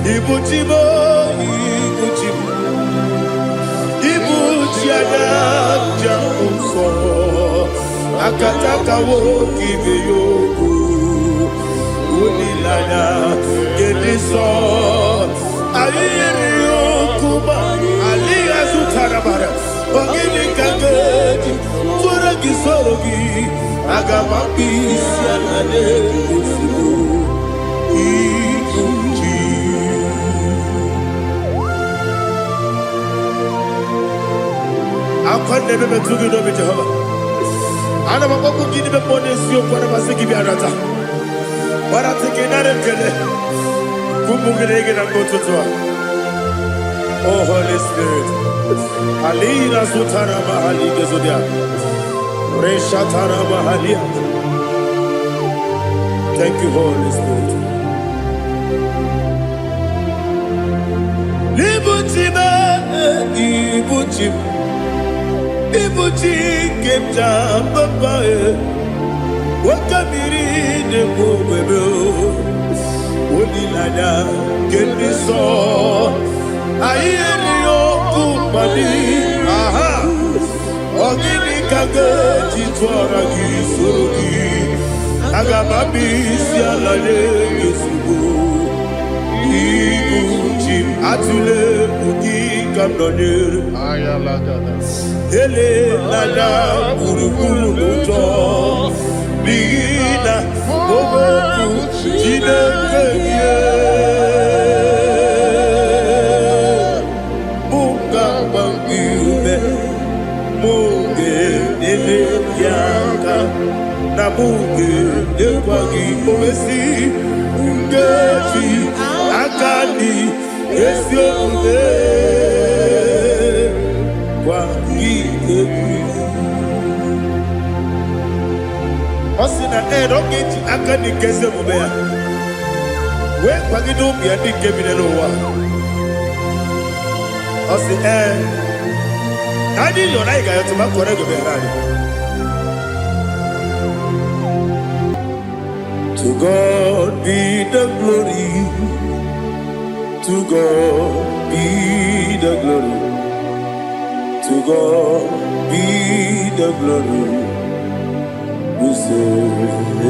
Ibu chi m, ibu chi m, ibu chi anya njem nsọ. Akataka nwoke ibe ya okwu. Olileanya nke ndị nsọ. Anyị yiri okwu ma alịghị azụtara mara. Ọ gịnị ka m ga-eji tụrụ gị soro gị? Aga m akpụ isi ala n'ezigbo ibu chi. Akwa na-eme metụ gị n'obi Jehova. Ana m akpọkwu gị n'ime mmụọ n'eziokwu, ana m asị gị bịa nata. Gbarata gị nara ekele. Ụmụ gị na gị na mgbe ụtụtụ a. Oh Holy Spirit. Alina zutara mahali gezodia. Reshatara mahalia. Thank you, Holy Spirit. Ibuchi m, ibuchi m, ibuchi nke m ji papa e. Nwoke mmiri na-ekwu ogbebe o. Olileanya nke ndị nsọ. Anyị erighị ọkụ mmadụ. Aha. Ọ gịnị ka m ga-eji tụọrọ gị soro gị? Aga m abịa isi ala nye gị ozugbo. Ibu chi m, atụla egwu, gị ka m nọnyere. Elela gburugburu n'ụjọ, n'ihi na okwu Chineke gị mụ ga-agba gị ume, mụ ga-enyere gị aka, na mụ ga-enyekwa gị owesi nkeji aka dị ezi omume gwa gị egwu. Ọ sị na ee, na ọ ga-eji aka dị nke ezi omume ya wee kwagide ụmụ ya ndị nke bi n'ụwa. Ọ sị ee, na anyị yọrọ, anyị ga-ayọtụ ma kọrọ ego bịara anyị. To God be the glory, to God be the glory, to God be the glory. We say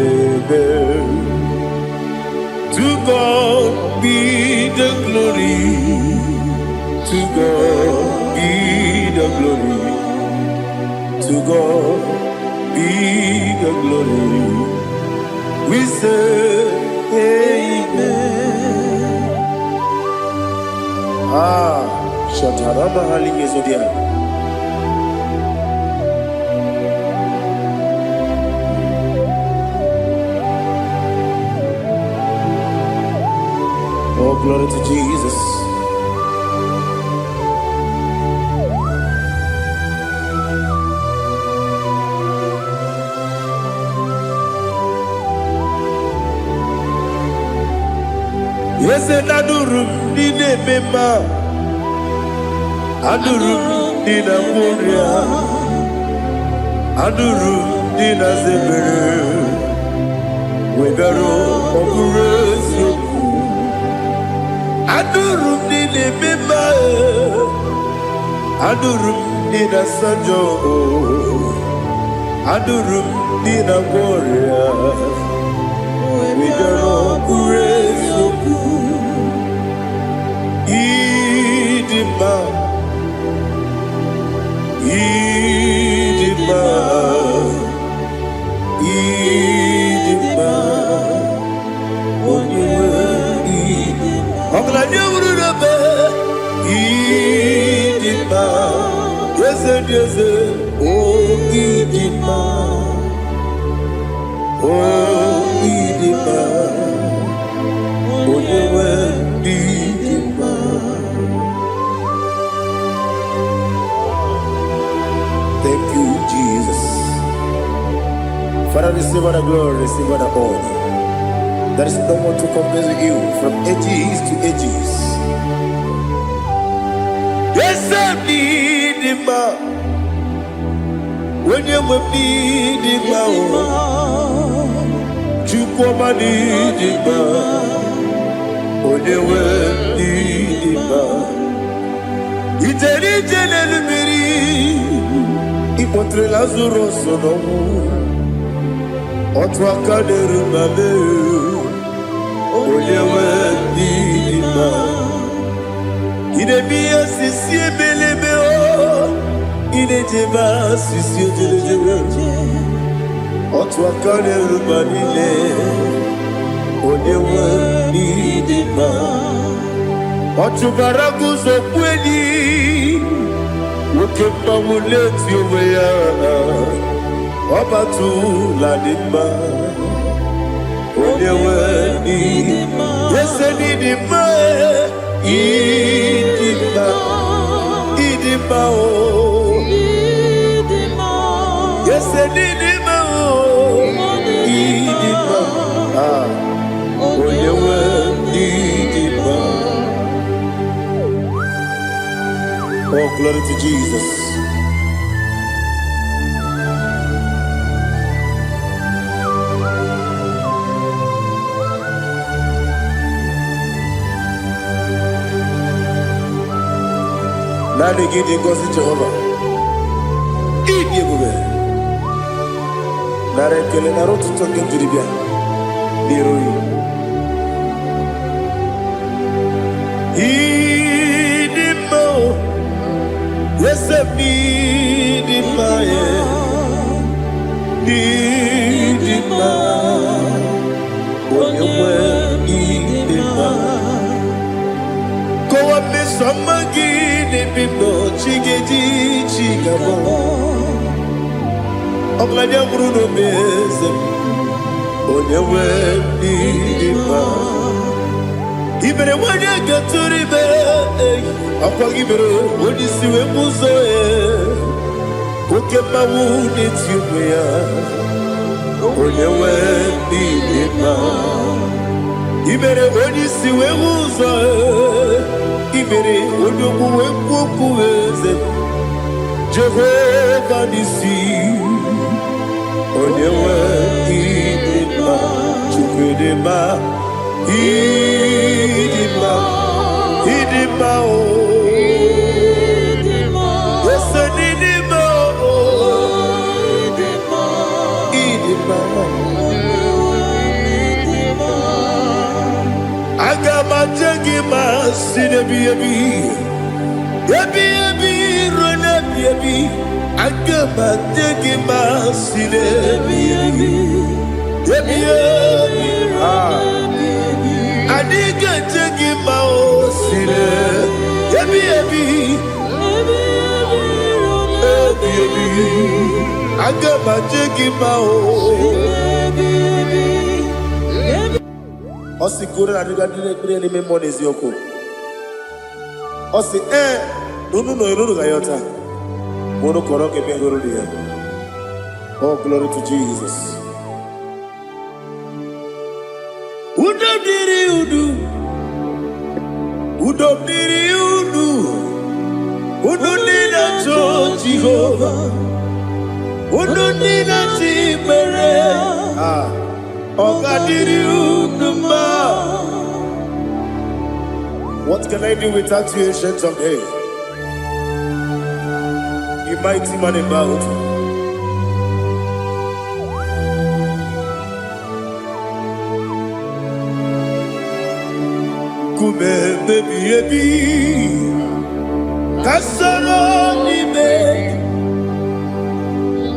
amen. To God be the glory, to God be the glory, to God be the glory. We say amen. Ah, Shatarama Hali. Oh, glory to Jesus. Eze na-adụrụ m ndị na-eme mma, adụrụ m ndị na-agwọ ọrịa, adụrụ m ndị na-aza ebere, wegara ọ bụrụ eziokwu. Adụrụ m ndị na-eme mma, adụrụ m ndị na-asa njọ, adụrụ m ndị na-agwọ ọrịa, wegara ọ bụrụ eziokwu. Ịdị mma, ịdị mma, ịdị mma, onye nwe ọgaranya wuru n'ebe. Ịdị mma, eze dị eze, o ịdị mma, o ịdị mma, onye nwe ịdị mma. Thank you, Jesus. Father, receive all the glory, receive all the honor. There is no one to compare with you from ages to ages. Eze m dị mma, onye nwe m dị mma o, Chukwu ọma dị mma, onye nwe Ije n'elu mmiri, ịkpọtere Lazarus n'ọnwụ. Otu aka na-eru ma mee, onye nwe ndị dị mma. Ị na-eme ihe osisi ebelebe o, ị na-ejebe asịsị ojelejebe. Otu aka na-eru ma niile, onye nwe ndị dị mma. Ọ chụbara gị ụzọ kwuo enyi, nwoke mmanwụ na-eti onwe ya, ọ batụla dị mma, onye nwe ndị ese n'ịdị mma, ịdị mma, ịdị mma o, ese n'ịdị mma o, ịdị mma. Ah, onye nwe ịdị mma. Oh, glory to Jesus. Naanị gị dị ngọzi, Jehova. Ịdị ebube. Nara ekele, nara ụtụtụ nke m jiri bịa n'iru gị. Ịdị mma o, eze m, ịdị mma e, ịdị mma, onye nwe ịdị mma. Kọwa mmeso ọma gị n'ebe m nọ, chi ga-eji chi ga-abọ. Ọgaranya nwụrụ n'obe, eze m, onye nwe ịdị mma. Ibere nwanyị gatụrụ ime, ọkwa gị mere onye isi wee bụ ụzọ e, oke mmanwụ na-eti onwe ya, onye nwe ịdị mma. Ibere onye isi wee hụ ụzọ e, ibere onye okwu wee kwuo okwu, eze Jehova n'isi, onye nwe ịdị mma. Chukwu dị mma, ịdị mma, ịdị mma o, ese n'ịdị mma o, ịdị mma. Aga m aje gị ma si n'ebi ebi ebi ebi ruo n'ebi ebi. Aga m aje gị ma si n'ebi ebi ebi ebi. Ah. Anyị ga-eje gị ma o si n'ebi ebi ebi ebi. Aga m aje gị ma o. Ọ sị ka unu na-adịga ndị na-ekpere n'ime mmụọ na eziokwu. Ọ sị ee na unu nọ unu ga-ayọta ma unu kọrọ ka ebe hụrụ ya. Oh, glory to Jesus. Udo dịrị unu, udo dịrị unu, unu ndị na-achọ Jehova, unu ndị na-achọ ikpere. Ah, ọ ga-adịrị unu mma. What can I do without you, Ancient of Days? You mighty man in battle. Nkume ebi ebi, ka soro n'ime,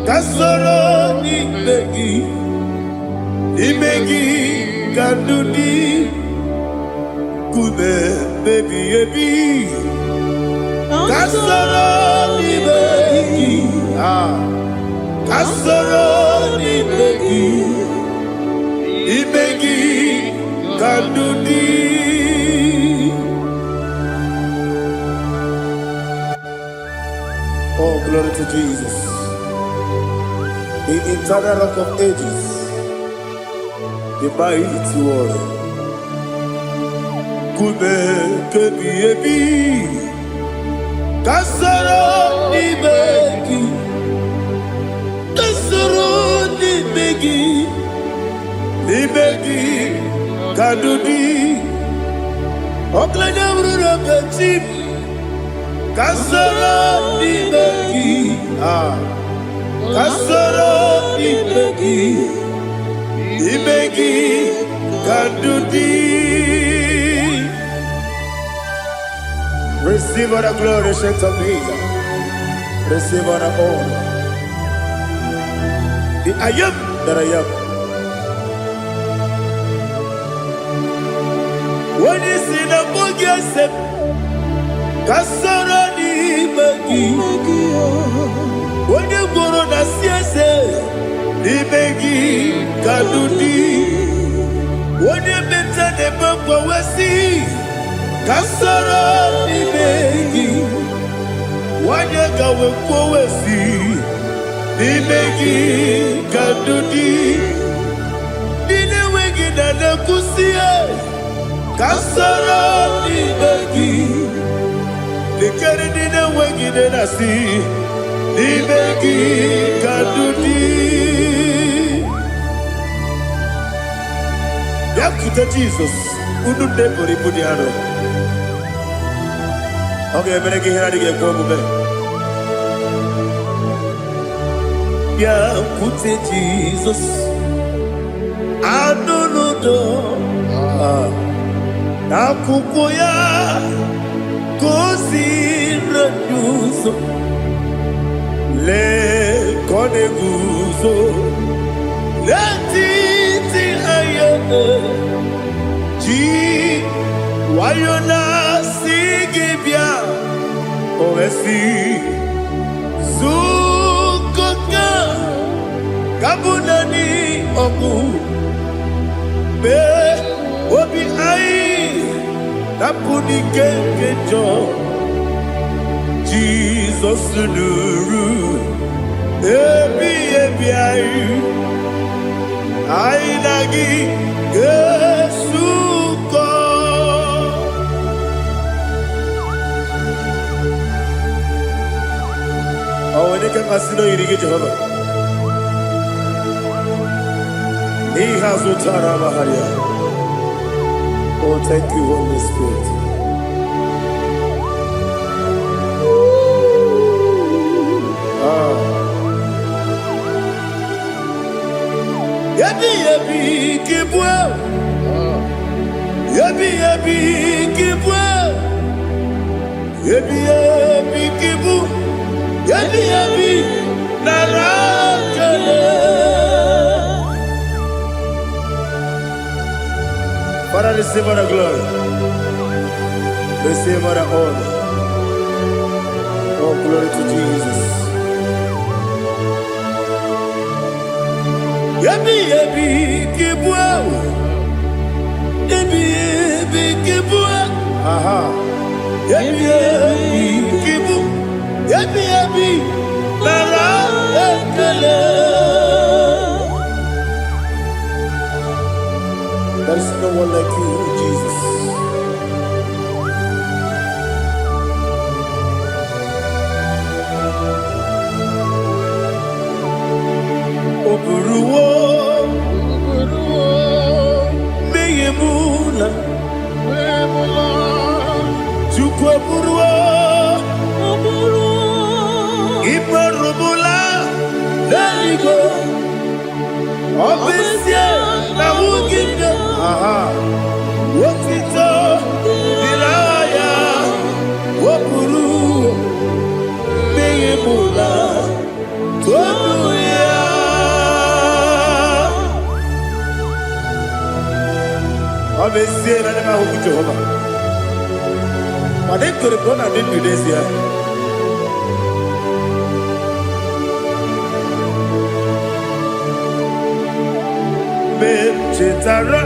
ka soro n'ime gị, n'ime gị ka ndụ dị. Nkume ebi ebi, ka soro n'ime gị. Ah, ka soro n'ime gị, n'ime gị ka ndụ dị. Oh, glory to Jesus. The eternal Rock of Ages, the mighty warrior. Nkume kebi ebi, ka soro n'ime gị, ka soro n'ime gị, n'ime gị ka ndụ dị. Ọgaranya bụrụ na chi m, Ka soro n'ime gị. Ah, ka soro n'ime gị, n'ime gị ka ndụ dị. Receive all the glory, Saints of Jesus. Receive all the honor. The I am that I am. Onye si na mbụ gị ese m, ka soro n'ime gị. Onye gwụrụ na si eze, n'ime gị ka ndụ dị. Onye meta na-eme mgbanwe si, ka soro n'ime gị. Nwanyị gawe kwuo si, n'ime gị ka ndụ dị. Ndị na-enweghị na na-ekwusi, ka soro n'ime gị. Lekere ndị na-enweghị nne na-asị, n'ime gị ka ndụ dị. Bịakwute Jizọs, unu ndị buru ibu dị arọ. Ọ ga-emere gị ihe na-adịghị ekwe omume. Bịakwute Jizọs, anụ n'udo n'akwụkwọ ya ka o ziri anyị ụzọ. Lee ka ọ na-eguzo n'etiti anyị, ji nwayọ na-asị gị bịa. O wee sị, zukọta ka bụ naanị ọgwụ mee obi anyị napụ n'ike nke njọ. Jizọs nụrụ ebi ebi anyị, anyị na gị ga-esukọ. Ọ nwere ike mmasị na oyiri gị, Jehova, n'ihe azụtara amagharịa. Oh, thank you, Holy Spirit. Ah. Ebi ebi kibue, ebi ebi kibue, ebi ebi kibu, ebi ebi nara kele. Father, receive all the glory. Receive all the honor. Oh, glory to Jesus. Ebi ebi kibue, ebi ebi kibue, aha. Ebi ebi kibu, ebi ebi nara ekele. There is no one like you, Jesus. O buruwo mmehie m na Chukwu eburuwo ịkpọrụmụla n'eluigwe. Ọ bụ ezie na nwunye aha otito dịrị aha ya, o buru mmehie m na todu ya. Ọ bụ ezie na ndị m ahụghị Jehova, mana ekwere ka ọ na-adị ndụ n'ezie. Mgbe m chetara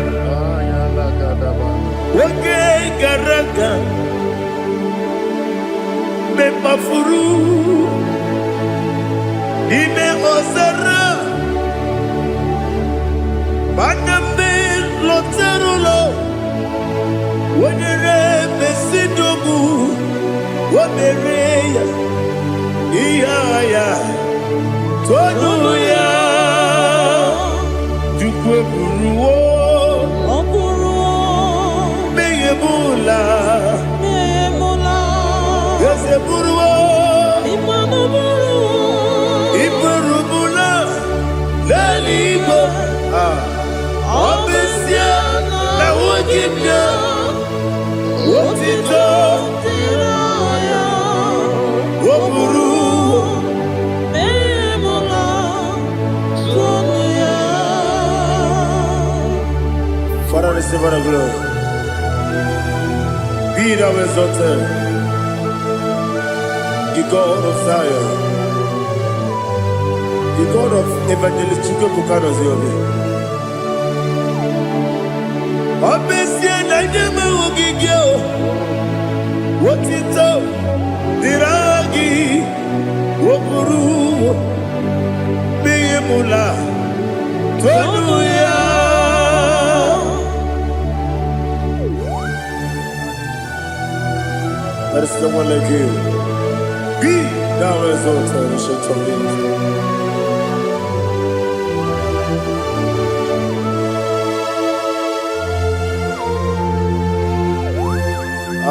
oge gara aga, mgbe m kpafuru n'ime ọzara, mana mgbe lọtara ụlọ, onyere mesidogbu o mere ya ihe agha ya tonu ya. Chukwu eburuwo Ọ bụrụ mmehie m ụla mmehie m eze buru. Otito o buru. Mee m ụlọ tụọnụ ya. Father, receive all the glory. Be thou exalted, the God of Zion, the God of Evangelist Chukwuebuka Noziobi. Ọ bụ ezie na ndị m ahụghị gị o, otito dịrị aha gị, o buru n'ihi mụla tonu ya. There is no one like you. Be thou exalted, Ancient of Days.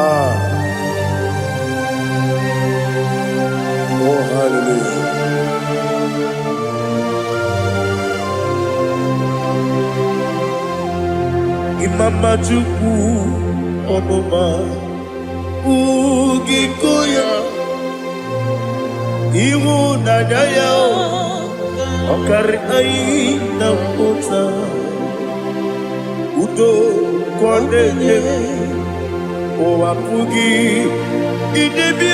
Ah, oh, hallelujah. Imama Chukwu ọmụma ugiko ya, ịhụnanya ya ọ karị anyị na mpụta, udo ka ọ na-enye, ụwa pụghị idebe.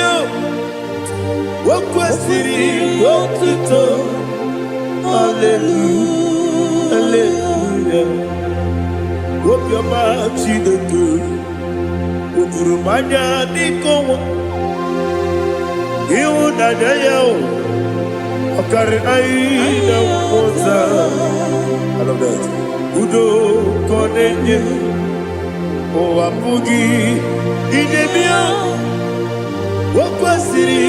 O kwesịrị otuto. Hallelujah, hallelujah. Obiọma Chineke o juru m anya dịka ọnwa, ịhụnanya ya o ọ karịrị anyị na nghọta. I love that. Udo ka ọ na-enye, ụwa pụghị idebe ya. O kwesịrị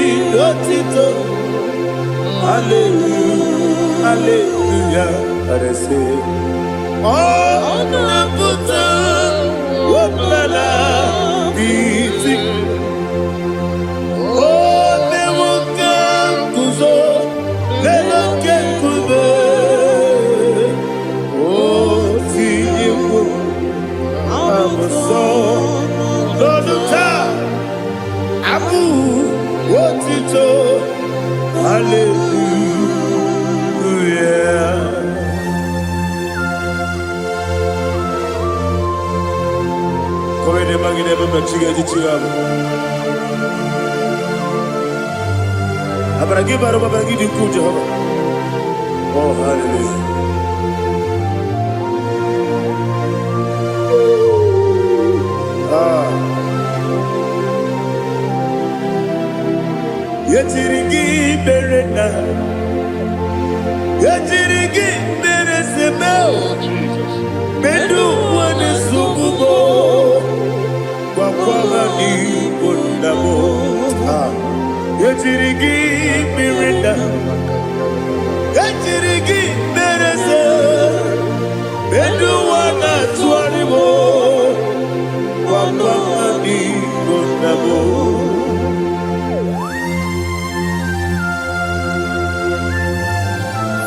otito. Hallelujah, hallelujah. Arese ọ na-apụta ọbụla n'iti o mewo ka nguzo n'elu oke nkume, o tinyewo abụsọ n'ọnụ taa abụ otito. Hallelujah. Kọwede magide ebe mmechi ga-eji chi ya bụ. Amara gị bara ụba, amara gị dị ukwuu, Jehova. Oh, hallelujah. Ah. Yetiri gị mere na yetiri gị mere seme. Oh, Jesus. Medu wane sugubo gwakwara n'igbo nna m. Ah. Yetiri gị mere na yetiri gị mere se medu wana tụgharị m gwakwara n'igbo nna m.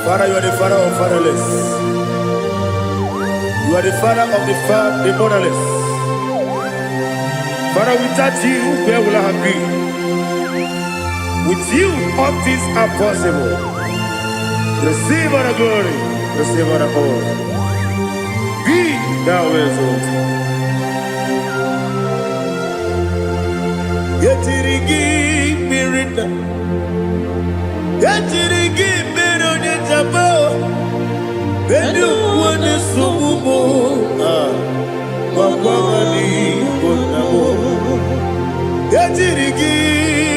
Father, you are the father of fatherless. You are the father of the motherless. Father, without you, where will I have been? With you, all things are possible. Receive all the glory. Receive all the honor. Be thou exalted. Yetiri gị mmiri na yetiri gị mmiri onye jaba bedu onye nsogbu m gwagwara n'igbo nna m. Yetiri gị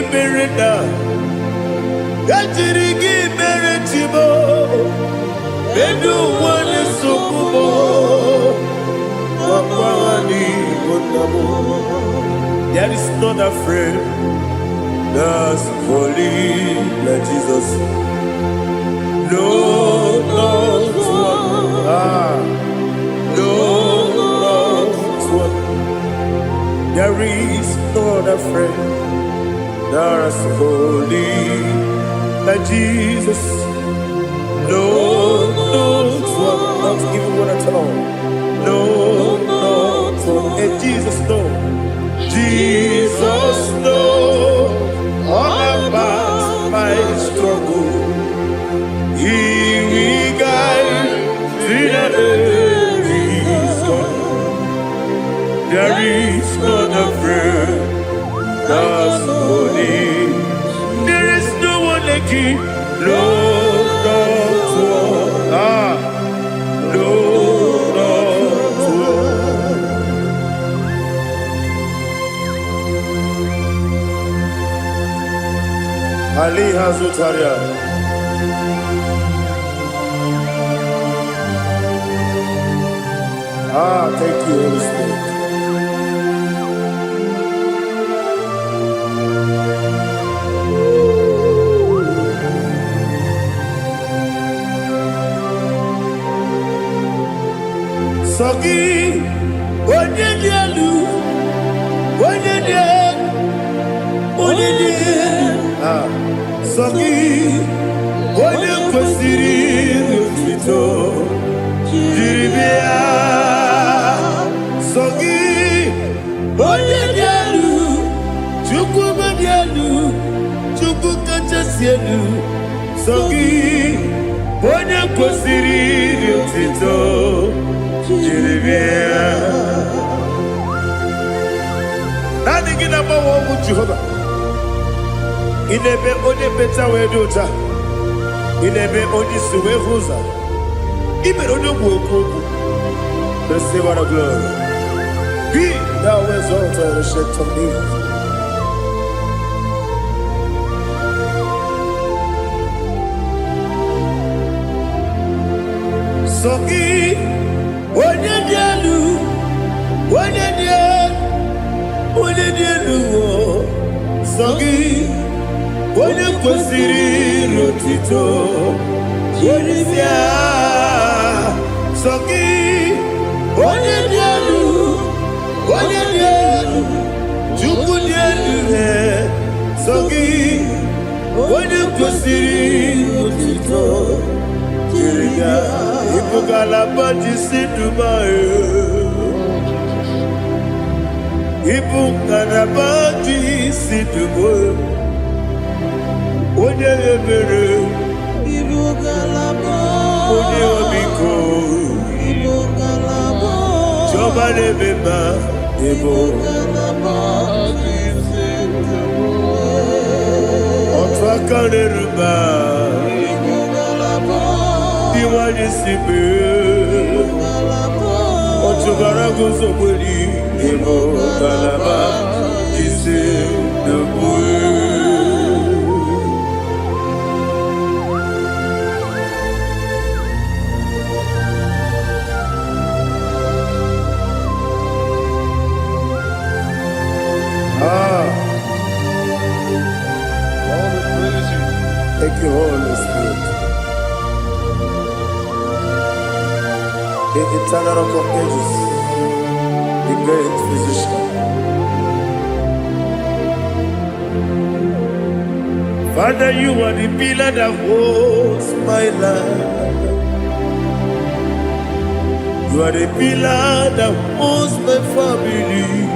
mmiri na yetiri gị mere chibo bedu onye nsogbu m gwagwara n'igbo nna m. There is not a friend that's holy like Jesus. No, not one. Ah, no, not one. There is no other friend that's holy like Jesus. No, not one. Not even one at all. No, not one. Hey, Jesus, no. Jesus. Ali Hazutaria. Ah, thank you, Holy Spirit. Sọ gị, onye dị elu, onye dị elu, onye dị elu. Ah, sọ gị, onye kwesịrị otuto jiri bịa. Sọ gị, onye dị elu, Chukwu dị elu, Chukwu kachasị elu. Sọ gị, onye kwesịrị otuto jiri bịa. Naanị gị na-agbanwe ọgwụ Jehova. Ị na-eme onye mmecha wee dị ụcha. Ị na-eme onye isi wee hụ ụzọ. Ị mere onye ogbu okwu okwu. Receive all the glory. Be thou exalted, ancient of days. Sọ gị, onye dị elu, onye dị elu, onye dị elu, o. Sọ gị, onye kwesịrị otito Jiri bịa. Sọ gị, onye dị elu, onye dị elu, Chukwu dị elu, he. Sọ gị, onye kwesịrị otito jiri bịa. Ịbụ ngalaba ji si Dubai. Ịbụ ngalaba ji si Dubai. Onye ebere, Ibu ngalaba. Onye ọmịiko, Ibu ngalaba. Chiọma na-eme mma, ịbụ Ngalaba. otu aka na-eru mba, Ibu ngalaba. ndị nwanyị si mee. Ngalaba. Ọchụbara guzogberi, ịbụ ngalaba ji si Dubai. Ah, Lord, we praise you. Thank you, Holy Spirit. The eternal rock of ages, the great physician. Father, you are the pillar that holds my life. You are the pillar that holds my family.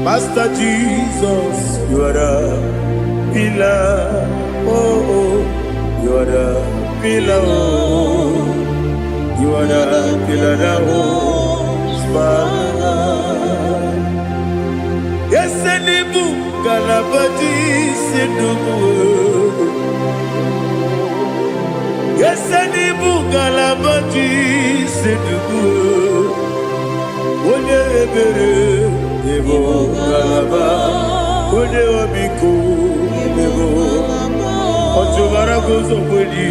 Master Jesus, you are the pillar. Oh, oh, you are the pillar. Oh, you are the pillar that holds my life. Yes, and Galabati Sinubu. Yesenibu galabati sedubu. Onye ebere, ịbụ ngalaba. Onye ọmịiko, ịbụ ọchụbara guzogbeli,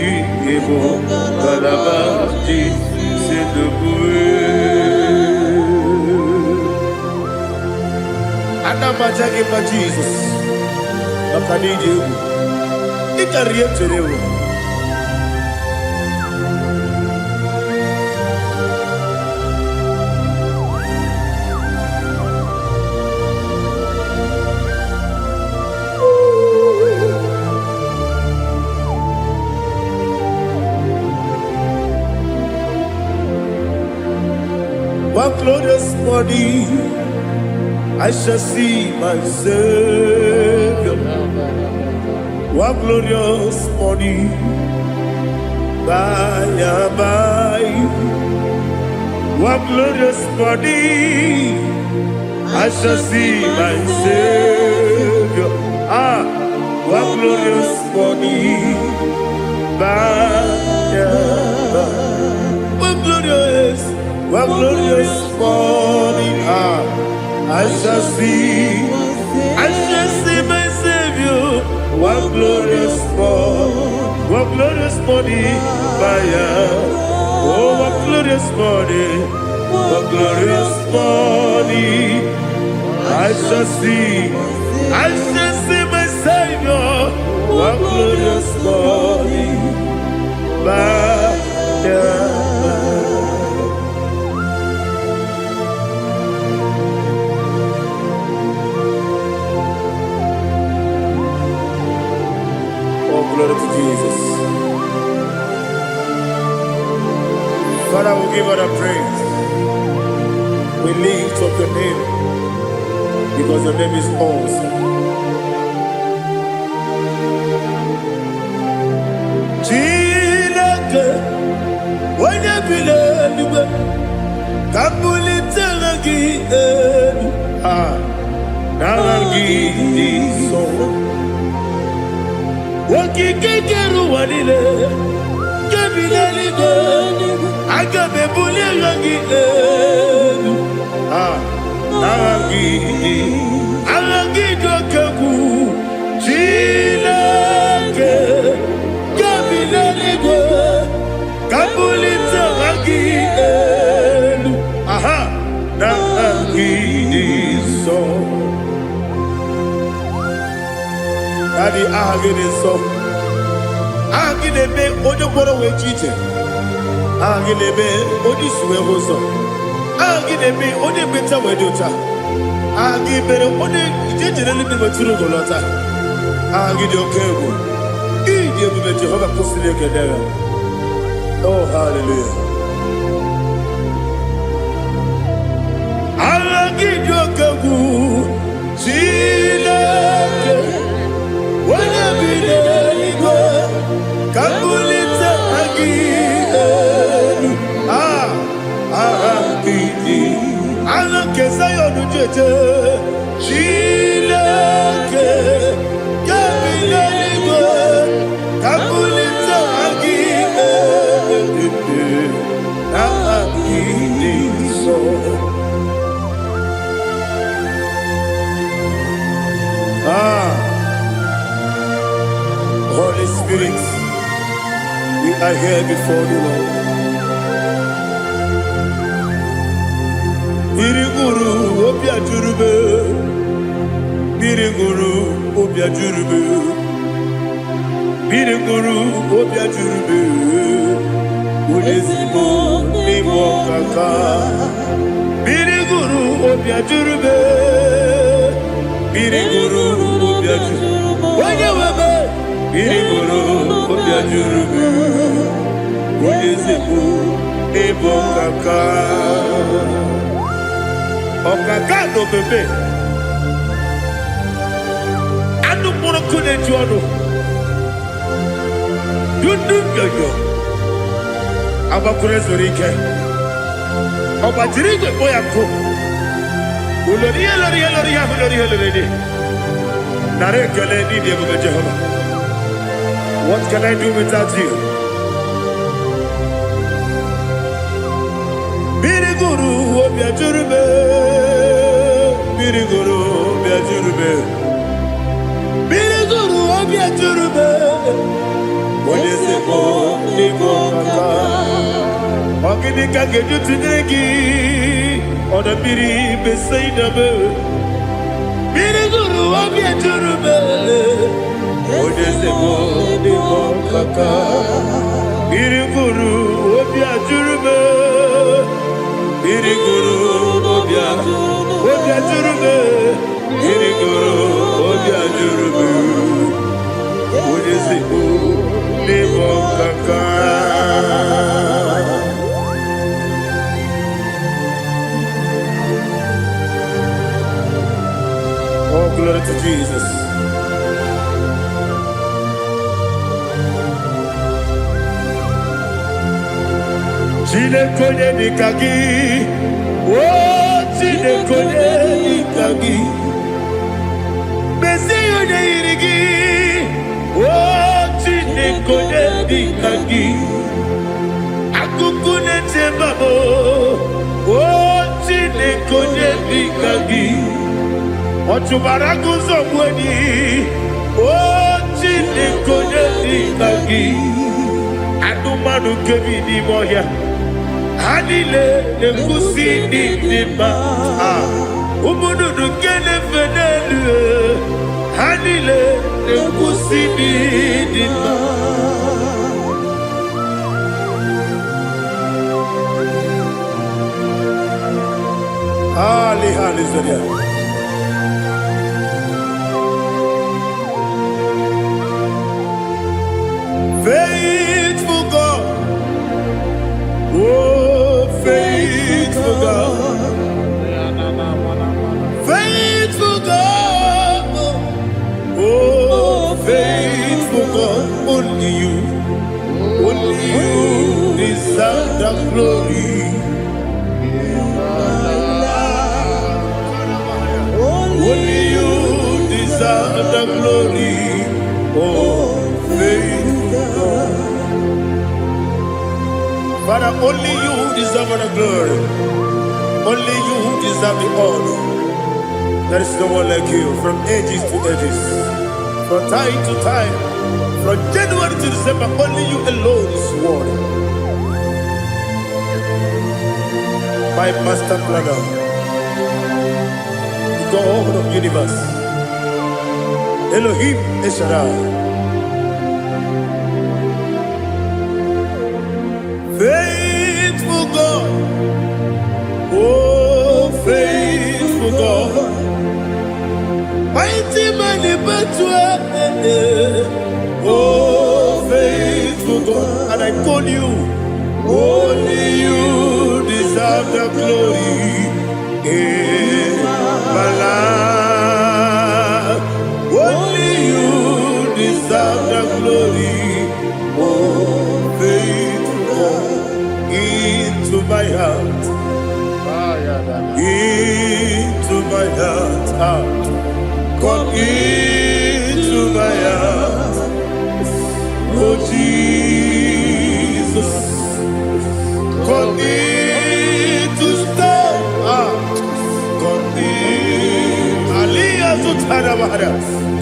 ịbụ ngalaba ji sedubu. Ana m aja gị mma, Jizọs, maka na ịdị egwu. Ị karịrị ihe m chere ewu. One glorious morning, I shall see my Savior. One glorious morning, by and by. One glorious morning, I shall see my Savior. Ah, one glorious morning, by and by. One glorious morning, ah, I shall see my Savior. What glorious morning, what glorious morning by Oh, what glorious morning, what glorious morning. I shall see, I shall see my Savior. What glorious morning by and by. Oh, glory to Jesus. Father, we give all the praise. We lift up your name because your name is awesome. Chineke, onye bi n'eluigwe, ka m bulite aha gị elu. Ah, n'aha gị dị nsọ. Okike kere ụwa niile, nke bi n'eluigwe, aga m ebuli aha gị elu. Ah, n'aha gị dị, aha gị dị oke egwu. Chineke, nke bi n'eluigwe, ka m bulite aha gị elu. Aha, n'aha gị dị nsọ. Daddy, aha gị dị nsọ. Aha gị na-eme onye gwọrọ wee ji ije. Aha gị na-eme onye isi wee hụ ụzọ. Aha gị na-eme onye ekpenta wee dị ụcha. Aha gị mere onye ije jere eluigwe wetụrụ ugo lọta. Aha gị dị oke egwu. Ịdị ebube Jehova kwụsịrị ekele ya. Oh, hallelujah. Aha gị dị oke egwu. Chineke, onye bi n'eluigwe, ka m bulite aha gị elu. Ah, aha gị dị. Aha nke Zayọn ji eje. Chineke, nke bi n'eluigwe, ka m bulite aha gị elu. Aha gị dị nsọ. Ah, Holy Spirit, we are here before the Lord. Mmiri ṅụrụ obi ajụrụ m. Mmiri ṅụrụ obi ajụrụ m. Mmiri ṅụrụ obi ajụrụ m. Onye ezigbo n'ime ọkaka. Mmiri ṅụrụ obi ajụrụ m. Mmiri ṅụrụ obi ajụrụ. Onye nwe m. Mmiri ṅụrụ obi ajụrụ m. Onye ezigbo n'ime ọkaka. Ọkaka na omeme. Anụ mkpụrụ nkụ na-eju ọnụ. Dundu nyoyo. Agbakwuru ezuru ike. Ọ gbajiri igwe kpọ ya nkụ. Ulori ihe lori ihe lori ihe ahụ lori ihe lori dị. Nara ekele n'ịdị ebube Jehova. What can I do without you? Mmiri gụrụ obi ajụrụ m. Mmiri gụrụ obi ajụrụ m. Mmiri gụrụ obi ajụrụ m. Onye ezigbo n'ịbụ ọkaka. Ọ gịnị ka ga-eji tụnyere gị? Ọdọ mmiri Besaida m. Mmiri gụrụ obi ajụrụ m. Onye ezigbo n'ịbụ ọkaka. Mmiri gụrụ obi ajụrụ m. Mmiri gụrụ obi ajụrụ m. Mmiri gụrụ obi ajụrụ m. Onye ezigbo n'ịbụ ọkaka. Oh, glory to Jesus. Chineke onye dịka gị, o Chineke onye dịka gị, mezie ya onye yiri gị, o Chineke onye dịka gị, akụkụ na-eche mba m, o Chineke onye dịka gị, ọ chụbara agụ ụzọ gbuo enyi, o. Chineke, onye dị ka gị? Anụmanụ nke bi n'ime ọhịa, ha niile na-ekwusi n'ịdị mma. Ah, ụmụ nnụnụ nke na-efe n'elu, ha niile na-ekwusi n'ịdị mma. Ali, hallelujah. Faithful God, oh, faithful God, faithful God, oh, faithful God, only you deserve the glory. Only you deserve the glory. Oh, faithful God. Father, only you deserve the glory. Only you deserve the honor. There is no one like you from ages to ages, from time to time, from January to December. Only you alone is worthy. My master planner, the God of universe, Elohim El Shaddai. Faithful God, oh, faithful God, mighty man in battle, oh, faithful God, and I call you, only you deserve the glory in my life. Only you deserve the glory, oh, faithful God, into my heart, into my heart, ah, come into my heart, oh Jesus, come in to stay, ah, come in, Aliyah Zutarabara,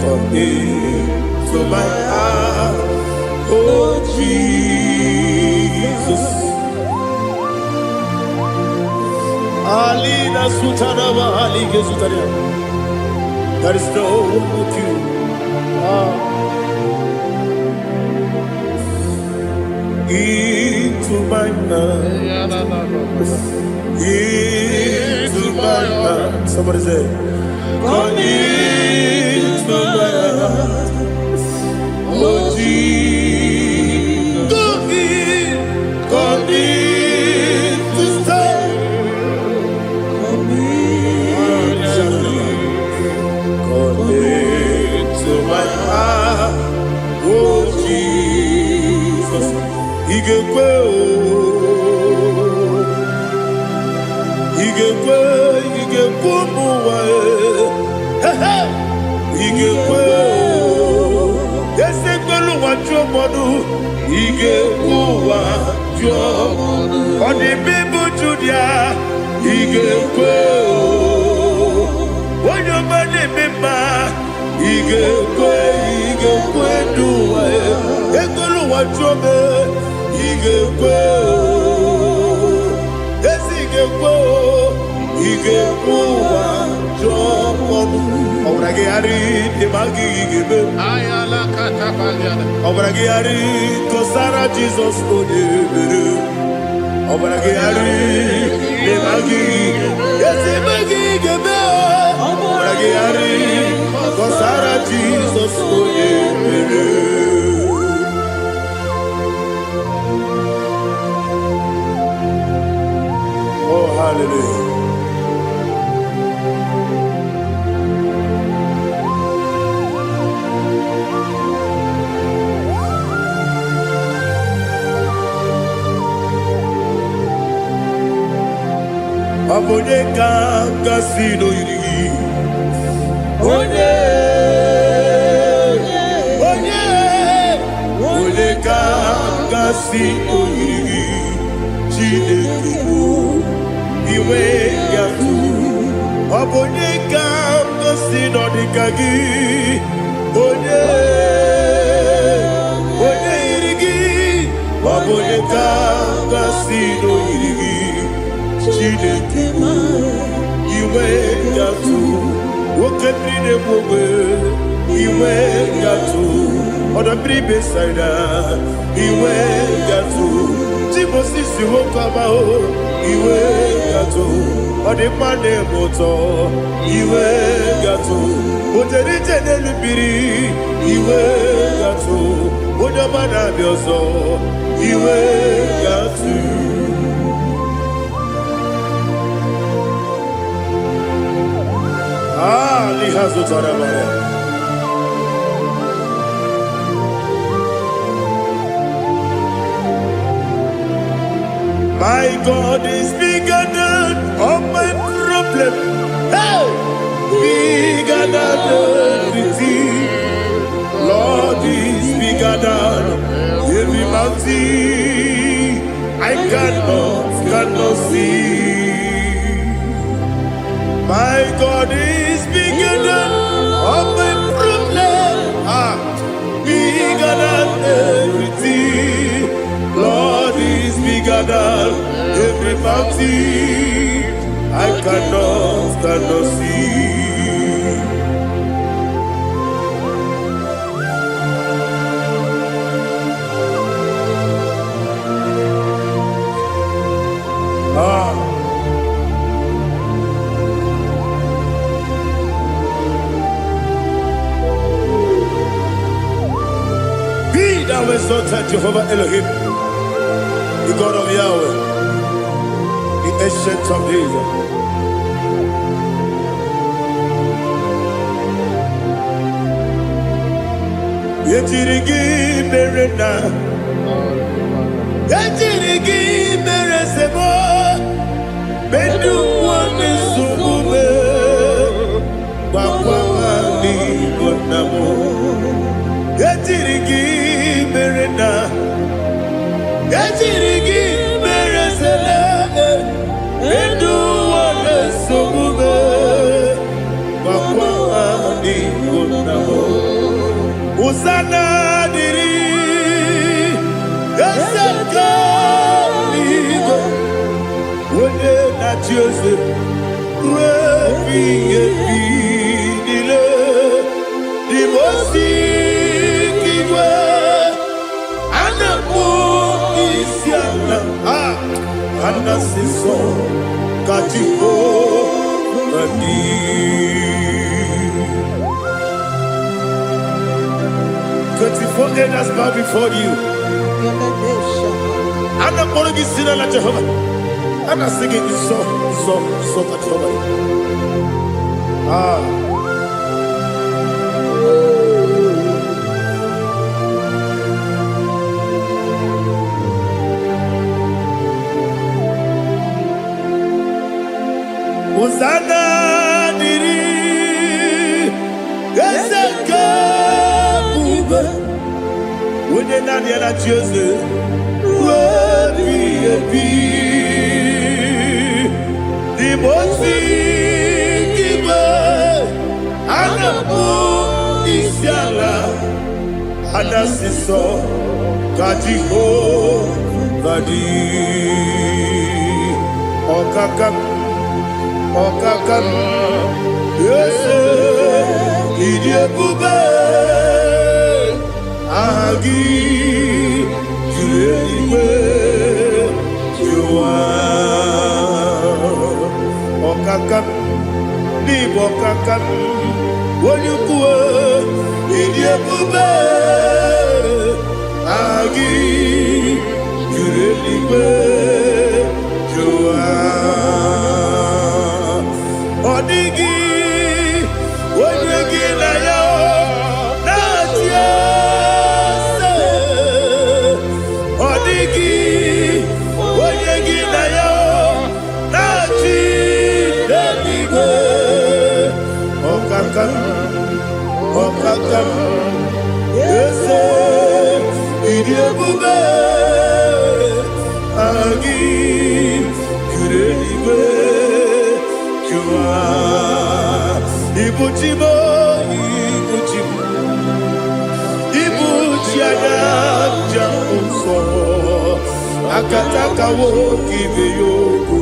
come into my heart, oh Jesus. Alina Sutaraba Ali Gezutaria. There is no one like you. Ah. Into my heart. Into my heart. Somebody say, come into my heart. Oh Jesus. Come in. Come in to stay. Come in. Come into my heart, oh Jesus. Ị ga-ekwe o, ị ga-ekwe, ị ga-ekwe ụmụ ụwa e. He he. Ị ga-ekwe o, eze kwelu ụwa jụọ mmadụ, ị ga-ekwe ụwa jụọ. Ọ dị mbe bụ Judia, ị ga-ekwe o. Onye ọma na-eme mma, ị ga-ekwe, ị ga-ekwe n'ụwa e. Ekwelu ụwa jụọ m, ị ga-ekwe o. Ezi ị ga-ekwe o, ị ga-ekwe ụwa jụọ ọnụ. Ọbara gị ghara dị ma gị ga-eme. Ọbara gị ghara kọsara Jizọs onye mere. Ọbara gị ghara dị ma gị ezi ma gị ga-eme. Ọbara gị ghara kọsara Jizọs onye mere. Oh, hallelujah. Ọ bụ onye ka gasị n'oyiri gị? Onye, onye, onye ka gasị n'oyiri gị? Chineke bụ iwe ya tụ. Ọ bụ onye ka gasị n'ọdịka gị? Onye, Onye ka gasị n'oyiri gị, Chineke? Inwe gatụ oke mmiri na-egbu ogbe, inwe gatụ ọdọ mmiri Besaida, inwe gatụ Timosisi nwoke ọma o, inwe gatụ ọdịmma na-eme ụtọ, inwe gatụ ojere ije n'elu mmiri, inwe gatụ onye ọma na-abịa ọzọ, inwe gatụ. Ah, liha zụtara mara. My God is bigger than all my problem. Hey! Bigger than everything. Lord is bigger than every mountain I cannot see. My God is bigger than all my problem. Ah, bigger than everything. Lord is bigger than every mountain I cannot see. Ah, be thou exalted, Jehovah Elohim, the God of Yahweh, the Ancient of Days. Ejiri gị mere na ejiri gị mere sebo ndị ụwa na-esogbu m, gwakwa ha n'Igbo nna m. Ejiri gị mere na ejiri gị mere sele ndị ụwa na-esogbu m, gwakwa ha n'Igbo nna m. Hosanna dịrị eze nke eluigwe, onye na-achị eze ruo ebighị ebi niile. Dị osi igwe a na-akpọ isi ala, a ana-asị nsọ ka Jehova dị. 24 elders bow before you. A na-akpọrọ gị si n'ala Jehova. A na-asị gị nsọ, nsọ, nsọ ka Jehova dị. Ah. Hosanna dịrị eze nke ebube, onye naanị ya na-achị eze ruo ebighị ebi. N'ime osi igwe a na-akpọ isi ala, a na-asị nsọ ka Jehova dị. Ọkaka, ọkaka, eze, ịdị ebube, aha gị juru eluigwe juru ụwa. Ọkaka, n'ịbụ ọkaka, onye ukwu, ịdị ebube, aha gị juru eluigwe juru ụwa. Ọ dịghị onye gị na ya na-achị eze. Ọ dịghị onye gị na ya na-achị n'eluigwe. Ọkaka, ọkaka, eze, ịdị ebube, aha gị juru eluigwe juru ụwa. Ibu chi m, ibu chi m, ibu chi anya njem nsọ. Akataka nwoke ibe ya okwu.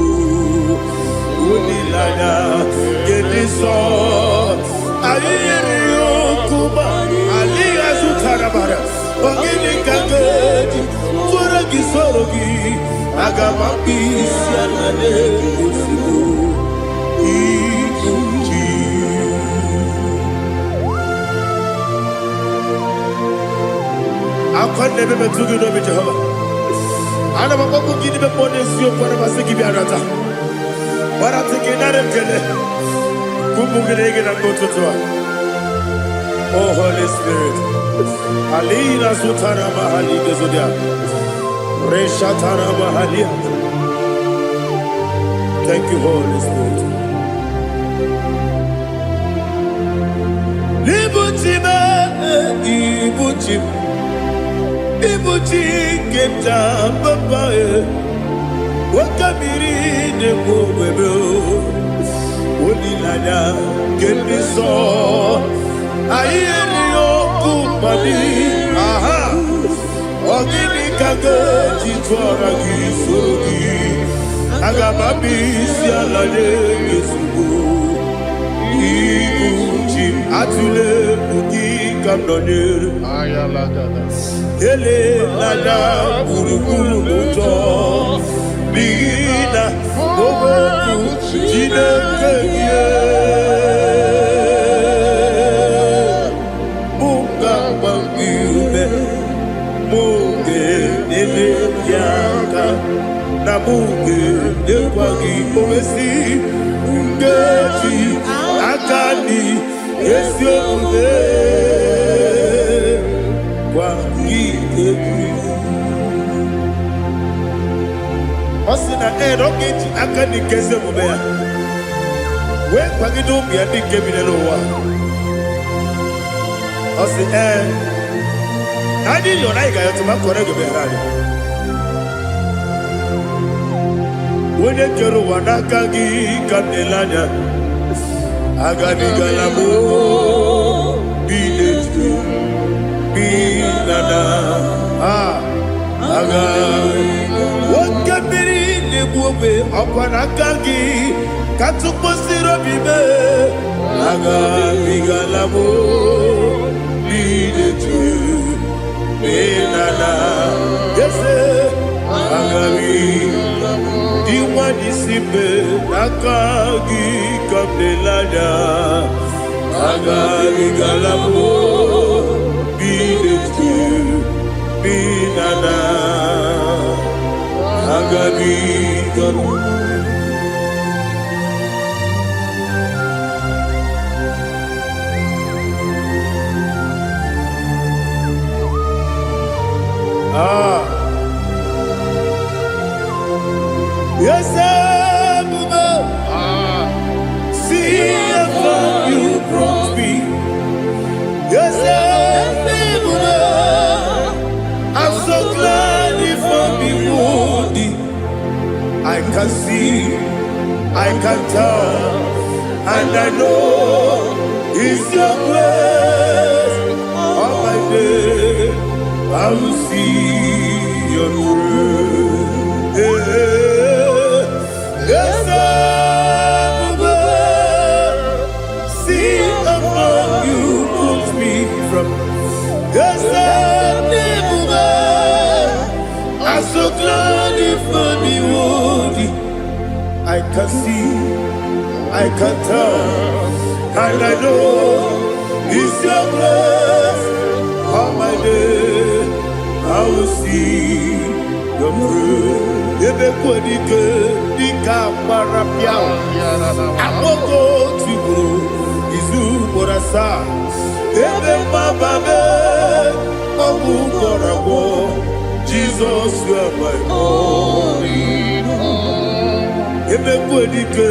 Olileanya nke ndị nsọ. Anyị nyere ya okwu ma adịghị azụtara mara. Ọ gịnị ka m ga-eji tụọrọ gị soro gị? Aga m akpụ isi ala n'ozugbo. Ibu ji. Akwa na-ebe metụ gị n'obi Jehova. Ana m akpọkwu gị n'ime mmụọ n'eziokwu, ana m asị gị bịa nata. Gbarata gị nara ekele. Ụmụ gị na gị na mgbe ụtụtụ a. Oh Holy Spirit. Alina sutara mahali gezodia. Reshatara mahalia. Thank you, Holy Spirit. Ibuchi m, ibuchi m, ibuchi nke m ji papa e. Oke mmiri na-egbu ogbe olileanya nke ndị nsọ. Anyị erighị ọkụ mmadụ. Aha! Ọ gịnị ka ga-eji tụọra gị soro gị? Aga m abịa isi ala nye gị ozugbo. Ibu ji m, atụla egwu, gị ka m nọnyere. Elela gburugburu n'ụjọ, n'ihi na okwu Chineke gị mụ ga-agba gị ume, mụ ga-enyere gị aka, na mụ ga-enyekwa gị owesi nkeji aka dị ezi omume gwa gị egwu. Ọ sị na ee, na ọ ga-eji aka dị nke ezi omume ya wee kwagide ụmụ ya ndị nke bi n'ụwa. Ọ sị ee, na anyị yọrọ, anyị ga-ayọtụ ma kọrọ ego meghere anyị. Onye kere ụwa, n'aka gị ka m na-ele anya. Agabigala m bi n'etu bi na na aga. Oke mmiri na-egbu ogbe, ọkwa n'aka gị ka tụkwasịrị obi mee. Agabigala m bi n'etu bi na na eze agabi dị nwa n'isi mbe, n'aka gị ka m na-ele anya. Agabigala m bi n'etu bi na na agabigala. Ah. Yes, Ebube, see how far you brought me. Yes, Ebube, I'm so glad you found me worthy. I can see, I can tell, and I know it's your grace. All my day, I will see your grace. Yes, Ebube, see how far you put me from. Yes, Ebube, I'm so glad you found me worthy. I can see, I can tell, and I know it's your grace. All my day, I will see your grace. Ebe kwenike dịka agbara pịa akpọgo tigburu izu ugboro asaa, ebe mgbaba mee ọgwụ gwọrọ agwọ. Jizọs, you are my all. Ebe kwenike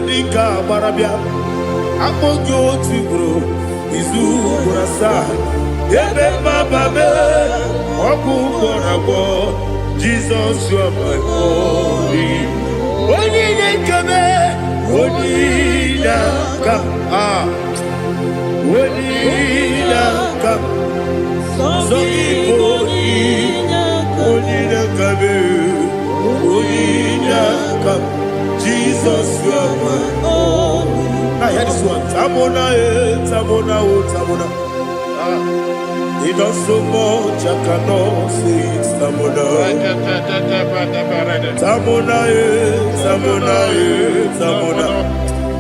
dịka agbara bịa akpọ gị otu ugboro izu ugboro asaa, ebe mgbaba mee ọgwụ gwọrọ agwọ. Jizọs, you are my all. Onye na-ekeme, onye na-aka a, onye na-aka sọ gị bụ onye na-aka mee. Tamuna, eh, Tamuna, oh, Tamuna. He does so much I cannot say it. Tamuna. Tamuna, eh, Tamuna, eh, Tamuna.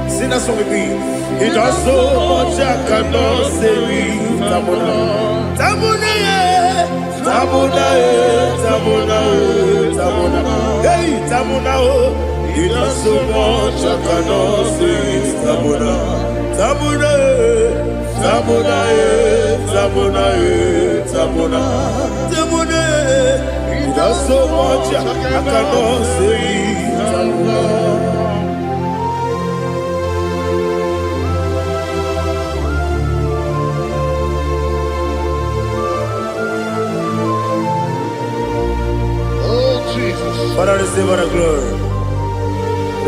Sing that song with me. He does so much I cannot say it. Tamuna. Tamuna, eh, Tamuna, eh, Tamuna, eh, Tamuna. Hey, Tamuna, oh. He does so much I cannot say it. Tamuna. Tamuna, eh, Tamuna, eh, Tamuna, eh, Tamuna. Tamuna, eh. He does so much I cannot say it. Tamuna. Oh, Jesus. Father, receive all the glory.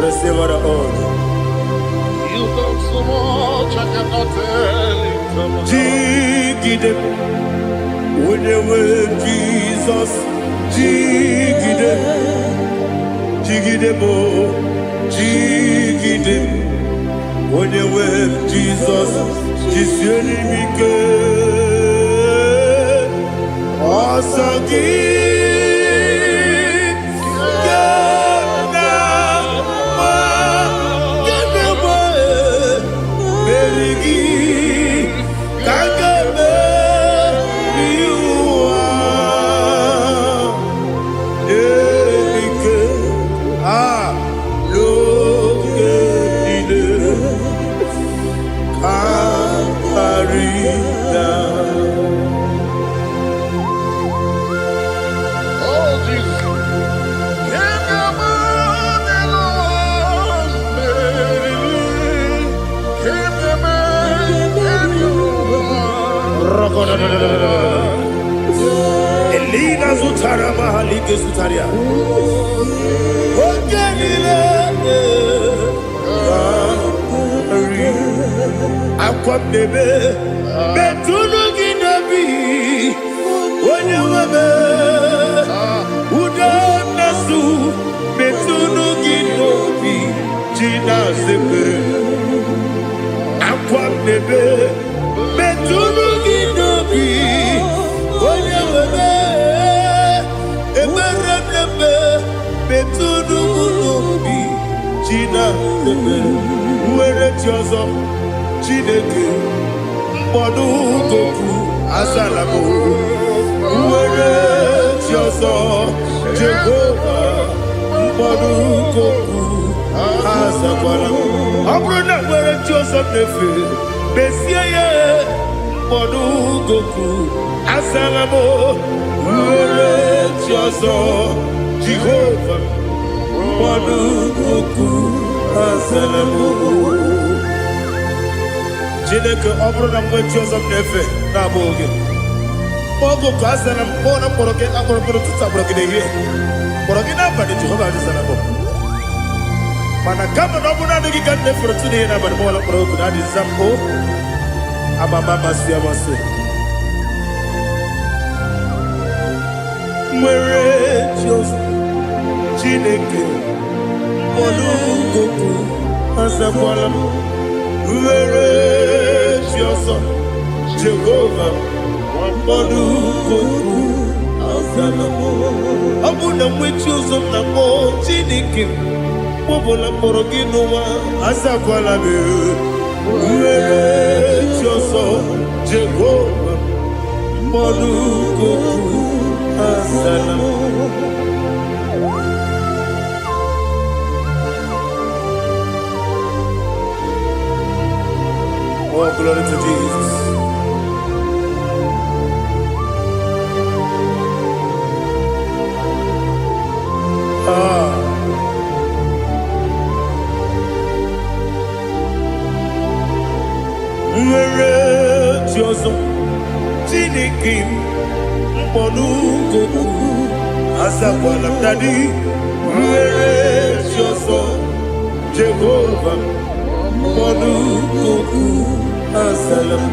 Receive all the honor. You've done so much, I cannot tell it. Jigide, onye Jesus, jigide, jigide mo, jigide, onye nwe Jizọs, jisie m ike. Ọsọ gị ka m na-agba, ka m na-agba, meri gị ka m ga-emeri ụwa. Ike a n'oge niile ka karịa. Oh, Jesus. Give your man alone, Give the man alone. Elina zutara mahalike zutaria. Oge niile karị. Akwa m na-ebe metụnụ gị n'obi onye nwe m ude m na-asụ metụnụ gị n'obi ji na-azepere akwa m na-ebe metụnụ gị n'obi onye nwe m ekpere m na-eme metụnụ m n'obi ji na-azepere nwere chi ọzọ Chineke mkpọdụ goku asala m nwere chi ọzọ Jehova mkpọdụ goku azakwala m. Ọ bụrụ na nwere chi ọzọ m na-efe mesie ya mkpọdụ goku asala m nwere chi ọzọ Jehova mkpọdụ goku asala m. Chineke, ọ bụrụ na mgbe chi ọzọ m na-efe na-abụghị gị oge ka azara m kpọọ na mkpọrọ gị akpọrọ mkpọrọ ụtụtụ akpọrọ gị n'ehihie kpọrọ gị n'abalị Jehova azara m mana kama na ọ bụrụ naanị gị ka m na-efere otu n'ihe n'abalị m ọla kpọrọ oku na adị nza m o amama amasị amasị nwere chi ọzọ Chineke mkpọrọ goku azakwala m nwere chi ọzọ Jehova mkpọrọ goku azala m. Ọ bụ na nwe chi ọzọ m na-akpọ Chineke m ọbụla mkpọrọ gị n'ụwa azakwala m nwere chi ọzọ Jehova mkpọrọ goku azala m. Oh, glory to Jesus. Ah. Nwere chi ọzọ Chineke m mkpọrọ goku azakwala m daddy nwere chi ọzọ Jehova mkpọrọ goku azala m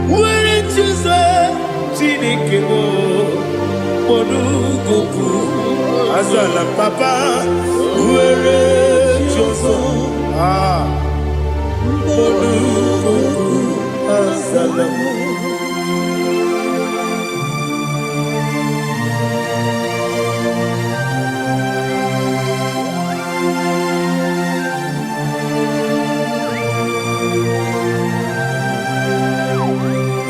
nwere chi ọzọ Chineke m mkpọrọ goku azala m papa nwere chi ọzọ ah. Olukuku azala m.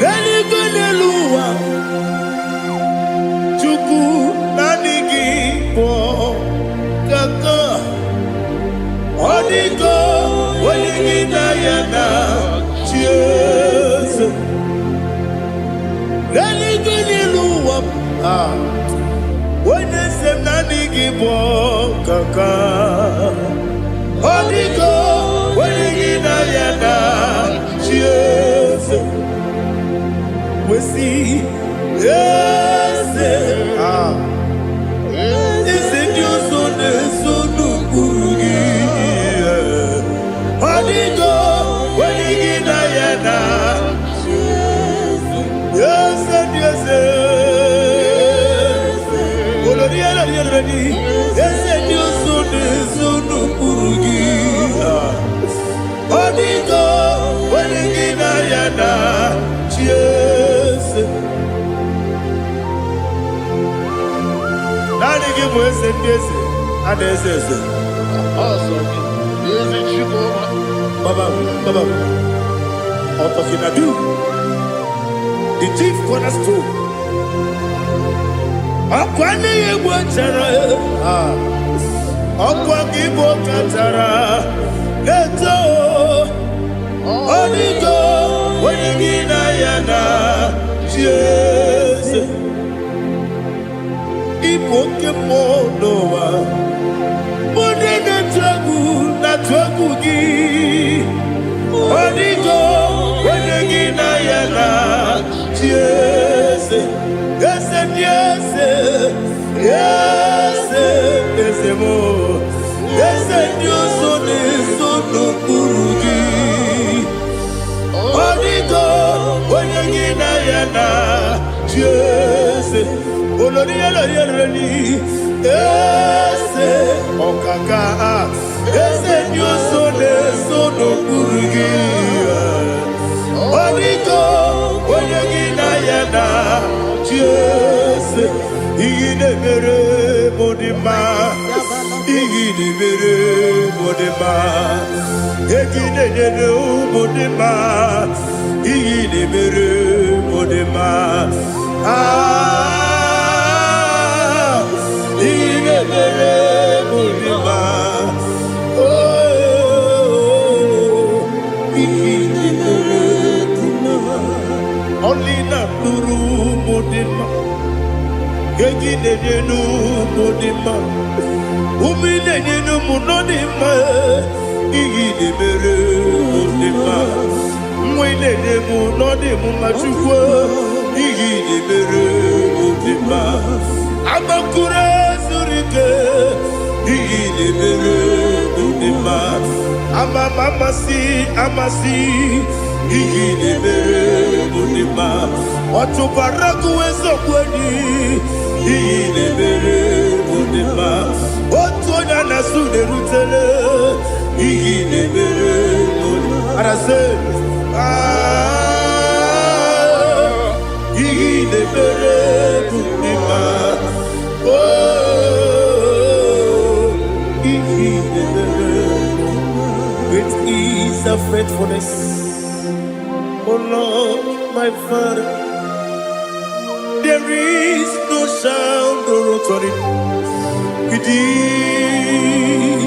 N'eluigwe, n'elu ụwa, Chukwu, naanị gị bụ kaka. Ọ dịgo onye gị na ya na chi eze. N'eluigwe, n'elu ụwa, ah, onye eze m, naanị gị bụ kaka. Ọ dịgo onye gị na ya na chi eze. Wesi eze, ah, eze ndị ọzọ na-eso n'ụkpụrụ gị. Ọ dịgo onye gị na ya na eze ndị eze. Olori elori elori, eze ndị ọzọ na-eso n'ụkpụrụ gị. Ọ dịgo onye gị na ya na chi eze. Naanị gị bụ eze ndị eze a na-eze eze. Ọsọ gị, ezi Chukwu. Baba, Baba, Otokinadu, the chief cornerstone. Ọkwa nne ya egbu chara, ọkwa gị bụ kachara na-eto. Ọ dịgo onye gị na ya na chi eze. Ịbụ oke mmụọ n'ụwa, onye na-atụ egwu na-atụ egwu gị. Ọ dịgo onye gị na ya na chi eze. Eze ndị eze, eze, eze m, eze ndị ọzọ na-eso n'okpuru gị. Ọ dịgo onye gị na ya na chi eze. Olori elori elori, eze ọkaka, eze ndị ọzọ na-eso n'okpuru gị. Ọ dịgo onye gị na ya na chi eze. Ihe na-emere m dị mma, ihe na-emere m dị mma, ego ị na-enyere ụmụ dị mma, ihe na-emere m dị mma. Ah, ihe na-emere m dị mma. Oh, ihe na-emere dị mma. Ọlị na-atụrụ ụmụ dị mma, ego ị na-enye n'ụmụ dị mma, ume ị na-enye n'ụmụ nọ dị mma. Ihe ị na-emere mụ dị mma, nwa ị na-enye m nọ dị m mma. Chukwu, ihe ị na-emere mụ dị mma. Agbakụrụ zuru ike, ihe ị na-emere mụ dị mma. Ama m amasị amasị, ihe ị na-emere mụ dị mma. Ọchụkwara gụ eziokwu enyi, ihe ị na-emere mụ dị mma. Otu onye a na-asụ na-erutele, ihe ị na-emere mụ dị mma. Arasị, ah, ihe ị na-emere mụ dị mma. Oh, ihe ị na-emere. Great is thy faithfulness, O Lord, my Father. There is no shadow of turning with thee.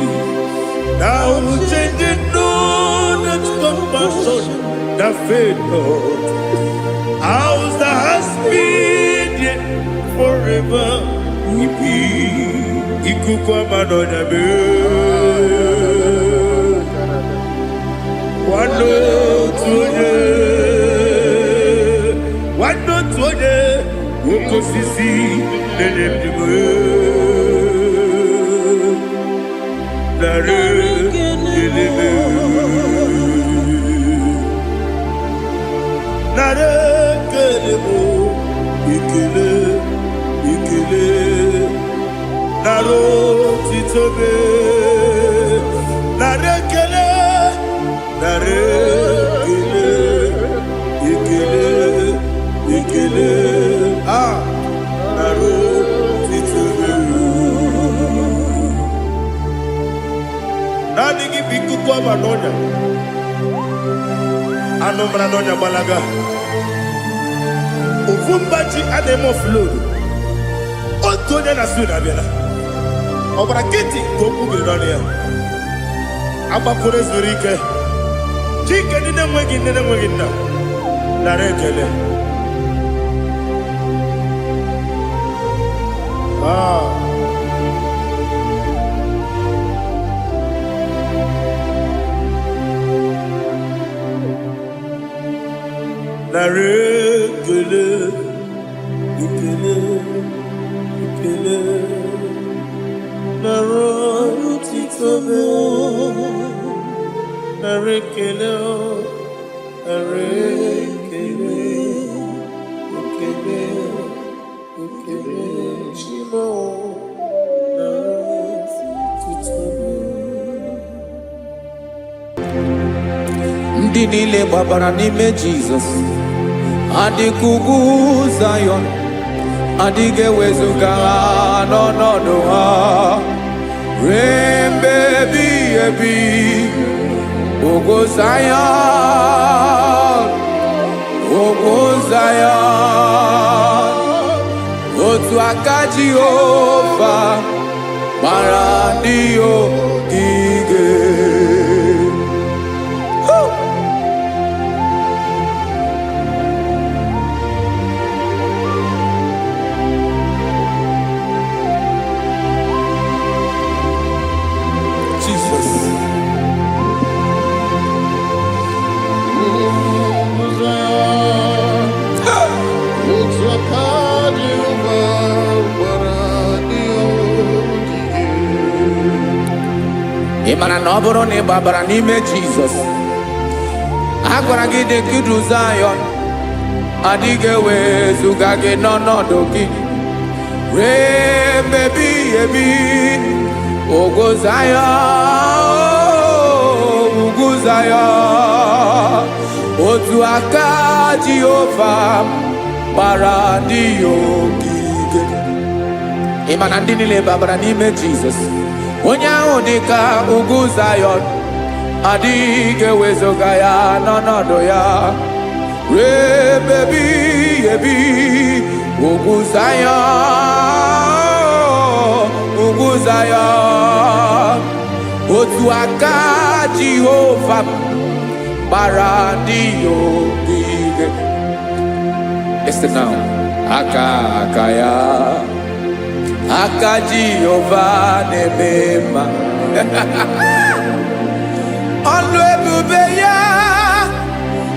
Thou changest not thy compassions, they fail not. As thou hast been, yea, forever will be. Ikuku ama n'ọnya mee. Nwanne otu onye, nwanne otu onye, oke osisi na-enye ndụ m. Narị ekele m. Narị ekele m, ekele, ekele, narị otito m. Narị ekele, narị gbaba n'ọnya. Anụ mara n'ọnya gbalaga. Ofu mba ji a na-eme offload. Otu onye na Sweden abịala. Ọ gbara nkịtị ka okwu biri n'ọnụ ya. Agbakọrọ ezuru ike. Chike ndị na-enweghị nne na-enweghị nna. Nara ekele. Ah. Nara ekele, ekele, ekele. Nara otito m. Nara ekele, nara ekele, ekele, ekele. Chi m o, nara otito m. Ndị niile gbabara n'ime Jizọs adịka ugwu Zayọn, adịghị ewezuga ha n'ọnọdụ ha ruo mgbe ebighị ebi. Ugwu Zayọn, ugwu Zayọn, otu aka Jehova gbara ndị ogige. Jesus. Ugwu Zayọn, otu aka Jehova gbara ndị ogige. Ị mara na ọ bụrụ na ị gbabara n'ime Jizọs, a gwara gị dị ka idu Zayọn, adịghị ewezuga gị n'ọnọdụ gị ruo mgbe ebighị ebi. Ugwu Zayọn, ugwu Zayọn, otu aka Jehova gbara ndị ya ogige. Ị ma na ndị niile babara n'ime Jizọs, onye ahụ dị ka ugwu Zayọn, adịghị ewezuga ya n'ọnọdụ ya ruo ebe ebighị ebi. Ugwu Zayọn, ugwu Zayọn, otu aka Jehova gbara ndị ya ogige. Listen now. Aka aka ya, aka Jehova na-eme mma. Ọlụ ebube ya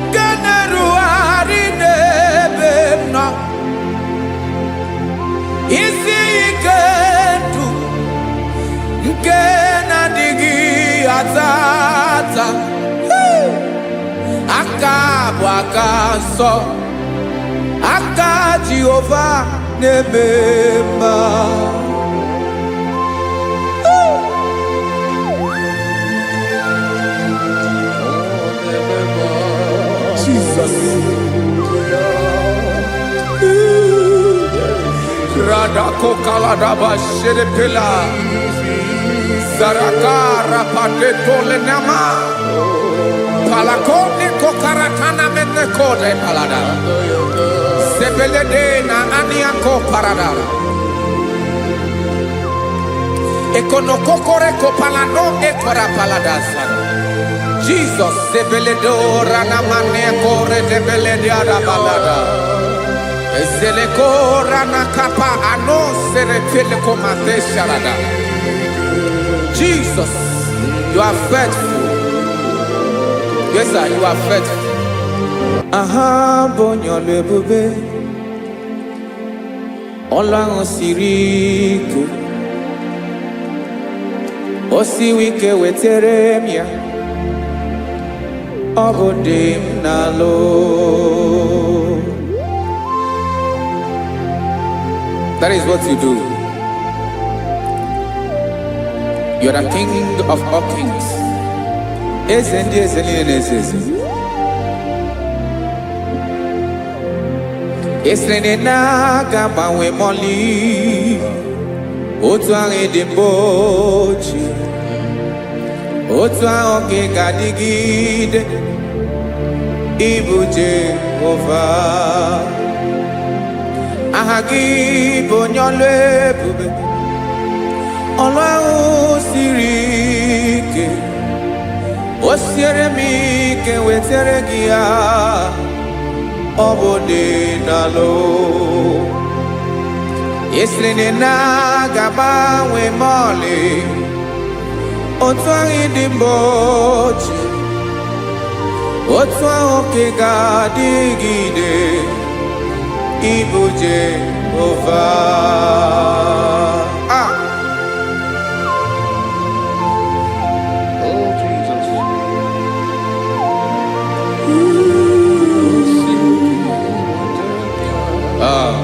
nke na-erugharị n'ebe m nọ. Isi ike ndụ nke na-adịghị ata ata. Aka bụ aka nsọ, aka Jehova na-eme mma. Ọ na-eme mma. Jesus. Radako kaladaba shedepela. Zaraka rapate tolenama. Palakone kokaratana mene kode palada. Sebelede na aniako parada. Ekonokokore kopalano ekora palada sana. Jesus sebeledo ranamane kore debelede arabalada. Ezeleko ranakapa ano seretele komate sharada. Jesus, you are faithful. Yes, sir, you are faithful. Aha bụ onye ọlụ ebube, ọlụ ahụ siri ike, o siwi ike wetere m ya, ọ bụ dị m n'alụ. That is what you do. You are the king of all kings. Eze ndị eze niile na-eze eze. Esiri na aga agbanwe mọlị otu ahụ dị mbụ ochie. Otu ahụ ka ị ga-adịgide, ịbụ Jehova. Aha gị bụ onye ọlụ ebube, ọlụ ahụ siri ike, o siere m ike wetara gị ya, ọ bụ dị n'alụ. Ị sịrị na ị na-aga agbanwe ma ọlị, otu ahụ dị mbụ ochie, otu ahụ ka ị ga-adịgide, ịbụ Jehova. Ah! Oh, Jesus. Ah.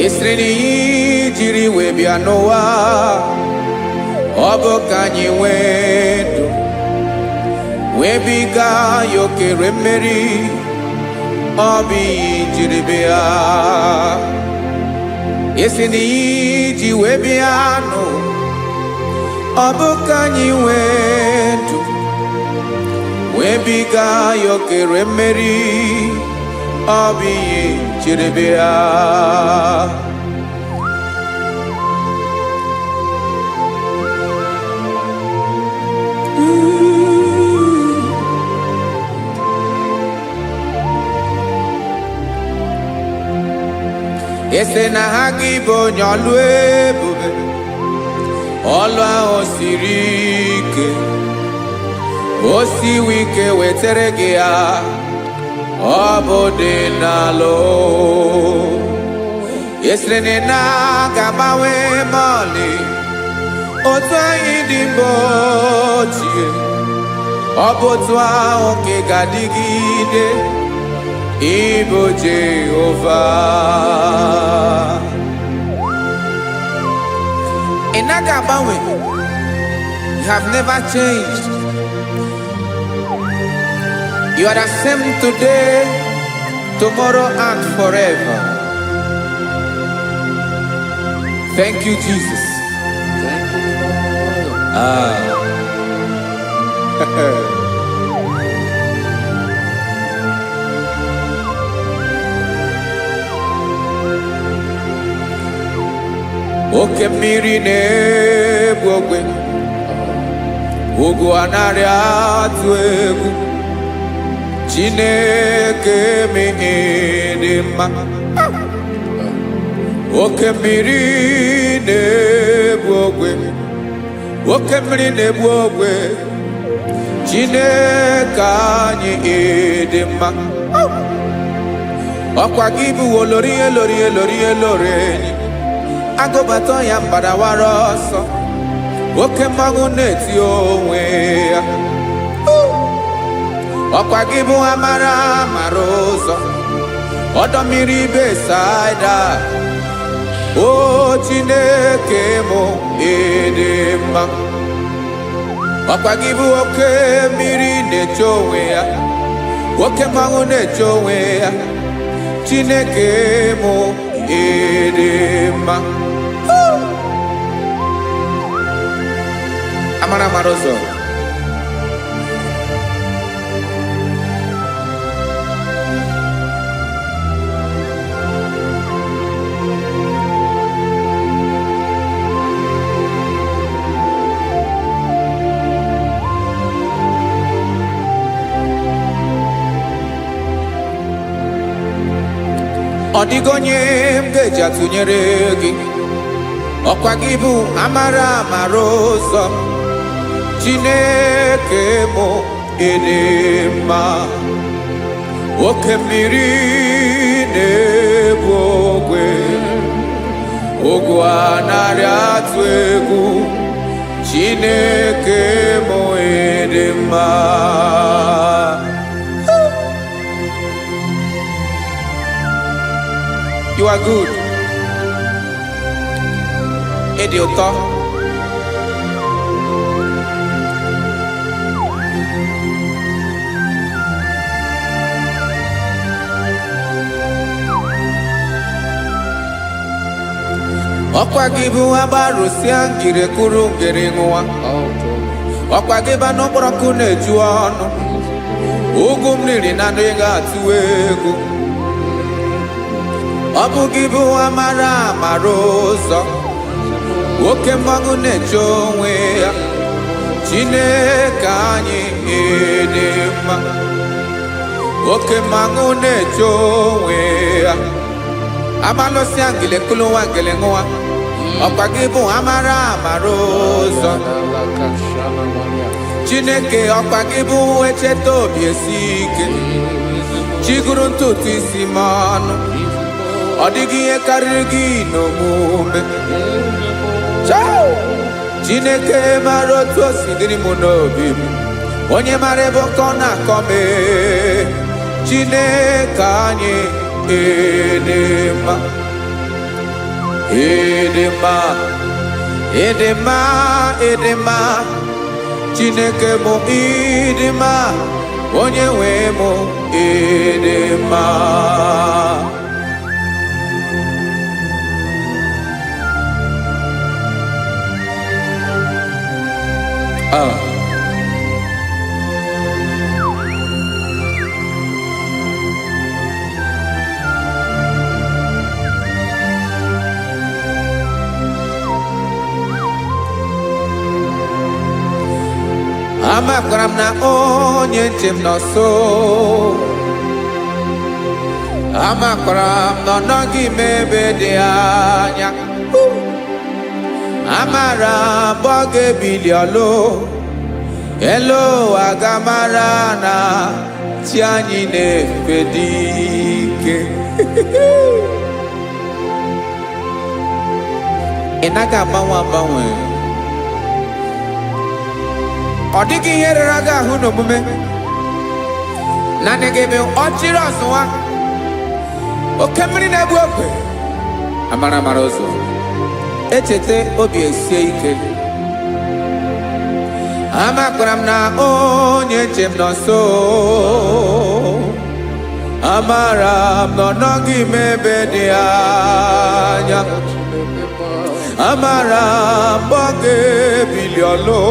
Ị sịrị na ihe jiri wee bịa n'ụwa, ọ bụ ka anyị nwee ndụ, wee biga ya okere mmeri, ọ bụ ihe jiri bịa. Ị sị na ihe ji wee bịa n'ụwa, ọ bụ ka anyị nwee ndụ, wee biga ya okere mmeri, ọ bụ ihe jiri bịa. Ị sị na ha gị bụ onye ọlụ ebube, ọlụ ahụ siri ike, o siwi ike wetara gị ya, ọ bụ dị n'alụ. Ị sịrị na ị na-aga agbanwe ma ọlị, otu anyị dị mbụ ochie, ọ bụ otu ahụ ka ị ga-adịgide, ịbụ Jehova. Ị naghị agbanwe. You have never changed. You are the same today, tomorrow, and forever. Thank you, Jesus. Thank you, Lord. Ah. Oke mmiri na-egbu ogwe, ugwu anaghị atụ egwu, Chineke m dị mma. Oke mmiri na-egbu ogwe, oke mmiri na-egbu ogwe, Chineke anyị dị mma. Ọkwa gị bụ olori elori elori elori enyi, agụbata ya mbadawara ọsọ, oke mmanwụ na-eti onwe ya. Ọkwa gị bụ amara mara ụzọ, ọdọ mmiri Besaida. O Chineke mụ, ịdị mma. Ọkwa gị bụ oke mmiri na-eche onwe ya, oke mmanwụ na-eche onwe ya. Chineke mụ, ịdị mma. Amara mara ụzọ. Ọ dịghị onye m ga-eji atụnyere gị. Ọkwa gị bụ amara amara ụzọ. Chineke mụ, ịdị mma. Oke mmiri na-ebu ogwe, ogwu anaghị atụ egwu. Chineke mụ, ịdị mma. You are good. Ịdị ụtọ. Ọkwa gị bụ agbarụsịa ngiri kwuru ngiri ṅụwa. Ọkwa gị ba n'ụkpọrọkụ na-eju ọnụ. Ugwu m riri na ndị ga-atụ egwu. Ọ bụ gị bụ amara amara ụzọ. Oke mmanwụ na-eche onwe ya. Chineke anyị ịdị mma. Oke mmanwụ na-eche onwe ya. Amalụsịa ngele kụlụwa ngele ṅụwa. Ọkwa gị bụ amara amara ụzọ. Chineke, ọkwa gị bụ echeta obi esi ike. Chiguru ntutu isi m ọnụ. Ọ dịghị ihe karịrị gị n'omume. Chao! Chineke mara otu o si dịrị m n'obi m. Onye mara ebe ọkọ na-akọ m ee. Chineke anyị ịdị mma. Ịdị mma, ịdị mma, ịdị mma. Chineke mụ ịdị mma. Onye nwe mụ ịdị mma. Ah. Amakwara m na onye nche m nọ nso. Amakwara m na ọ nọghị m ebe dị anya. Amara m ọ ga-ebili ọlụ. Elu ụwa ga-amara na chi anyị na-efe dị ike. Ị naghị agbanwe agbanwe. Ọ dịghị ihe rere gị ahụ n'omume. Naanị gị bụ ọchịrị ọzụwa. Oke mmiri na-egbu ogwe. Amara amara ụzọ. Echeta obi esie ike. Amakwara m na onye nche m nọ nso. Amara m na ọ nọghị m ebe dị anya. Amara m ọ ga-ebili ọlụ.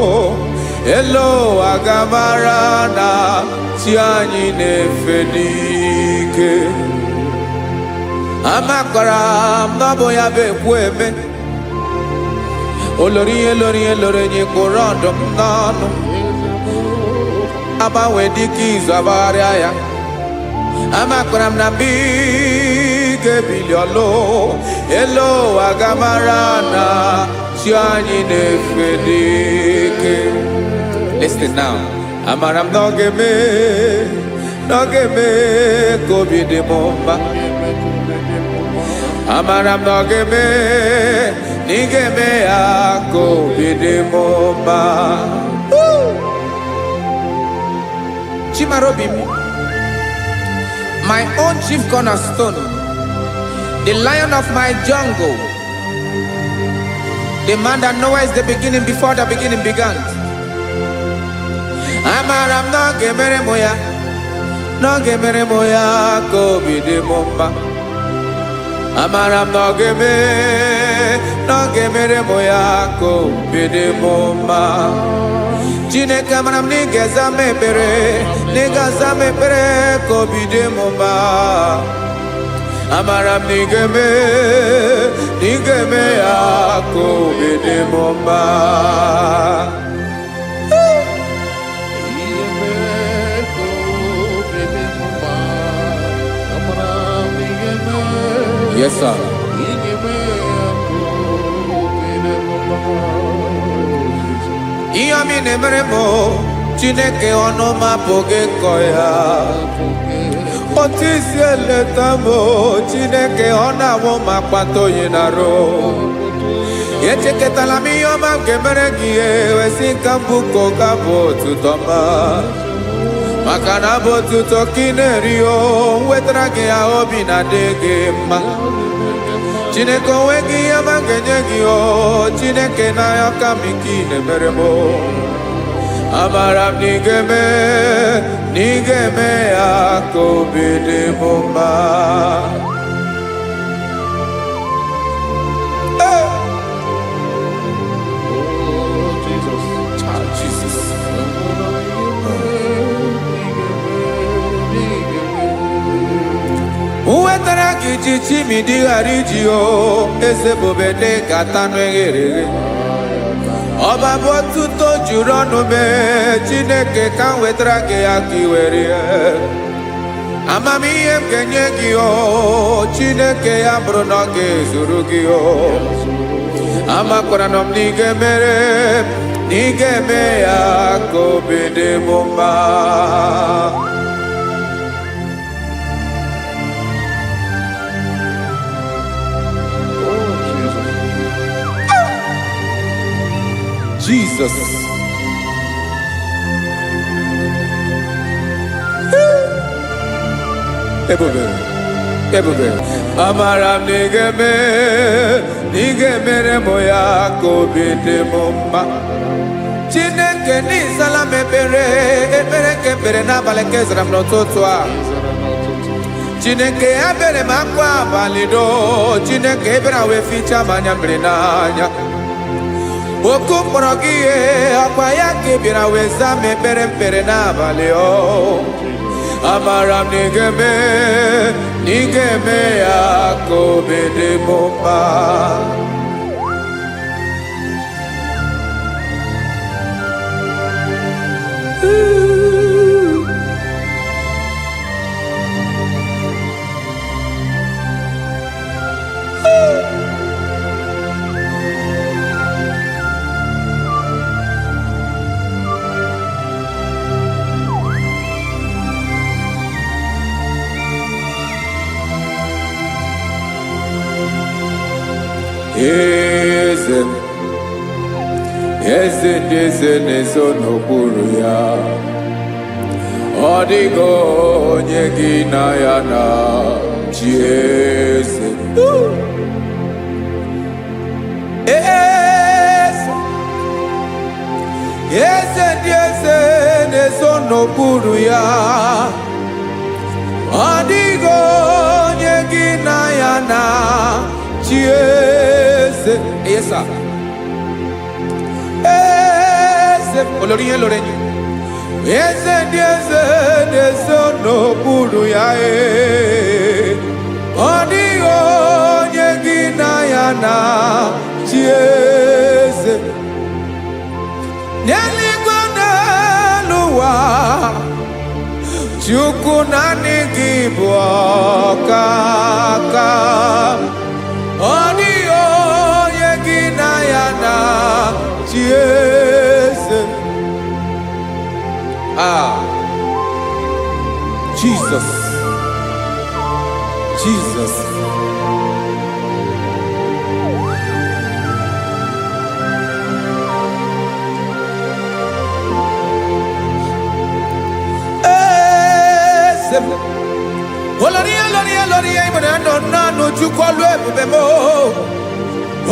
Elu ụwa ga-amara na chi anyị na-efe n'ike. Amakwara m na ọ bụ ya bụ ekwu eme. Olori ihe lori ihe lori enyi kpụrụ ọdụm n'ọnụ. Agbanwe dịka izu agbagharịa ya. Amakwara m na mgbe ị ga-ebili ọlụ. Elu ụwa ga-amara na chi anyị na-efe n'ike. Listen now. Amara m na ọ ga-eme, na ọ ga-eme ka obi dị m mma. Amara m na ọ ga-eme, na ị ga-eme ya ka obi dị m mma. Chimarobi m, my own chief cornerstone, the lion of my jungle, the man that knows the beginning before the beginning began. Amara m na ọ ga-emere m ya, na ọ ga-emere m ya ka obi dị m mma. Amara m na ọ ga-eme, na ọ ga-emere m ya ka obi dị m mma. Chineke, amara m na ị ga-aza m ekpere, na ị ga-aza m ekpere ka obi dị m mma. Amara m na ị ga-eme, na ị ga-eme ya ka obi dị m mma. Yes, sir. Ihe ọma ị na-emere m o, Chineke, ọnụ m apụghị ịkọ ya. Otu isi eleta m o, Chineke, ọ na-awụ m akpata oyi na-arụ. Echekọtala m ihe ọma m ga-emere gị, ewesị ka mbụ ka ọ ga-abụ otuto ma. Maka na abụ otuto ka ị na-eri o, wetara gị ya, obi na-adị gị mma. Chineke, onwe gị ihe ọma m ga-enye gị o, Chineke, n'anya ka m ike ị na-emere m o. Amara m na ị ga-eme, na ị ga-eme ya ka obi dị m mma. Ee! Gị ji chimidi ghara iji o eze bube dị ka tanụ eghere eghe. Ọba bụ otuto juru ọnụ mee Chineke ka m wetara gị ya ka ị were ya. Amamihe m ga-enye gị o Chineke ya bụrụ na ọ ga-ezuru gị o. Amakwara nọ m na ị ga-emere na ị ga-eme ya ka obi dị m mma. Oh, Jesus. Jesus. Ebube, ebube. Amara m na ị ga-eme, na ị ga-emere m ya ka obi dị m mma. Chineke n'ịzala m ekpere, ekpere nke ekpere n'abalị nke zara m n'ụtụtụ a. Chineke ebere m akwa abalị doo, Chineke ebere wee fichaa m anya mmiri n'anya. Oku mkpọrọ gị ihe ọkwa ya ka ị bịara wee zaa m ekpere mkpere n'abalị o. Amara m na ị ga-eme, na ị ga-eme ya ka obi dị m mma. Eze m, eze ndị eze na-ezo n'okpuru ya. Ọ dịghị onye gị na ya na chi eze. Eze, eze ndị eze na-ezo n'okpuru ya. Ọ dịghị onye gị na ya na chi eze. Yes, sir. Eze, olórí ihe lórí enyi. Eze ndị eze na-ezo n'okpuru ya ee. Ọ dịghị onye gị na ya na chi eze. N'eluigwe n'elu ụwa, Chukwu naanị gị bụ ọkaka. Ọ dịghị onye gị na ya na chi eze. Ah, Jesus, Jesus. Eze m. Olórí olórí olórí ìmọ̀ràn nọ nánú Chukwu ọlụ ebube m.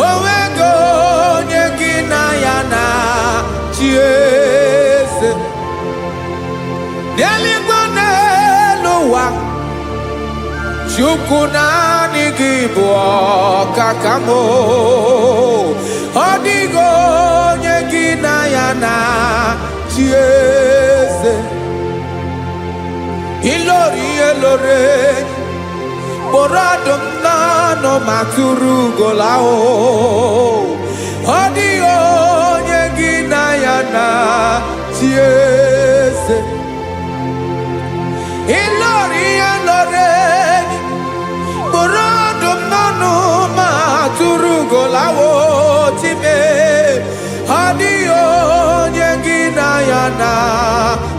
Onwego onye gị na ya na chi eze. N'eluigwe n'elu ụwa, Chukwu naanị gị bụ ọkaka m. Ọ dịghị onye gị na ya na chi eze. Ilori elore kpọrọ ọdụm n'ọnụ ma tụrụ ugola o. Ọ dịghị onye gị na ya na chi eze. Ilori elore kpọrọ ọdụm n'ọnụ ma tụrụ ugola o chime. Ọ dịghị onye gị na ya na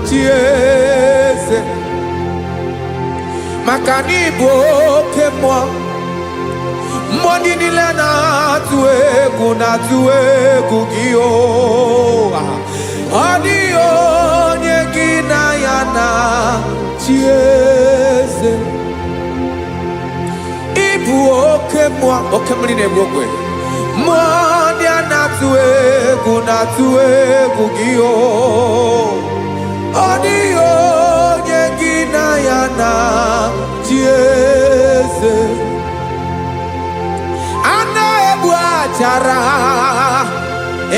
chi eze. Maka na ịbụ oke mmụọ, mmụọ ndị niile na-atụ egwu na-atụ egwu gị o. Ọ dịghị onye gị na ya na chi eze. Ịbụ oke mmụọ, oke mmiri na-egbu ogwe. Mmụọ ndị a na-atụ egwu na-atụ egwu gị o. Ọ dịghị onye gị na ya na chi eze. A na-egbu achara,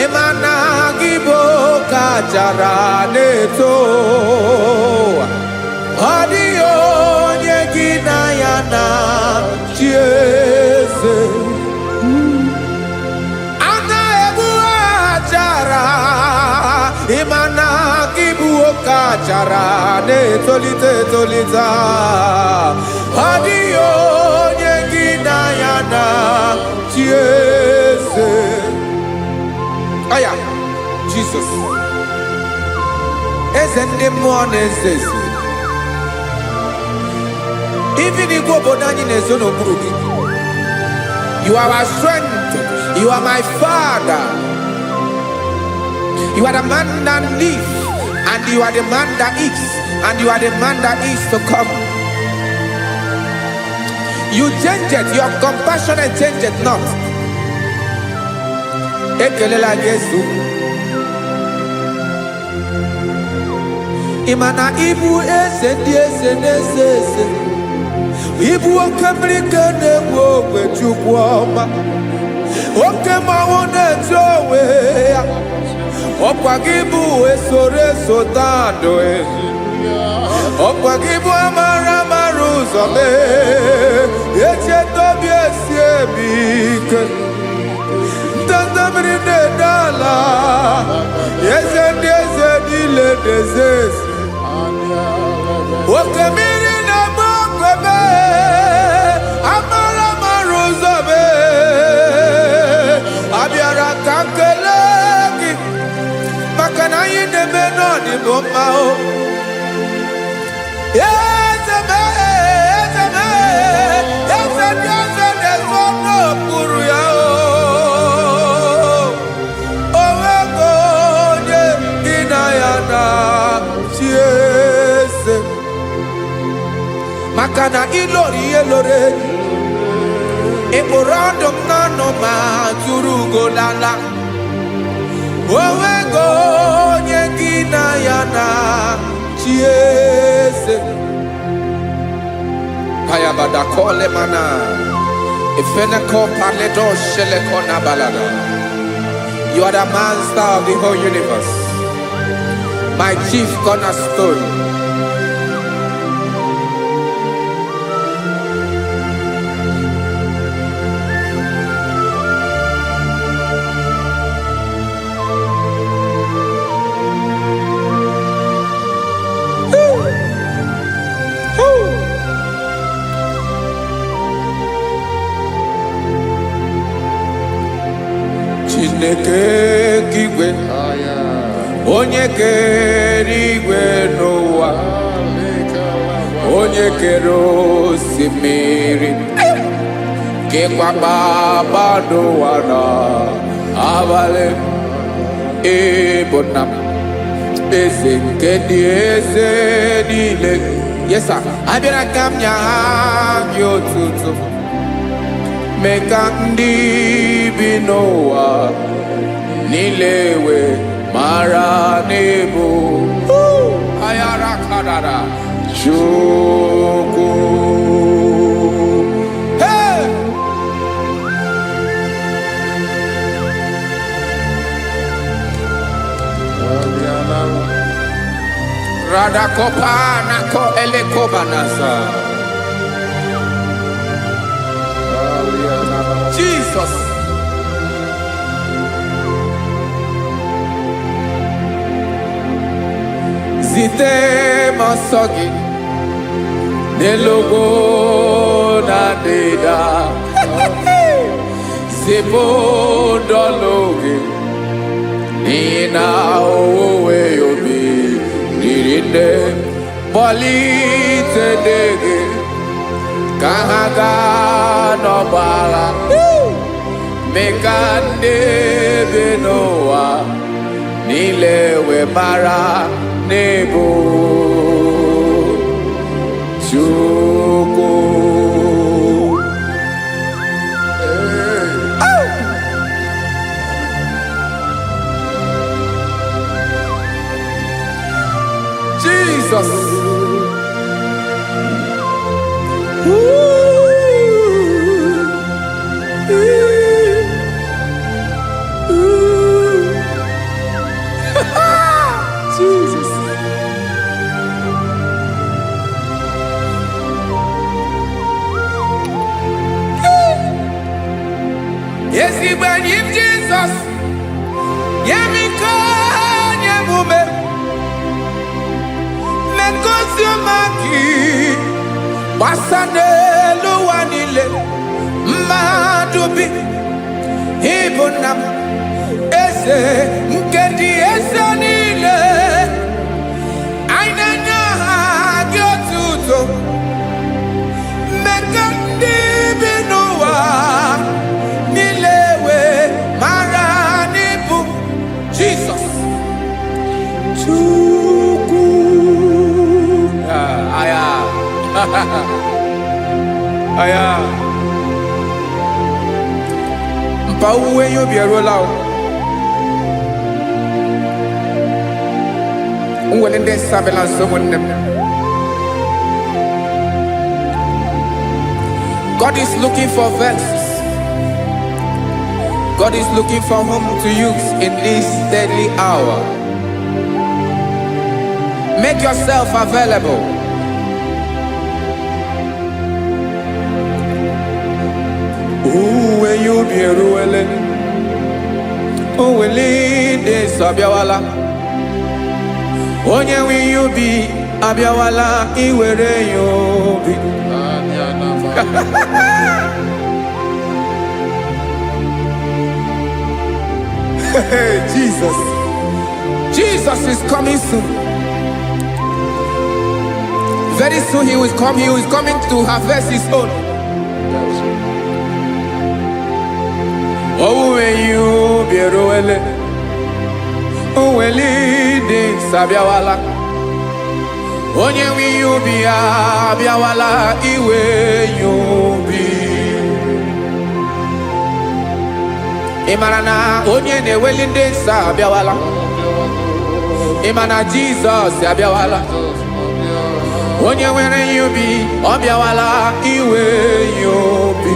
ịma na gị bụ oke achara na-eto. Ọ dịghị onye gị na ya na pụtara na-etolite etolite. Ọ dịghị onye gị na ya na chi eze. Aya, Jizọs, eze ndị mmụọ na-eze eze. Even igwe obodo anyị na-ezo n'okpuru gị. You are our strength. You are my father. You are the man that lives, and you are the man that is, and you are the man that is to come. You change it, your compassion change it not. Ekelela gị, Yesu. Ị ma na ịbụ eze ndị eze na-eze eze. Ịbụ oke mmiri ka na-egbu ogwe. Chukwu ọma, oke mmanwụ na-etu onwe ya. Ọkwa gị bụ esoro eso tando. Ọkwa gị bụ amara mara ụzọ mee echeta obi esi emi ike. Ndanda mmiri na-ede ala, eze ndị eze niile na-eze eze. Oke mmiri na-agba ogwe mee amara mara ụzọ mee. Abịara ka m kelee gị maka na anyị na-eme n'ọdịbụ mma o. Eze mee, eze mee, eze ndị eze na-ezo n'okpuru ya o. O nwego onye gị na ya na chi eze. Maka na ilori ihe loro enyi. Ị kpụrụ ọdụm n'ọnụ ma tụrụ ugo lala. O nwego onye gị na ya na chi eze. Kayabada kole mana. Ifeneko paledo sheleko na balada. You are the master of the whole universe. My chief cornerstone. Woo. Chineke igwe, onye kere igwe n'ụwa, onye kere osimiri, kekwa kpakpando ụwa na abalị, ịbụ nna m, eze nke ndị eze niile. Yes sir. Abịara ka m nye gị otuto, mee ka ndị bi n'ụwa niile wee mara n'ịbụ ayara karara Chukwu. Hey! Radakopa nako elekobanasa. Jesus. Zite m ọsọ gị n'elu ugwu na ndịda. Zipụ ndọlụ gị n'ihi na owuwe obi riri nne. Kpọlite ndị gị ka ha gaa n'ọgbọ agha. Mee ka ndị bi n'ụwa niile wee mara n'ịbụ Chukwu. Jesus. Ooh. Ooh. Ooh. Jesus. Ezigbo enyi m Jizọs, nye m ike, nye m ume. Gbasa n'elu ụwa niile mmadụ bi. Ịbụ nna m, eze nke ndị eze niile. Anyị na-enye aha gị otuto. Mmekọ ndị bi n'ụwa niile wee mara n'ịbụ Jizọs Chukwu. Ah, aya. Aya. Mpa, owuwe ihe ubi eruola o. Nwere ndị surveillance, ụmụnne m. God is looking for vessels. God is looking for whom to use in this deadly hour. Make yourself available. Owuwe ihe ubi eruwele. Owele ndị nsọ abịawala. Onye nwe ihe ubi abịawala iwere ya obi. Anya na Hey, Jesus. Jesus is coming soon. Very soon he will come. He is coming to harvest his own. That's it. Owuwe ihe ubi eruwele. Owele ndị nsọ abịawala. Onye nwe ihe ubi ya abịawala iwe ya obi. Ị mara na onye na-eweli ndị nsọ abịawala. Ị ma na Jizọs abịawala. Onye nwere ihe ubi ọ bịawala iwe ya obi.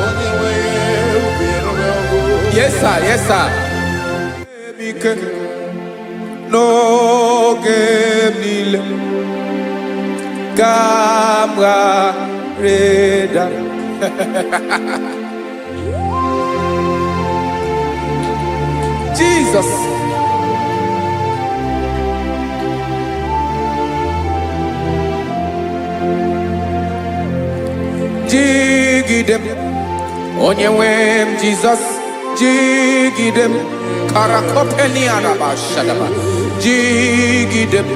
Onye nwe ubi eruwego. Yes sir, yes sir. Ike n'oge m niile ka m ghara ịda. Jesus. Jigide m, onye nwe m Jizọs, jigide m. Karakopeniarabashadaba. Jigide m,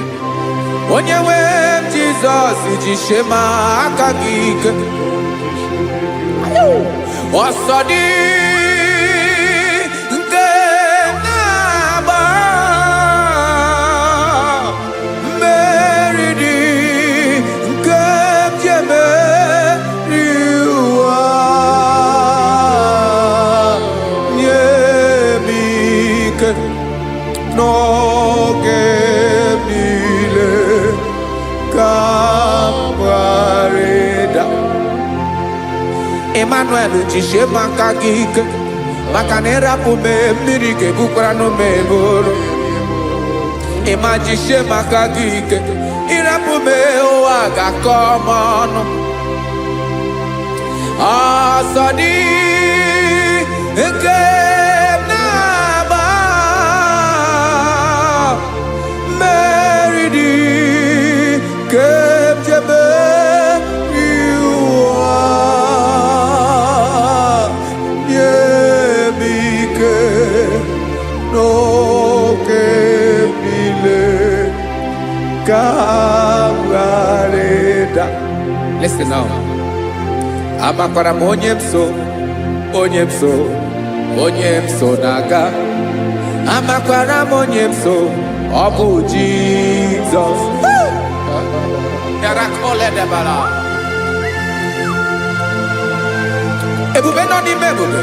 onye nwe m Jizọs, jisie m aka gị ike. Ọsọ dị nke na-agba, mmeri dị nke m ji emeri ụwa. Nye m ike n'oge m niile ka m ghara ịda. Emmanuel, jisie m aka gị ike, maka na ịrapụ m, mmiri ga-ebukwara m eburu. Ịma jisie m aka gị ike, ịrapụ m, ụwa ga-akọ m ọnụ. Ọsọ dị nke m na-agba, mmeri dị nke m ji emeri ụwa. Nye m ike n'oge m niile ka m ghara ịda. Listen now. Amakwara m onye m so, onye m so, onye m so na-aga. Amakwara m onye m so, ọ bụ Jizọs. Yarakoledebara. Ebube nọ n'ime ebube.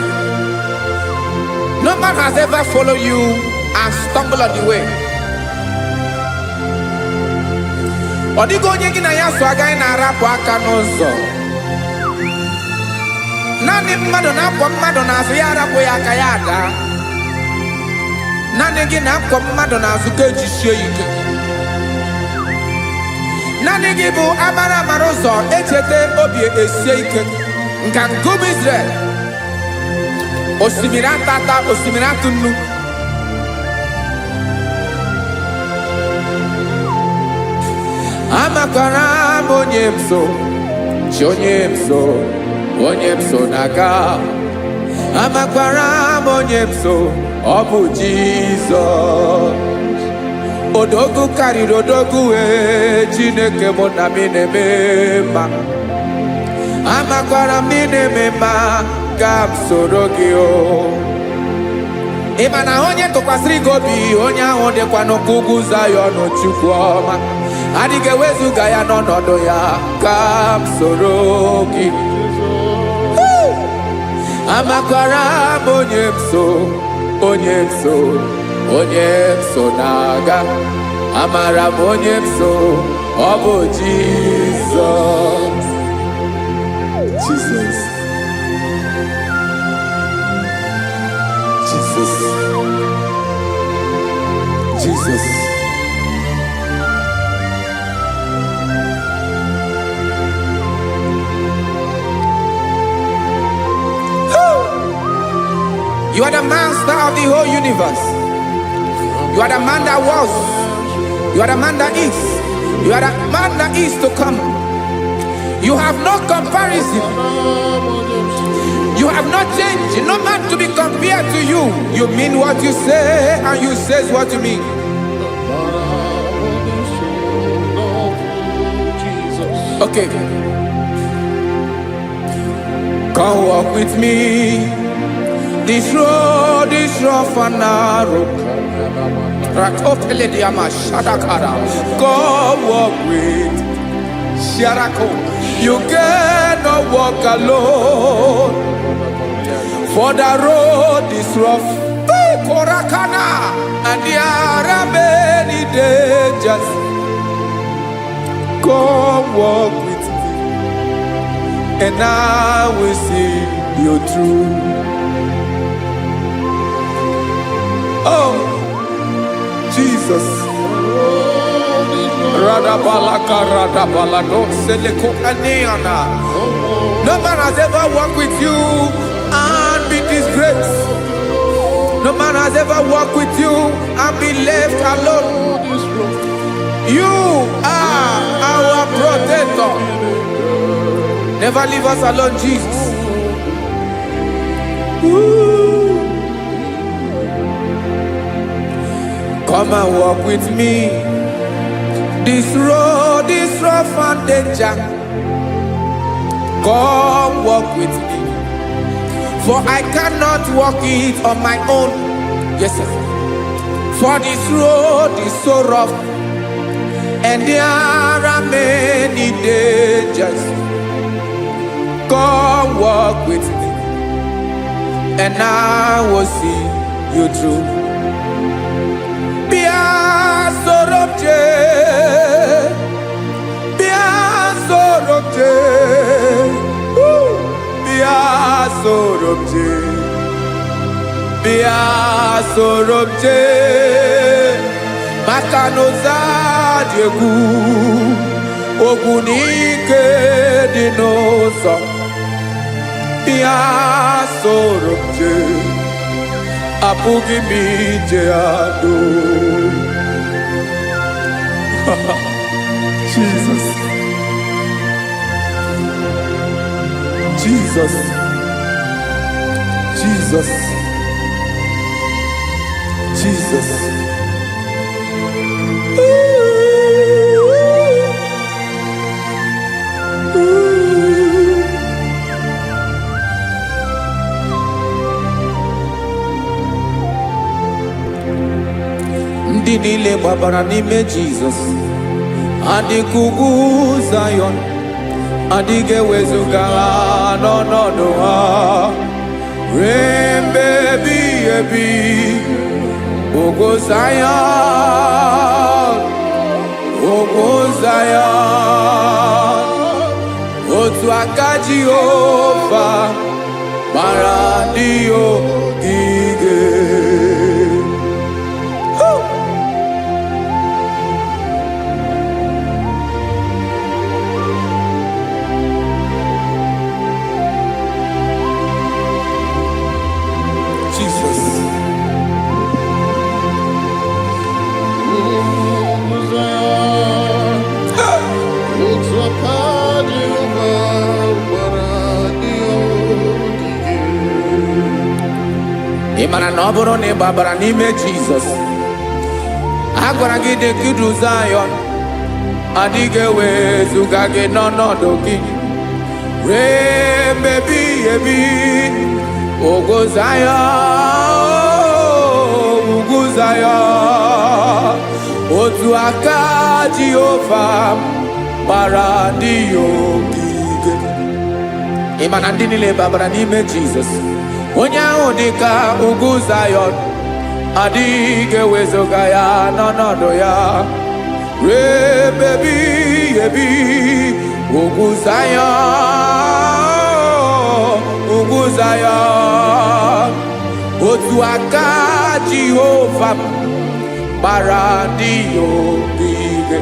No man has ever followed you and stumbled on the way. Ọ dịghị onye gị na ya so agaghị na-arapụ aka n'ụzọ. Naanị mmadụ na-akwọ mmadụ n'azụ ya arapụ ya aka ya ada. Naanị gị na-akwọ mmadụ n'azụ ka ejisie ya ike. Naanị gị bụ amara amara ụzọ echeta obi esie ike. Nka nkume Israel. Osimiri atata, osimiri atụ nnu. Amakwara m onye m so, chi onye m so, onye m so na-aga. Amakwara m onye m so, ọ bụ Jizọs. Odogwu karịrị odogwu wee, Chineke mụ na m na-eme mma. Amakwara m na ị na-eme mma, ka m soro gị o. Ị ma na onye tụkwasịrị gị obi, onye ahụ dịkwa n'ụkwụ ugwu Zayọn. Chukwu ọma adịghị ewezuga ya n'ọnọdụ ya. Ka m soro gị. Amakwara m onye m so, onye m so, onye m so na-aga. Amara m onye m so, ọ bụ Jizọs. Jesus. Jesus. Jesus. You are the master of the whole universe. You are the man that was. You are the man that is. You are the man that is to come. You have no comparison. You have not changed. No man to be compared to you. You mean what you say, and you say what you mean. Jesus. Okay. Come walk with me. This road is rough and narrow. Rakopelediama shadakara. Come walk with Sharako. You cannot walk alone. For the road is rough. Hey, Korakana. And there are many dangers. Come walk with me, and I will see you through. Oh, Jesus. Radabalaka radabalado seleko aniana. No man has ever walked with you and be disgraced. No man has ever walked with you and be left alone. You are our protector. Never leave us alone, Jesus. Ooh. Come and walk with me. This road is rough and danger. Come walk with me. For I cannot walk it on my own. Yes, sir. For this road is so rough and there are many dangers. Come walk with me, and I will see you through. Bịa soro m jee, bịa soro m jee, woo! Bịa soro m jee, bịa soro m jee, maka na ụzọ a dị egwu, ogwu na ike dị n'ụzọ. Bịa soro m jee, apụghị m ije ya doo. Jesus. Jesus. Jesus. Jesus. Ooh, ooh. Ndị niile gbabara n'ime Jizọs adịka ugwu Zayọn, adịghị ewezuga ha n'ọnọdụ ha ruo mgbe ebighị ebi. Ugwu Zayọn, ugwu Zayọn, otu aka Jehova gbara ndị ogige. Woo! Jesus. Ugwu Zayọn, na ọ bụrụ na ị gbabara n'ime Jizọs, a gwara gị dị ka idu Zayọn, adịghị ewezuga gị n'ọnọdụ gị ree mmebi ebi. Ugwu Zayọn, ugwu Zayọn, otu aka Jehova gbara ndị ya ogige. Ị ma na ndị niile babara n'ime Jizọs, onye ahụ dị ka ugwu Zayọn, adịghị ewezuga ya n'ọnọdụ ya ree mmebi ebi. Ugwu Zayọn, ugwu Zayọn, otu aka Jehova m gbara ndị ya ogige.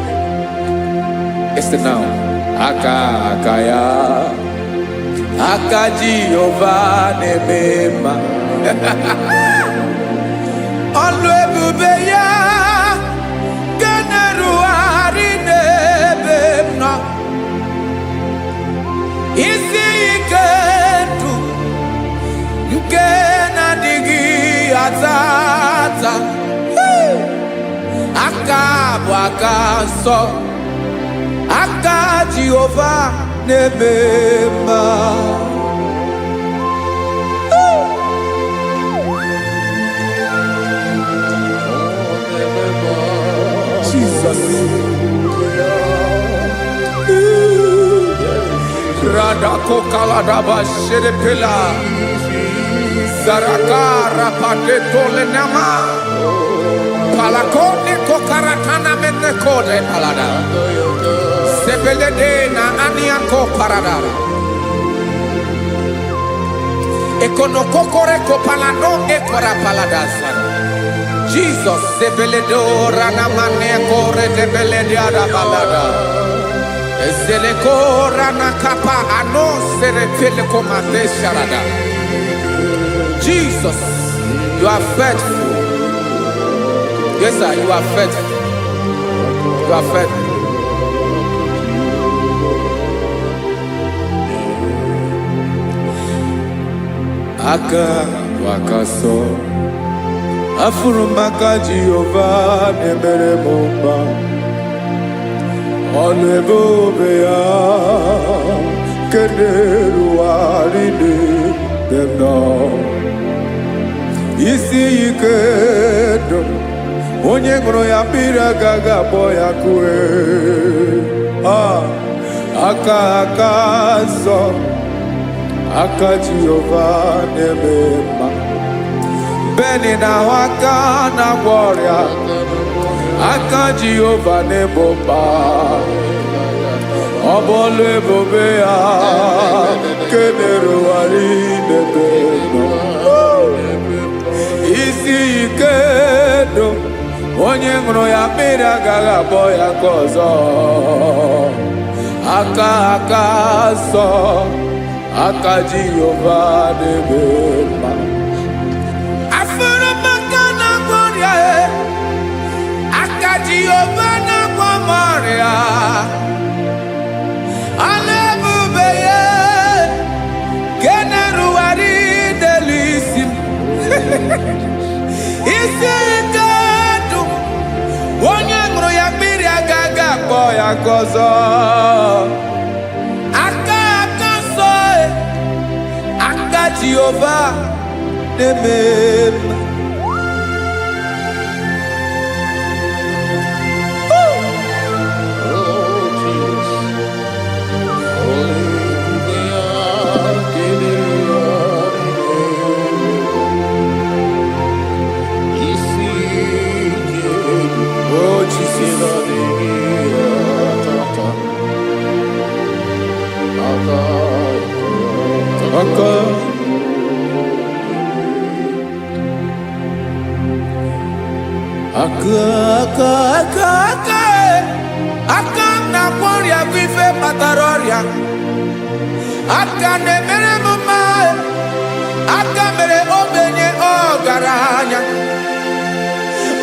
Listen now. Aka aka ya, aka Jehova na-eme mma. Ọlụ ebube ya nke na-erugharị n'ebe m nọ. Isi ike ndụ nke na-adịghị ata ata. Hey! Aka bụ aka nsọ, aka Jehova na-eme mma. Jesus. Radako kaladaba shedepela. Zaraka rapate tolenama. Palakone kokaratana mene kode palada. Sebelede na aniako paradara. Ekonokokore kopalano ekora paladasa. Jesus sebeledo ranamane kore debelede balada. Ezeleko rana kapa ano serepele komate sharada. Jesus, you are faithful. Yes, sir, you are faithful. You are faithful. Aka bụ aka sọ, afụrụ m aka Jehova na-emere m mma. Ọlụ ebube ya nke na-erugharị n'ebe m nọ. Isi ike ndụ, onye ṅụrụ ya mmiri agaghị akpọ ya kue. Ah, aka aka nsọ, aka Jehova na-eme mma. Beni na-ahụ aka na-agwọ ọrịa, aka Jehova na-ebo mkpa. Ọ bụ ọlụ ebube ya nke na-erugharị n'ebe nọ. Isi ike ndụ, onye ṅụrụ ya mmiri agaghị akpọ ya ka ọzọ. Aka aka nsọ, aka Jehova na-eme mma. Afụrụ m aka na-agwọ ọrịa e, aka Jehova na-agwọ m ọrịa. Ala ebube ya nke na-erugharị n'elu isi m. Isi ike ndụ, onye ṅụrụ ya mmiri agaghị akpọ ya ka ọzọ. Aka aka nsọ e, aka Jehova na-eme mma. Oh, Jesus. Hallelujah. Isi ike Oh Jesus. Aka Aka aka aka aka aka e. Aka m na-agwọ ọrịa bụ ife kpatara ọrịa. Aka na-emere m mma e. Aka mere ogbenye ọgaranya.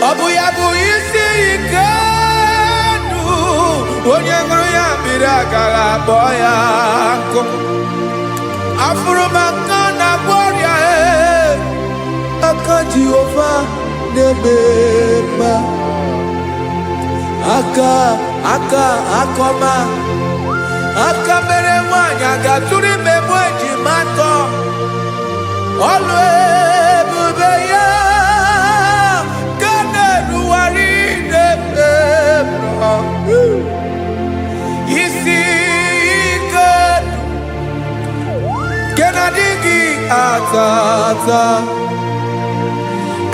Ọ bụ ya bụ isi ike ndụ, onye ṅụrụ ya mmiri agaghị akpọ ya nkụ. Afụrụ m aka na-agwọ ọrịa e. Aka Aka Jehova na-eme mma. Aka, aka, akọma. Aka mere nwanyị a ga-atụrụ ime mụ ejima atọ. Ọlụ ebube ya ka na-erugharị n'ebe m nọ. Isi ike nke na-adịghị ata ata.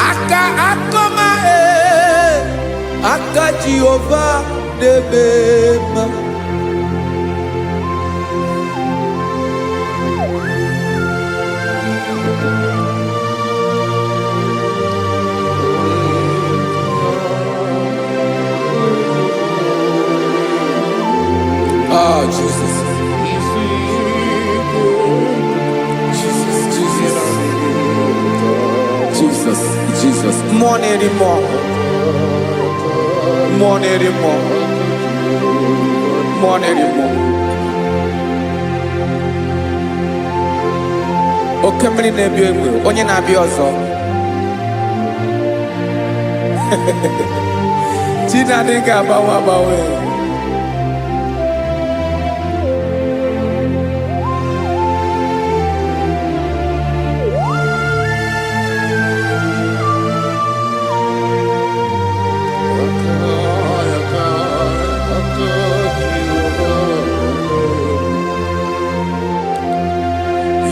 Aka akọma e, aka Jehova na-eme mma. Ah, Jesus. Jesus, Jesus, Jesus, Jesus. Mmụọ na-eri mmụọ. Mmụọ na-eri mmụọ. Mmụọ na-eri mmụọ. Oke mmiri na-ebi egbe, onye na-abịa ọzọ. Chi na-adịghị agbanwe agbanwe.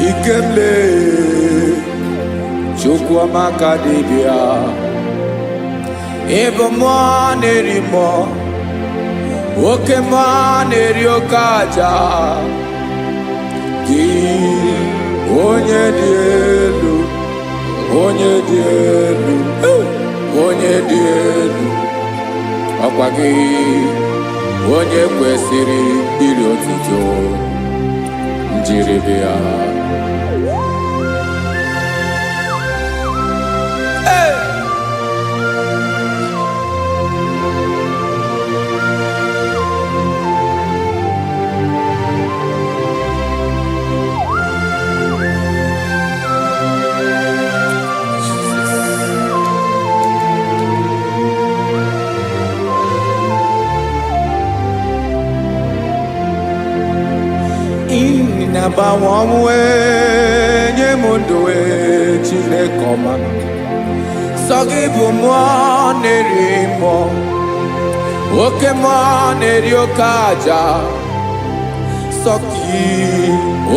Ikemle Chukwuamaka dibịa. Ịbụ mmụọ na-eri mmụọ, oke mmụọ na-eri oke aja. Gị onye dị elu, onye dị elu, onye dị elu, ọkwa gị onye kwesịrị iri otuto njiribịa. Hey! Na-agbanwe ọnwụ ee, nye m ndụ ee, Chineke ọma. Sọ gị bụ mmụọ na-eri mmụọ, oke mmụọ na-eri oke aja. Sọ gị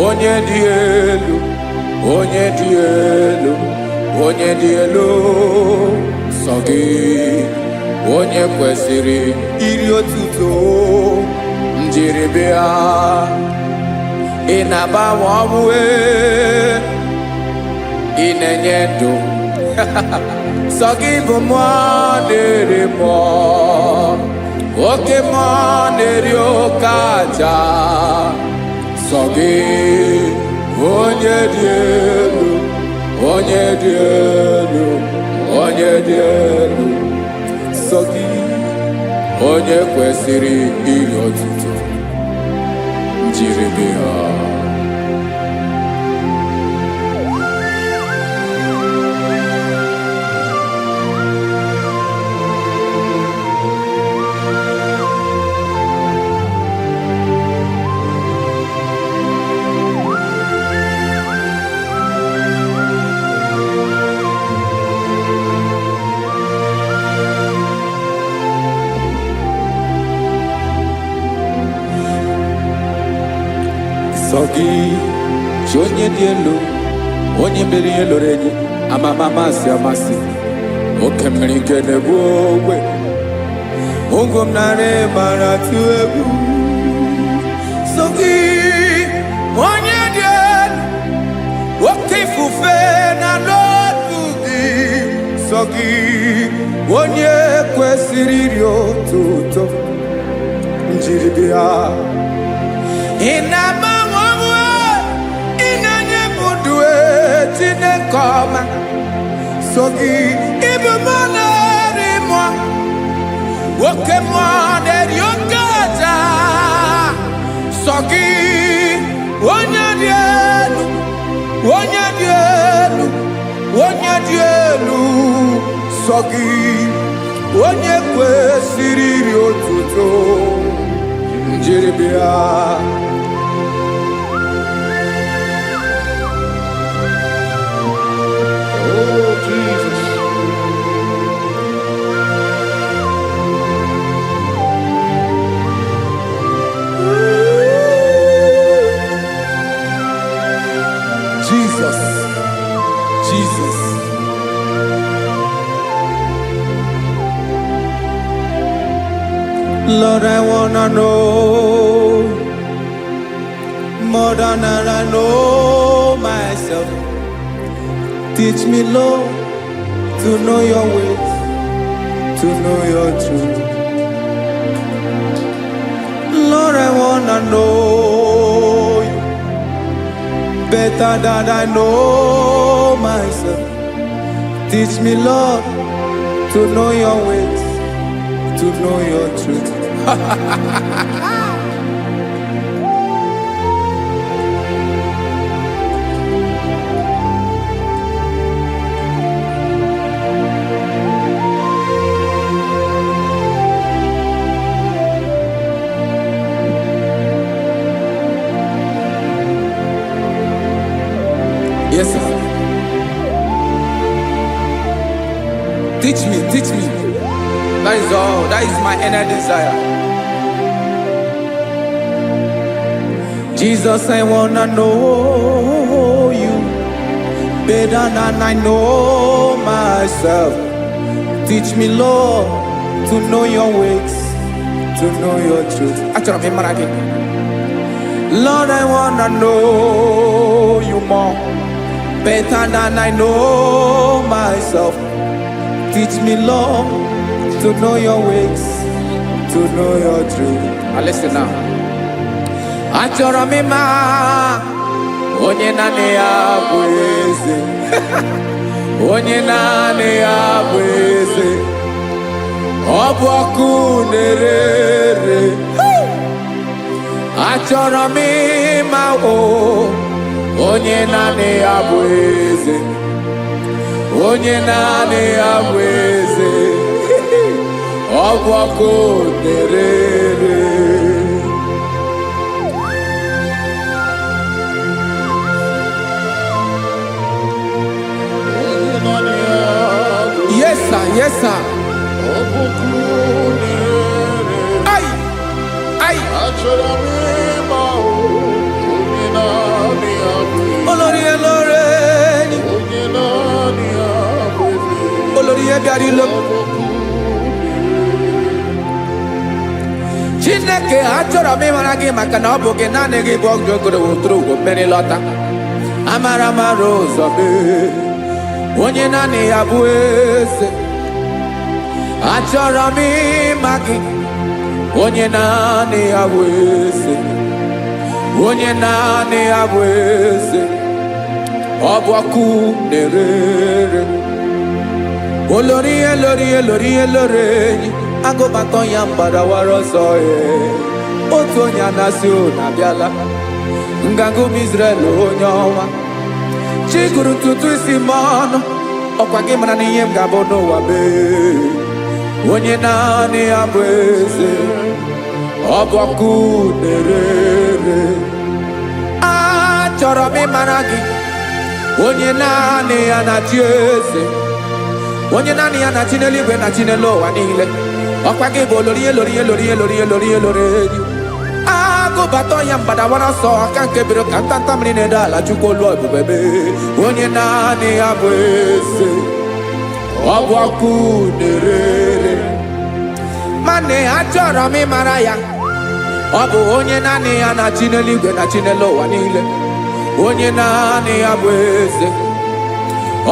onye dị elu, onye dị elu, onye dị elu. Sọ gị onye kwesịrị iri otuto njiribịa. Ị na-agbanwe ọnwụ ee, ị na-enye ndụ. Sọ gị bụ mmụọ na-eri mmụọ, oke mmụọ na-eri oke aja. Sọ gị onye dị elu, onye dị elu, onye dị elu. Sọ gị onye kwesịrị iri otuto njiribịa. Sọ gị chi onye dị elu, onye mere ihe lụrụ enyi, amama amasị amasị, oke mmiri nke na-egbu ogwe, ụgwọ m narị mara tụ egwu. Sọ gị onye dị elu, oke ifufe na n'otu gị. Sọ gị onye kwesịrị iri otuto njiribịa. Ị na-agbanwe ọnwụ, ị na-enye m ndụ ee, Chineke ọma. So gị ịbụ mmụọ na-eri mmụọ, oke mmụọ na-eri oke aja. Sọ gị onye dị elu, onye dị elu, onye dị elu. sọ gị, onye kwesịrị iri otuto njiri bịa. Oh, Jesus. Jesus, Jesus. Lord, I wanna know more than I know myself. Teach me, Lord, to know your ways, to know your truth. Lord, I wanna know you better than I know myself. Teach me, Lord, to know your ways, to know your truth. Yes, sir. Teach me, teach me. That is all. That is my inner desire. Jesus, I wanna know you better than I know myself. Teach me, Lord, to know your ways, to know your truth. Achọrọ m ịmara gị. Lord, I wanna know you more, better than I know myself. Teach me, Lord, to know your ways, to know your truth. Now listen now. Achọrọ m ịma onye naanị ya bụ eze, onye naanị ya bụ eze. Ọ bụ ọkụ na-ere ere. Achọrọ m ịma o onye naanị ya bụ eze, onye naanị ya bụ eze. Ọ bụ ọkụ na-ere ere. Onye naanị ya bụ Yes sir, yes sir. ọbụkụ na-ere. Ai, ai. Achọrọ m ịma o, onye naanị ya bụ eze. Olórí elóore ni. Onye naanị ya bụ eze. Olórí ebịara ilo. Ọbụkụ Chineke, achọrọ m ịmara gị maka na ọ bụ gị naanị gị bụ ọgụ ogoro woturu ugo mmiri lọta. Amara mara ụzọ mee. Onye naanị ya bụ eze. Achọrọ m ịma gị. Onye naanị ya bụ eze. Onye naanị ya bụ eze. Ọ bụ ọkụ na-ere ere. Olórí elórí elórí elórí enyi agụbatọ ya mgbadawara ọsọ ee. Otu onye anasị unu abịala nganga ụmụ Izrel onye ọnwa chi gụrụ ntutu isi m ọnụ ọkwa gị mara na ihe m ga-abụ n'ụwa mee. Onye naanị ya bụ eze, ọ bụ ọkụ na-ere ere. Achọrọ m ịmara gị, onye naanị ya na-achị eze, onye naanị ya na-achị n'eluigwe na chi n'elu ụwa niile. Ọkwa gị bụ olori elori elori elori elori elori enyi agụbata ya mgbadawara ọsọ aka nke biro ka ntanta mmiri na-ede ala chukwu olu ebube mee. Onye naanị ya bụ eze, ọ bụ ọkụ na-ere ere. Mana achọrọ m ịmara ya, ọ bụ onye naanị ya na-achị n'eluigwe na chi n'elu ụwa niile, onye naanị ya bụ eze,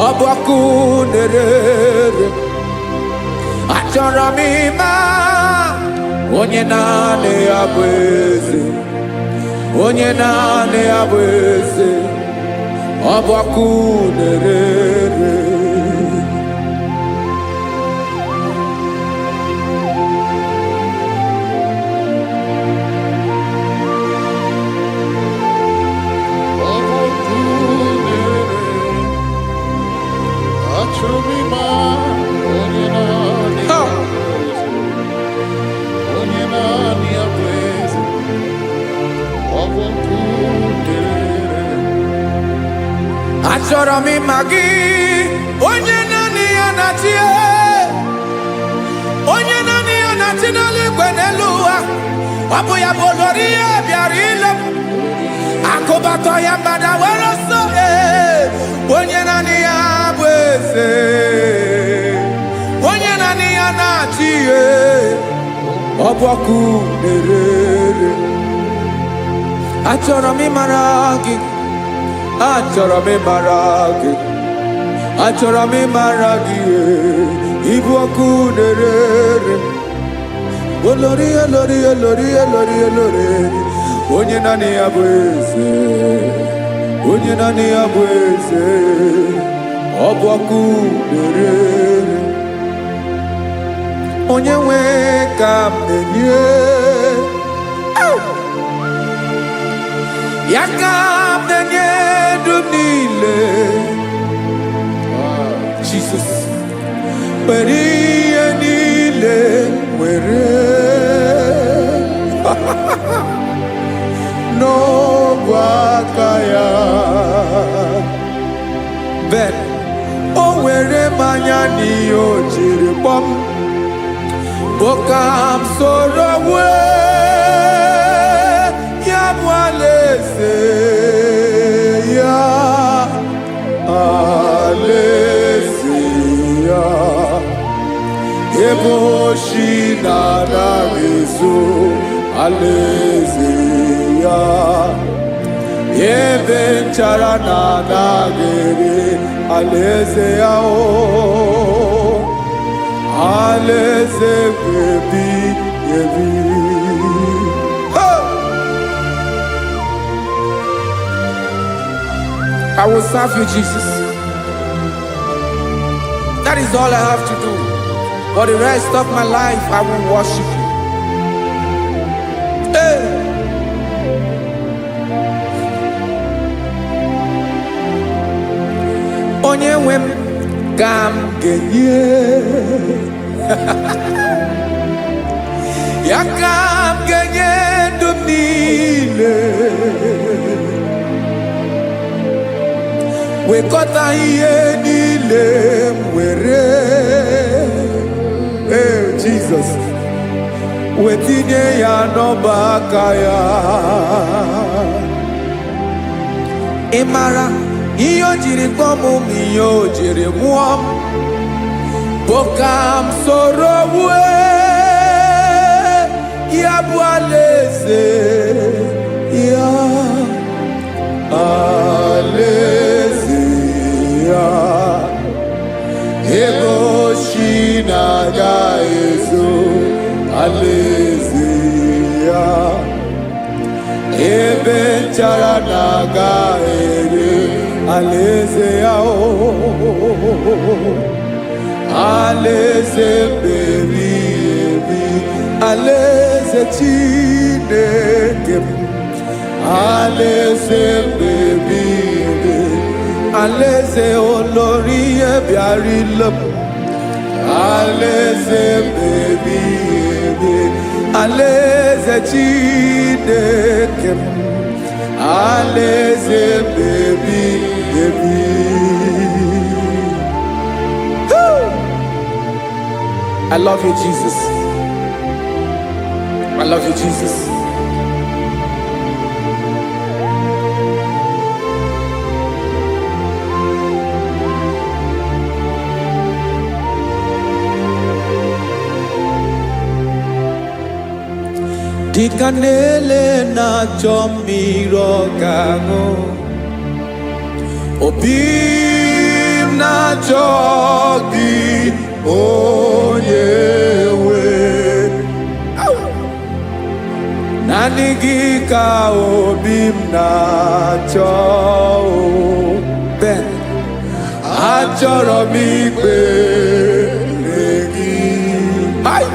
ọ bụ ọkụ na-ere ere. Achọrọ m ịma onye naanị ya bụ eze, onye naanị ya bụ eze, ọ bụ ọkụ na-ere ere. Ọbụkụ na-ere. Achọrọ m ịma onye Achọrọ m ịma gị, onye naanị ya na-achị, onye naanị ya na-achị n'eluigwe n'elu ụwa. Ọ bụ ya bụ olori ihe bịara ile m. Akụbatọ ya mmadụ were ọsọ, ee, onye naanị ya bụ eze, onye naanị ya na-achị, ee, ọ bụ ọkụ na-ere. Achọrọ m ịmara gị, achọrọ m ịmara gị, achọrọ m ịmara gị, ee, ịbụ ọkụ na-ere. Olori, olori, olori, olori, olori, onye naanị ya bụ eze, onye naanị ya bụ eze, ọ bụ ọkụ na-ere. Onye nwe ka m na-enye ya, ka m na-enye ndụ m niile. Jesus, were ihe niile, were n'ọbụ aka ya. Ben o were mmanya n'ihe o jiri kpọm bụ ka m soro wee ya bụ alaeze ya, alaeze ya, ebe oshi na-anaghị ezo, alaeze ya, ebe nchara na-anaghị ere, alaeze ya, o alaeze ebi ebi. Hey! I will serve you, Jesus. That is all I have to do. For the rest of my life, I will worship you. Hey! Onye nwe m ka m ga-enye ya, ka m ga-enye ndụ m niile, wekọta ihe niile m were, ee, Jizọs, wetinye ya n'ọba aka ya. Ị mara ihe o jiri kpọọ m ma ihe o jiri mụọ m bụ ka m soro wue ya bụ alaeze ya, alaeze ya, ebe oshi na-aga ezo, alaeze ya, ebe nchara na-aga ere, alaeze ya, o alaeze mbebi ebi, alaeze Chineke m, alaeze mbebi ebi, alaeze olori ihe bịara ile m, alaeze mbebi ebi, alaeze Chineke m, alaeze mbebi ebi. Woo! I love you, Jesus. I love you, Jesus. Dịka na-ele na-achọ mmiri ọ ga-aṅụ, obi m na-achọ gị, onye nwe. Naanị gị ka obi m na-achọ o. Ben, achọrọ m ikpere gị. Ai!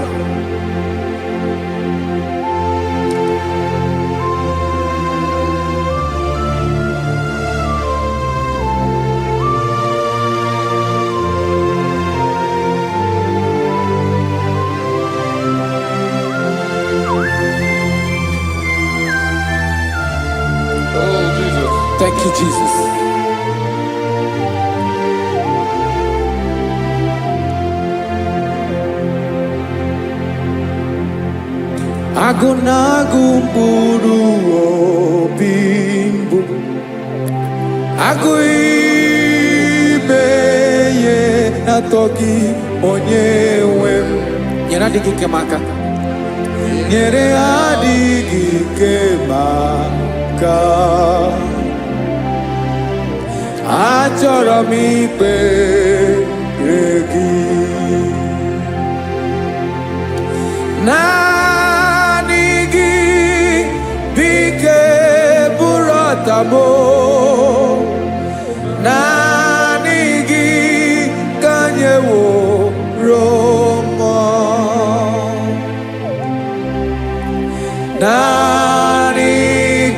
Oh, Jesus. Thank you, Jesus. Agụ na-agụ mkpụrụ obi mbụ, agụ ime ihe atọ gị, onye nwe m. Nyere adịghị ike m aka, nyere adịghị ike m aka. Achọrọ m ikpere gị naanị gị, bike bụrụ ọtamo. Naanị gị ka nyeworo mmụọ, naanị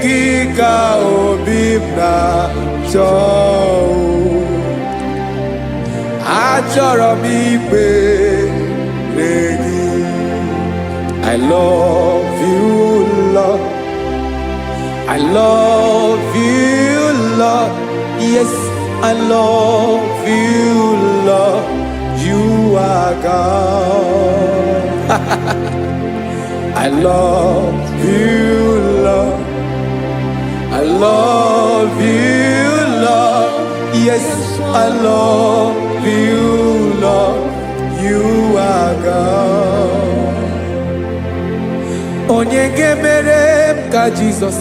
gị ka obi m na-achọ. Achọrọ m ikpere gị. I love you, Lord. I love you, Lord. Yes, I love you, Lord. You are God. I love you, Lord. I love you, Lord. Yes, I love you, Lord. You are God. Onye ga-emere m ka Jizọs?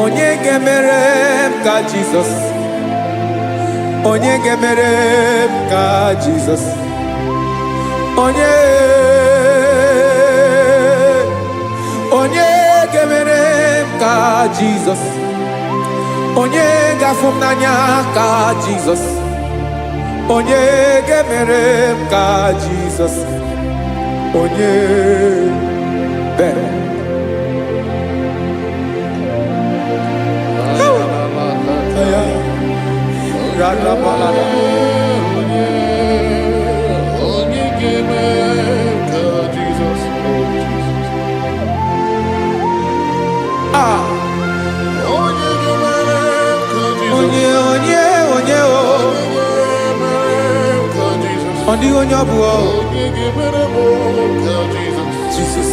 Onye ga-emere m ka Jizọs? Onye ga-emere m ka Jizọs? Onye, onye ga-emere m ka Jizọs? Onye ga-afụ m n'anya ka Jizọs? Onye ga-emere m ka Jizọs? Onye bere. Radabalada. Onye ga-eme ka Jizọs, oh Jesus. Ah, Onye ga-emere ka Jizọs. Onye, onye, onye o. Onye ga-emere ka Jizọs. Ọ dịghị onye ọ bụ o. Onye ga-emere m ka Jizọs. Jizọs.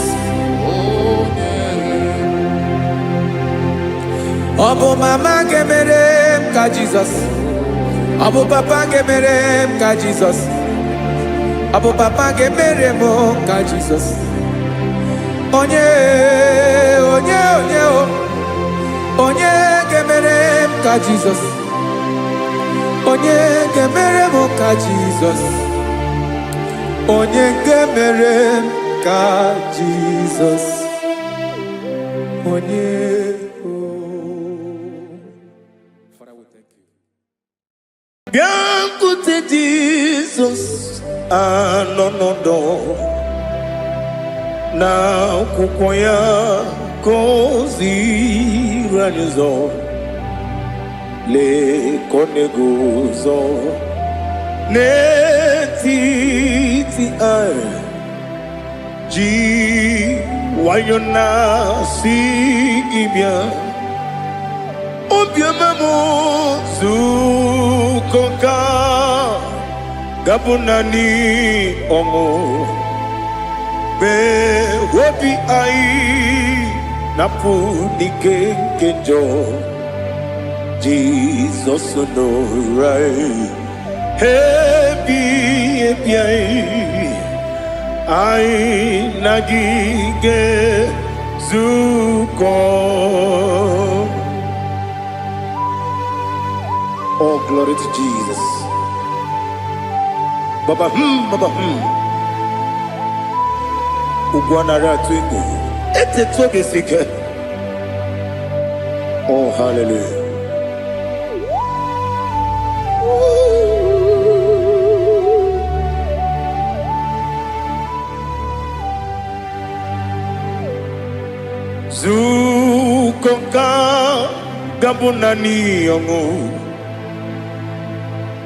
Onye. Ọ bụ mama ga-emere m ka Jizọs? Ọ bụ papa ga-emere m ka Jizọs? Ọ bụ papa ga-emere m ka Jizọs? Onye, onye, onye o. Onye ga-emere m ka Jizọs? Onye ga-emere m ka Jizọs? Onye ga-emere m ka Jizọs? Onye o. Father, we thank you. Bịakwute Jizọs, anọ n'ọdọ na akwụkwọ ya ka o ziri anyị ụzọ. Lee ka ọ na-eguzo n'etiti anyị, ji nwayọ na-asị gị bịa. Obiọma m, zukọ ka gabụ naanị ọṅụ mee obi anyị napụ n'ike nke njọ. Jizọs nọrọ anyị ebi ebi, anyị anyị na gị ga-ezukọ. Oh, glory to Jesus. Baba, baba, Ugwu anaghị atụ egwu. Etetu oge si ike. Oh, hallelujah. Zukọ ka gabụ naanị ọṅụ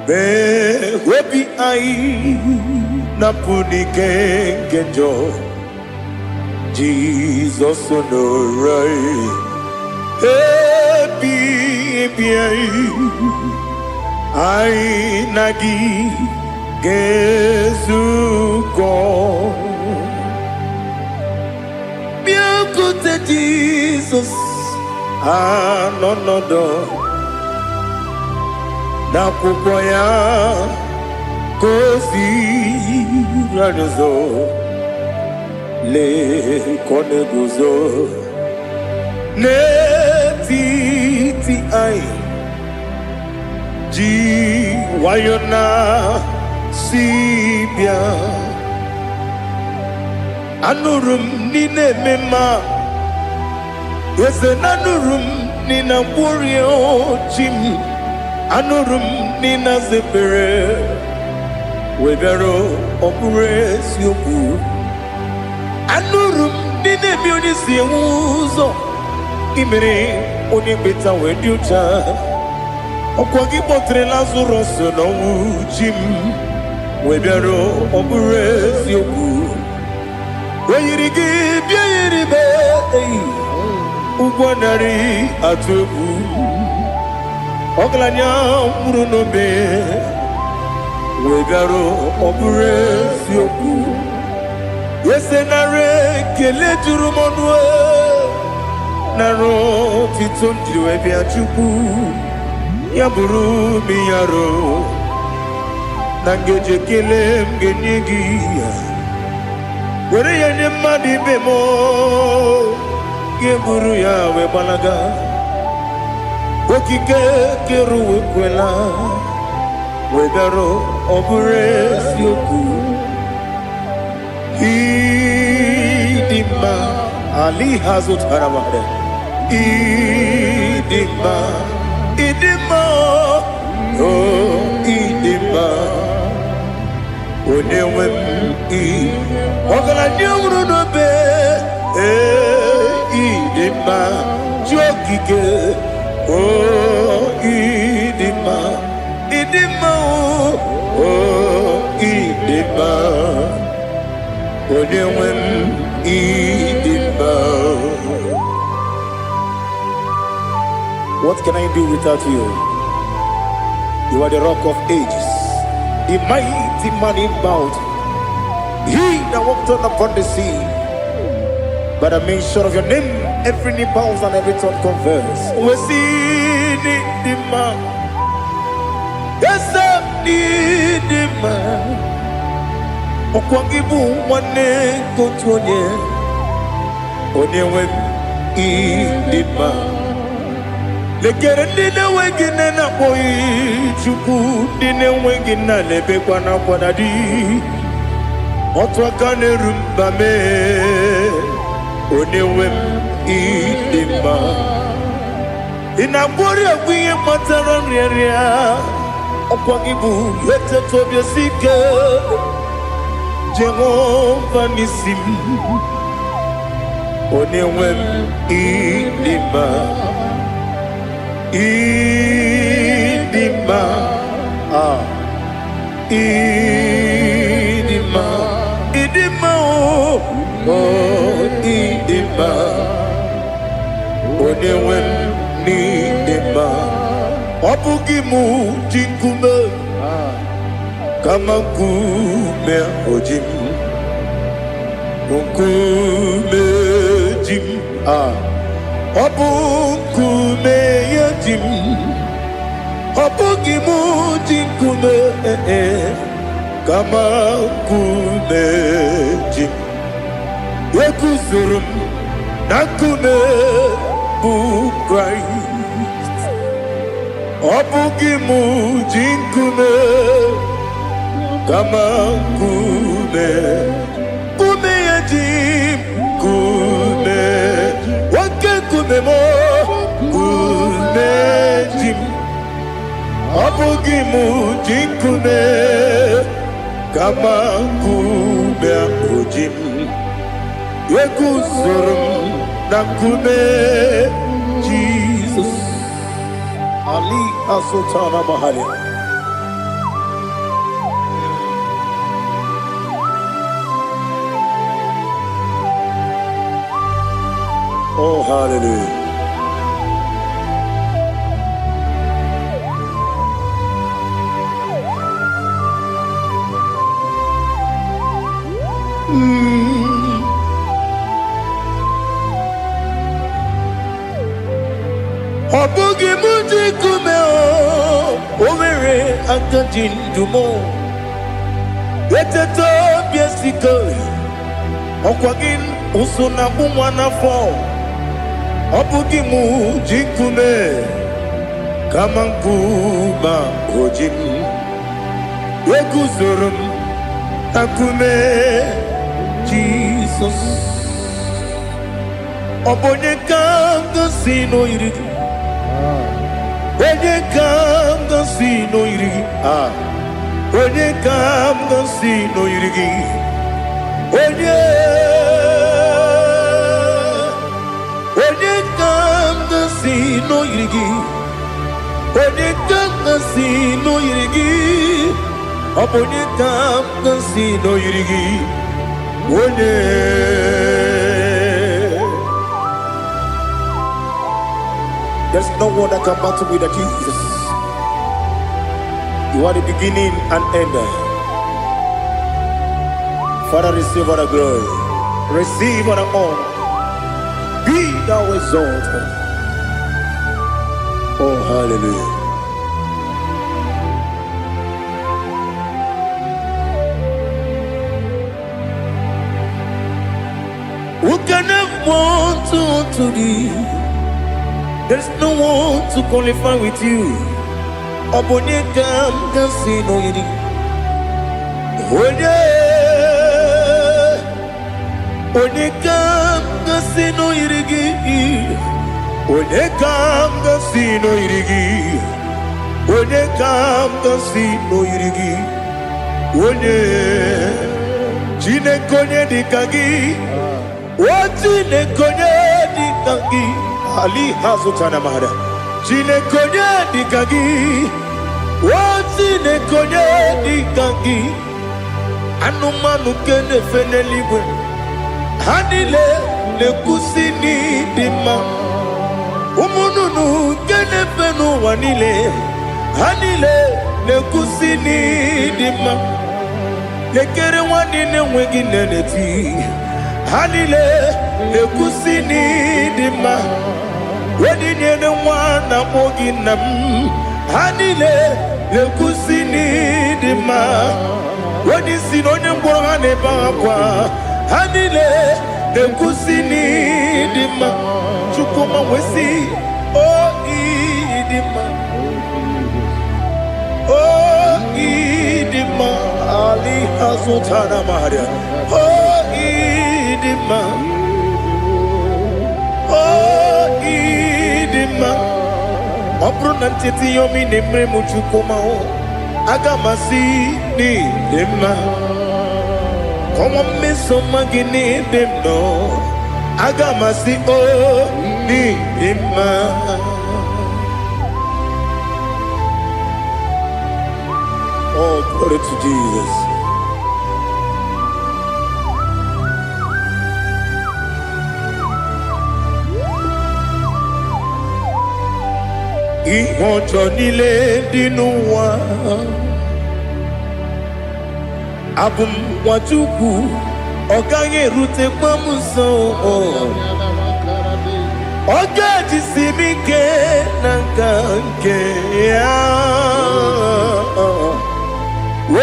mee obi anyị napụ n'ike nke njọ. Jizọs nọrọ anyị ebi ebi, anyị anyị na gị ga-ezukọ. Anọ nọdụ n'akwụkwọ ya ka o ziri anyị ụzọ. Lee ka ọ na-eguzo n'etiti anyị, ji nwayọ na si bịa. Anụrụ m n'ị na-eme mma, eze, na anụrụ m n'ị na-agwọrị chi m. Anụrụ m n'ị na-aza ekpere wee bịara. Ọ bụrụ eziokwu, anụrụ m n'ị na-eme onye si enwe ụzọ imere onye mkpeta wee dị ụcha. Ọkwa gị kpọtere Lazarọs n'ọnwụ, chi m, wee bịara. Ọ bụrụ eziokwu, o yiri gị bịa yiri be eyi ụgwọ narị atụ egwu. Ọgaranya nwụrụ n'obe wee bịara. Ọ bụrụ eziokwu, eze, nara ekele juru m ọnụ, nara otito m jiri wee bịa. Chukwu, ya bụrụ m yaro na ngeji ekele m ga-enye gị ya, were ya nye mmadụ ibe m, ga-eburu ya wee gbalaga. Okike kere ụwa ekwela wee bịara. Ọ bụrụ eziokwu, ịdị mma ali ha zụtara mmadụ. Ịdị mma, ịdị mma, o ịdị mma, onye nwe m. Ị ọgaranya nwụrụ n'obe, ee, ịdị mma, chi okike, o ịdị mma, ịdị mma, o ịdị mma, onye nwe m, ịdị mma. What can I do without you? You are the Rock of Ages, the mighty man in battle, he that walked on upon the sea. By the mention of your name, every knee bows and every tongue confess. We see the man. Yes, the man. Ọkwa gị bụ nwanne nke otu onye, onye nwe m, ịdị mma. Lekere ndị na-enweghị nne na-akpọghị Chukwu, ndị na-enweghị nna na-ebekwa n'akwa na di otu aka na-eru mba mee. Onye nwe m, ịdị mma. Ị na-agwọrị ọgwụ ihe kpatara nrịanrịa. Ọkwa gị bụ eteta obi esi ike, Jehova n'isi m. Onye nwe m, ịdị mma, ịdị mma, ah, ịdị mma, ịdị mma, o o ịdị mma, onye nwe m, n'ịdị mma. Ọ bụghị mụ ji nkume, kama nkume oji m, nkume ji m, ah, ọ bụ nkume ya ji m. Ọ bụghị mụ ji nkume, eh, kama nkume ji m. Eguzoro m na nkume bụ Kraịst. Ọ bụghị mụ ji nkume, kama nkume, nkume ya ji m. Nkume, oke nkume m, nkume ji m. Ọ bụghị mụ ji nkume, kama nkume ahụ ji m. Eguzoro m na nkume Jizọs. Ali Sultana Mahali. Oh, hallelujah. bụghị m ji nkume o, o nwere aka ji ndụ m. Eteta obi esike, ọkwa gị ụsụ na-akpụ nwa n'afọ. Ọ bụghị m ji nkume, kama nkume oji m. Eguzoro m na nkume Jizọs. Ọ bụ onye ka m gosi n'oyiri gị? Onye ka m gosi n'oyiri gị? Ah. Onye ka m gosi n'oyiri gị? Onye? Onye ka m gosi n'oyiri gị? Onye ka m gosi n'oyiri gị? Ọ bụ onye ka m gosi n'oyiri gị? Onye? There's no one that can battle with the Jesus. You are the beginning and end. Father, receive all the glory. Receive all the honor. Be thou exalted. Oh, hallelujah. Who can have one to thee? There's no one to qualify with you. Ọ bụ onye ka m ga-asị n'oyiri? Onye? Onye ka m ga-asị n'oyiri gị? Onye ka m ga-asị n'oyiri gị? Onye ka m ga-asị n'oyiri gị? Onye? Chineke, onye dị ka gị? O Chineke, onye dị ka gị? Ali hazụtana mara. Chineke, onye dị ka gị? O Chineke, onye dị ka gị? Anụmanụ nke na-efe n'eluigwe, ha niile na-ekwusi n'ịdị mma. Ụmụ nnụnụ nke na-efe n'ụwa niile, ha niile na-ekwusi n'ịdị mma. Lekere nwa niile enweghị nne na-eti, ha niile na-ekwusi n'ịdị mma. Onye nyere nwa na-akpọ gị nna m, ha niile na-ekwusi n'ịdị mma. Onye isi na onye ngwọrọ, ha na-ebe akwa, ha niile na-ekwusi n'ịdị mma. Chukwuma wesi o ịdị mma, o ịdị mma. Ali azụtara maria. O ịdị mma, o ịdị mma. Ọ bụrụ na ncheta ihe ọma ị na-emere m, Chukwuma o, aga m asị n'ịdị mma. Kọwa mmeso ọma gị n'ịdị m nọ, aga m asị o n'ịdị mma. Oh, glory to Jesus. Ihe ọjọọ niile dị n'ụwa, abụ m nwa Chukwu, ọ gaghị erutekwa m nso. Ọ ga-ejisi m ike na nka nke ya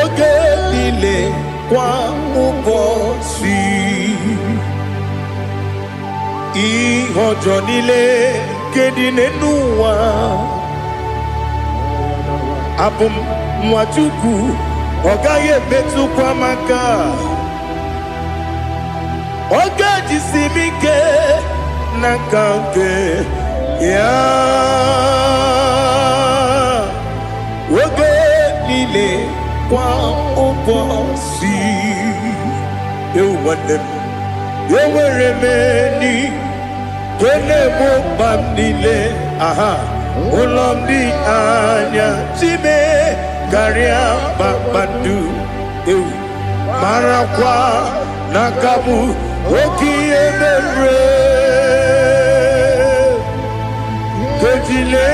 oge niile, kwa ụbọchị. Ihe ọjọọ niile nke dị n'elu ụwa, abụ m nwa Chukwu, ọ gaghị emetụkwa m aka. Ọ ga-ejisi m ike n'aka nke ya oge niile, kwa ụbọchị. Ewu nwanne m, enwere m enyi nke na-egbo mkpa m niile. Aha ụlọ m dị anya chime karịa kpakpando. Ewu, marakwa n'aka m oke ihe mere kejile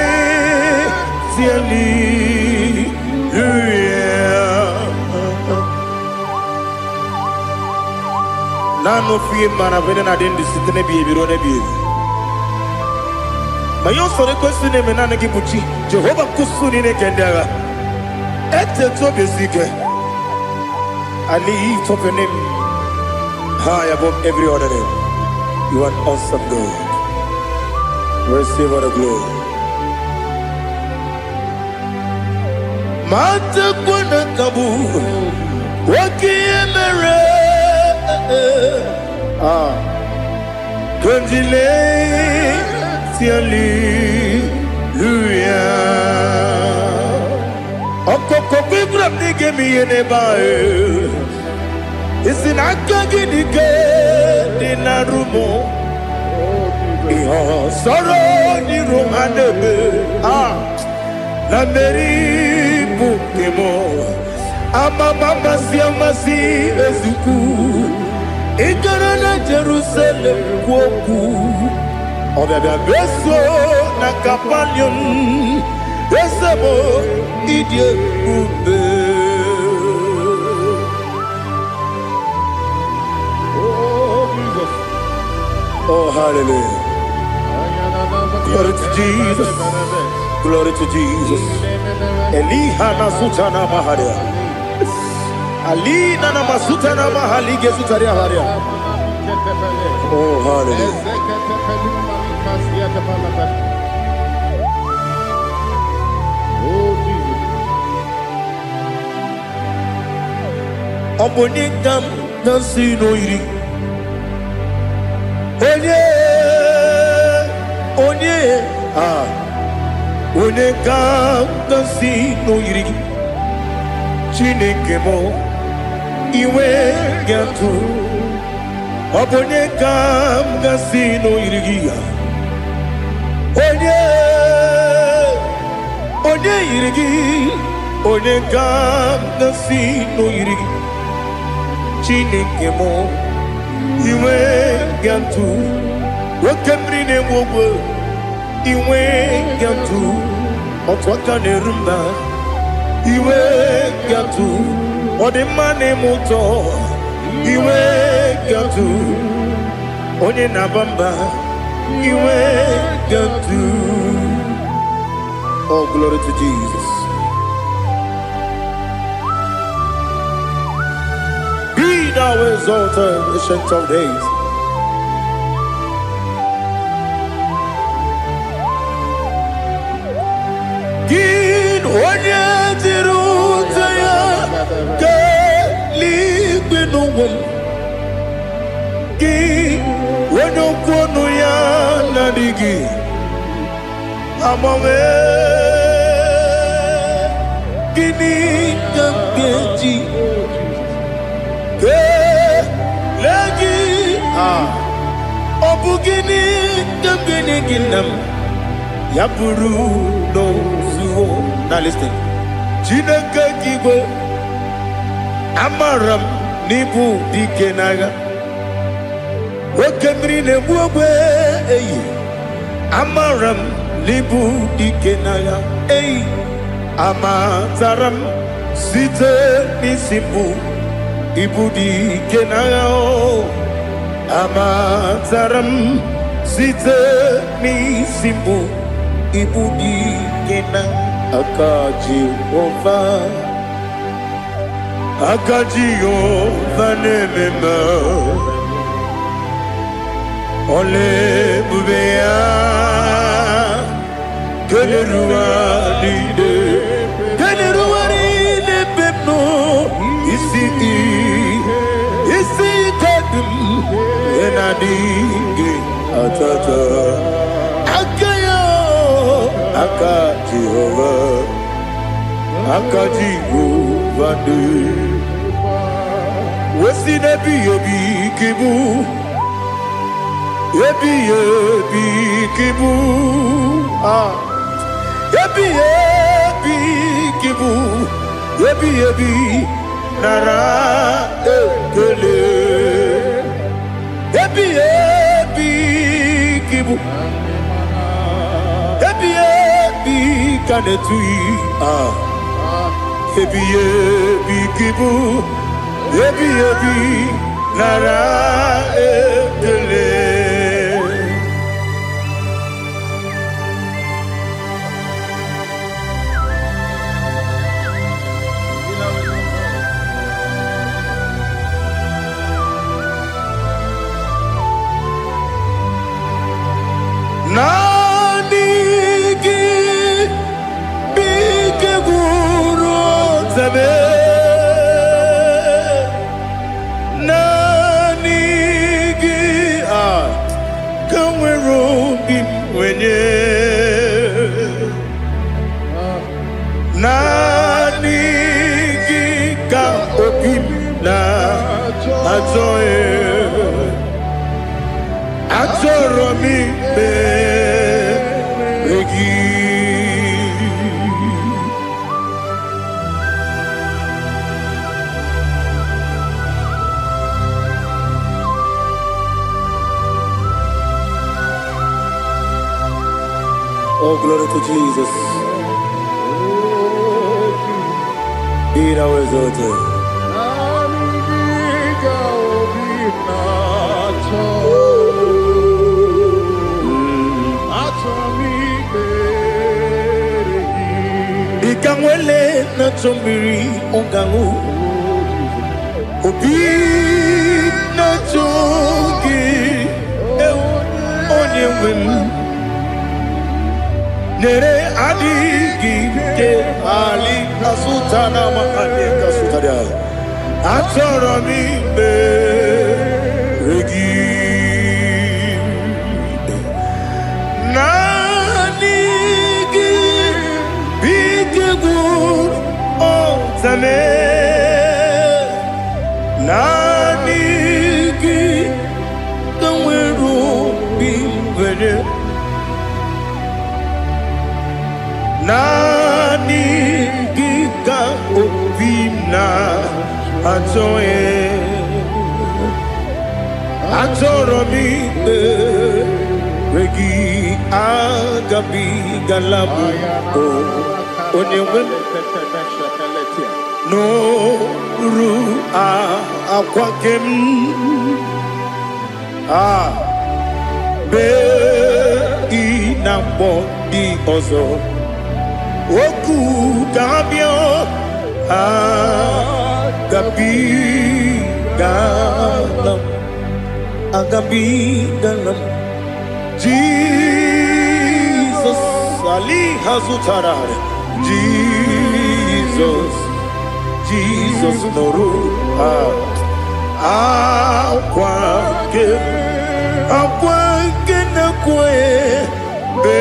hallelujah. Naanị ofu ihe mara bụ na adị ndụ site n'ebighị ebi ruo n'ebighị ebi. Ma ihe usoro ekwesị na-eme naanị gị bụ chi Jehova nkwụsụ niile nke ndị agha. Etetu obi esi ike. I lift up your name high above every other name. You are an awesome God. Receive all the glory. Matakwana kabu oke ihe mere. Ah, Kondile hallelujah. Ọkọkọ gwegwara m na ị ga-eme ihe n'ebe ahụ. Isi na aka gị dị ike dị na rumo. Ihe ọsọrọ n'iru ha na-eme. Ah, na mmeri bụ nke m. Amama amasị amasị ezukwu. Ị gara na Jerusalem kwuo okwu. Ọbịabịa meso na Kapaniọm. Eze m, ịdị ebube. Oh, Jesus. Oh, hallelujah. Glory to Jesus. Glory to Jesus. Eliha na sutana maharia. Alina na masutana mahalige sutaria haria. Oh, hallelujah. Oh, Jesus. Ọ bụ onye ka m na-asị n'oyiri. Onye, onye, ah, onye ka m na-asị n'oyiri gị. Chineke m, iwe ga-atụ. Ọ bụ onye ka m ga-asị n'oyiri gị ya. Onye, onye yiri gị, onye ka m ga-asị n'oyiri gị. Chineke m, iwe ga-atụ. Oke mmiri na-egbu ogwe, iwe ga-atụ. Otu aka na-eru mba, iwe ga-atụ. Ọ dị mma na-eme ụtọ, iwe ga-atụ. Onye na-aba mba, iwe ga-atụ. Oh, glory to Jesus. Be thou exalted, Ancient of Days. Gị onye jiri ute ya kelee n'ụwa m. Gị onye okwu ọnụ ya na-adịghị agbanwe. Gịnị ka m ga-eji kelee gị? Ah, ọ bụ gịnị ka m ga-enye gị, nna m, ya bụrụ n'ozuo? Now listen. Chineke nke igwe, amara m n'ịbụ dike n'agha. Oke mmiri na-egbu ogbe eyi, amara m n'ịbụ dike n'agha eyi. Amatara m site n'isi mbụ, ịbụ dike n'agha o. Amatara m site n'isi mbụ, ịbụ dike na aka Jehova. Aka Jehova na-eme mma. Ọla ebube ya kelere ụwa niile, kelere ụwa niile ebe m nọ. Isi ike dị m ihe na-adịghị atata aka ya. Aka Jehova, aka Jehova dị wesi n'ebighị ebi ka ịbụ, ebighị ebi ka ịbụ. Ah, ebighị ebi ka ịbụ, ebighị ebi, nara ekele. Ebighị ebi ka ịbụ, ebighị ebi ka na-etughị. Ah, ebighị ebi ka ịbụ, ebighị ebi, nara ekele. Ụtame. Naanị gị a ka nwere obi m nwenye. Naanị gị ka obi m na-achọ ya. Achọrọ m ikpere gị. Oh, glory to Jesus. Be thou exalted. Naanị gị ka obi na-achọ. Achọ m ikpere gị. Dịka nwele na-achọ mmiri ọ ga-aṅụ. Obi na-achọ gị, ewu, onye nwe m. Nyere adịghị ike ali kasụta na makani kasụtara. Achọrọ m ikpere gị. Naanị gị bụ ike gwụrụ ọtame. Naanị gị ka nwere obi nwere. Naanị gị ka obi m na-achọ ya. Achọrọ m ikpere gị, agabigala m o onye nwe m n'oru akwa nke m a bee ị na-akpọ ndị ọzọ okwu ga-abịa. Agabigala m, agabigala m. Jizọs ali ha zụtara. Jizọs, Jizọs, nụrụ akwa nke akwa nke na-ekwe mgbe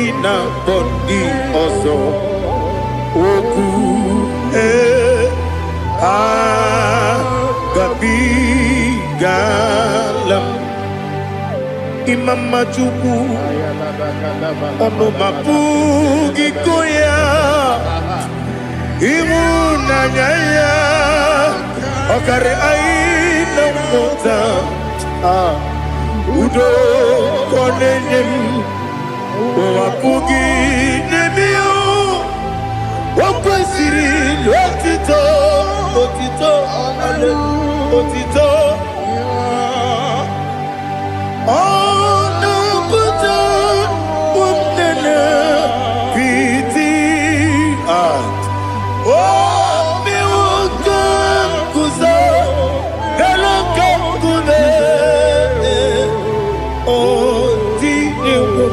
ị na-akpọ ndị ọzọ okwu ee agabigala m. Ịma mma Chukwu, ọnụ ma pụghị ịkọ ya. Ịhụnanya ya ọkarị anyị na mmụta. Ah, udo ka ọ na-enye m, ụwa pụghị na-eme ya. O kwesịrị otito, otito, otito. Ọ na-apụta ụmụnne piti. Ah, o mewo ka m guzo elu ka nkume. O tinyewo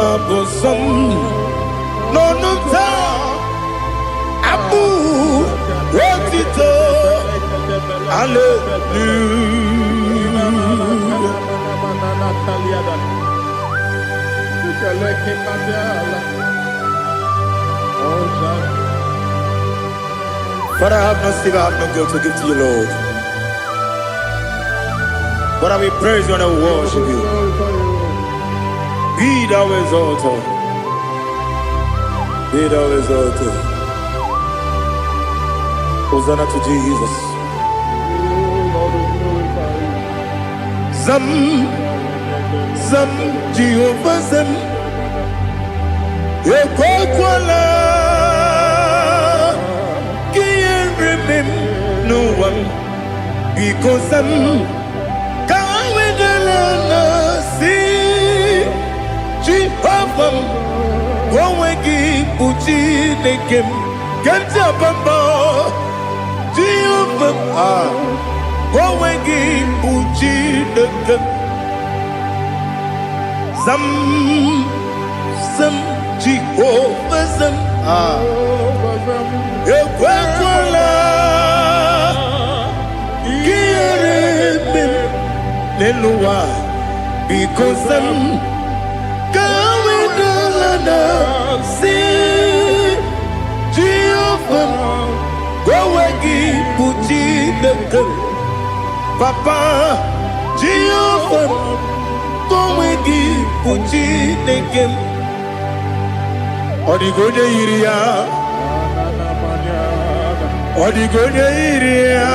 abụ nsọ m n'ọnụ m taa, abụ otito, hallelujah. Father, I have no silver, I have no gold to give to you, Lord. But I will praise you and I will worship you. Be thou exalted. Be thou exalted. Hosanna to Jesus. Zam, Zam, Jehovah Zam. Ekwekwala ka ihere mee m n'ụwa m. Biko zam, ka ha wedala na si Jehova m, ka onwe gị bụ Chineke m ke ntị abamba. Jehova m, ah, ka onwe gị bụ Chineke m. Zam, zam, Jehova zam. Ah. Ekwekwala ka ihere eme m n'elu ụwa, biko za m ka wedala na si Jehova m, onwe gị bụ Chineke m. Papa, Jehova m, onwe gị bụ Chineke m. Ọ dịghị onye yiri ya, ọ dịghị onye yiri ya,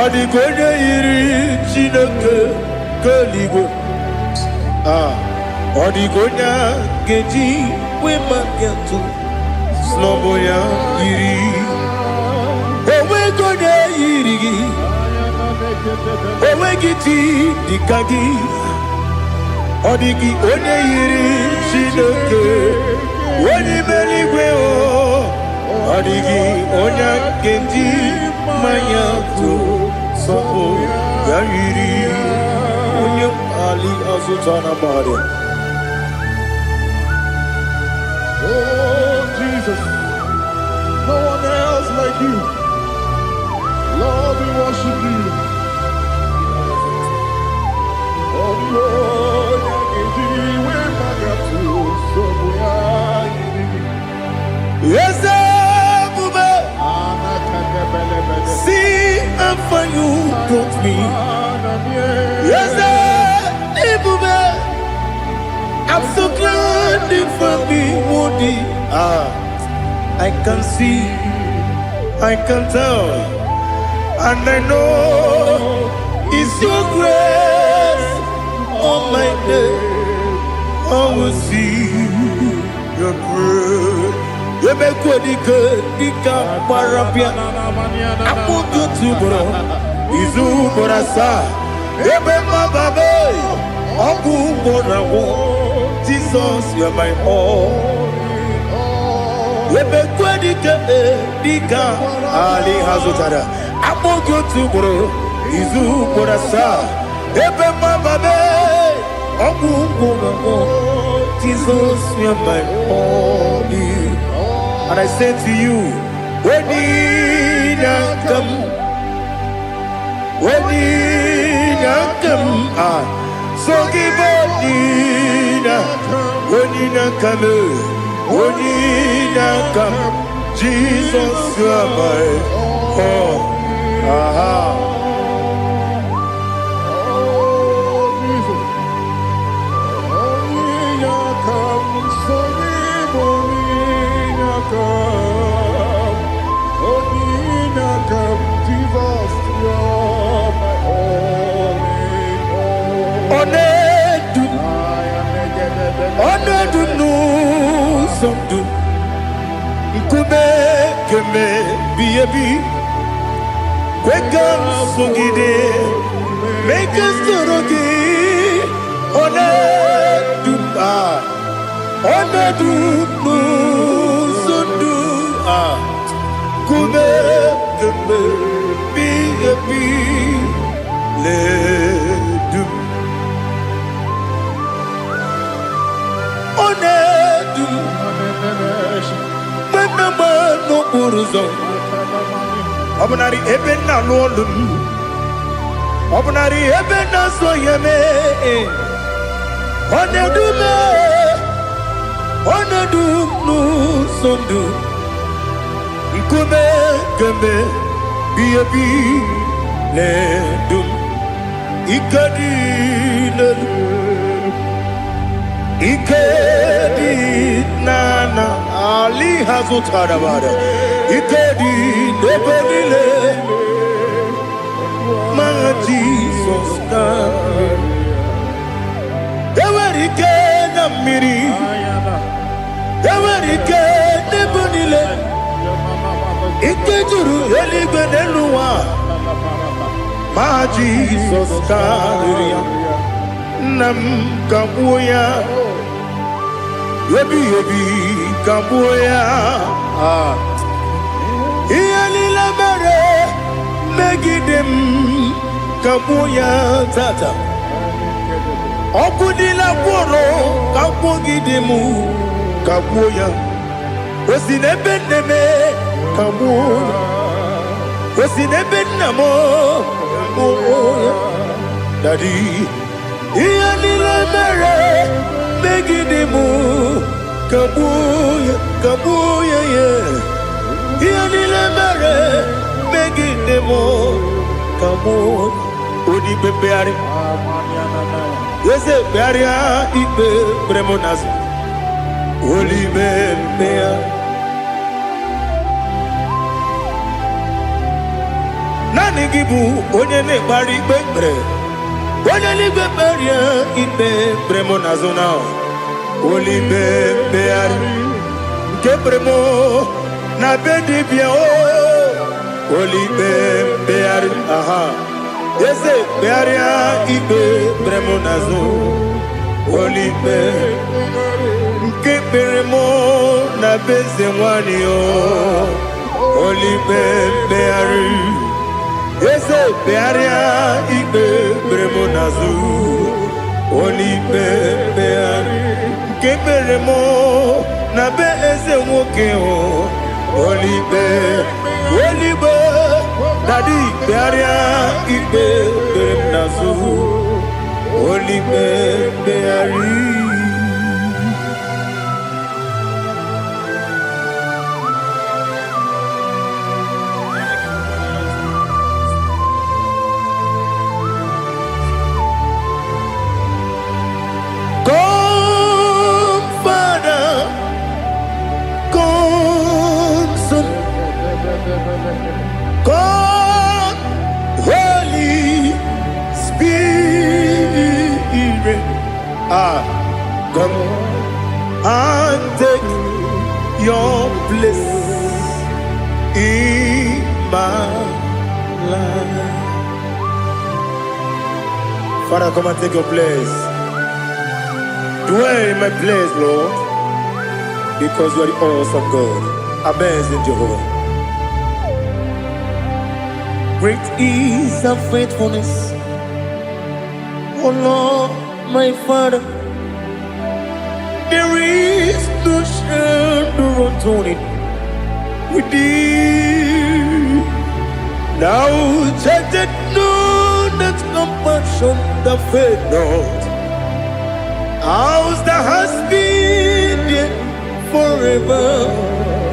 ọ dịghị onye yiri Chineke nke eluigwe. Ah, ọ dịghị onye a ga-eji wee maka atụ n'ọbụ ya yiri. Onweghị onye yiri gị, onweghị chi dịka gị. Ọ dịghị onye yiri Chineke onye ime eluigwe o. Ọ dịghị onye a ga-eji mmanya tụ sọpụ ya yiri onye ali azụta na mmadụ. Oh, Jesus, no one else like you. Lord, we worship you. Oh, Lord, we magatu, so we are. Eze ebube, see how far you brought me. Eze ebube, I'm so glad you found me worthy. Ah, I can see, I can tell, and I know it's your grace on my day. I will see your grace. Ebekwe dike gbara bịa akpụkpọ otu ugboro, izu ugboro asaa, ebe mmababe ọgwụ ugboro agwụ. Jesus, you're my all. Ebekwe dike dike ali ha zụtara akpụkpọ otu ugboro, izu ugboro asaa, ebe mmababe ọgwụ ugboro agwụ. Jesus, you're my all. And I say to you, Onyinakam, Onyinakam, ah, so give Onyina, Onyinakam, Onyinakam, Jesus, you are my all. Aha. Oh, Jesus. Onyinakam, Onyinakam, Onyinakam, Jesus, you're my all in all. Ọ na-edu, I am ọ na-edu n'ụzọ ndụ, nkume keme bi ebi, kwe ka m sogide, mee ka m soro gị. Ọ na-edu m, ah, ọ na-edu n'ụzọ ndụ, ah, nkume keme bi ebi na-edu m. Ọ na-edu m mgbe m na-agba n'okporo ụzọ, ọ bụnarị ebe m na-alụ ọlụ m, ọ bụnarị ebe m na-azụ ahịa mee. Ọ na-edu m, ọ na-edu m n'ụzọ ndụ, nkume kemgbe bi ebi na-edu m. Ike dị n'elu, ike dị n'ala ali ha zụtara bara, ike dị n'ebe niile ma Jizọs na enwere ike na mmiri, enwere ike n'ebe niile, ike juru eluigwe n'elu ụwa ma Jizọs karịrị ya. Nna m, ka gbuo ya ebighị ebi, ka gbuo ya. Ah. Ihe niile mere megide m, ka gbuo ya tata. Ọkụ niile gwụrụ ka mkpụgide m. Kagbuo ya. O si n'ebe nne m, kagbuo ya. O si n'ebe nna m, kagbuo ya. Daddy, ihe niile mere megide m, kagbuo ya, kagbuo ya. Ya ihe niile mere megide m, kagbuo. Onye ikpe mkpegharị, eze, kpegharịa ikpe kpere m n'azụ. Olibe mkpegharị. Naanị gị bụ onye na-ekpegharị ikpe kpere. Onye n'igwe, kpegharịa ikpe kpere m n'azụ na olibe mkpegharị nke kpere m na be dibịa o. Olibe mkpegharị, aha, eze, kpegharịa ikpe kpere m n'azụ. Olibe nke kpere m na be eze nwanyị o. Olibe mkpegharị, eze, kpegharịa ikpe kpere m n'azụ. Olibe mkpegharị nke kpere m na be eze nwoke o. Olibe, olibe, daddy, kpegharịa ikpe kpere m n'azụ. Olibe mkpegharị. Come, Father, come, Son, come, Holy Spirit. Ah, come and take your place in my life. Father, come and take your place. Dwell in my place, Lord, because you are the awesome God, amazing Jehovah. Great is thy faithfulness, O Lord, my Father. There is no shadow of turning with thee. Thou changest not thy compassions, they fail not. As thou hast been there forever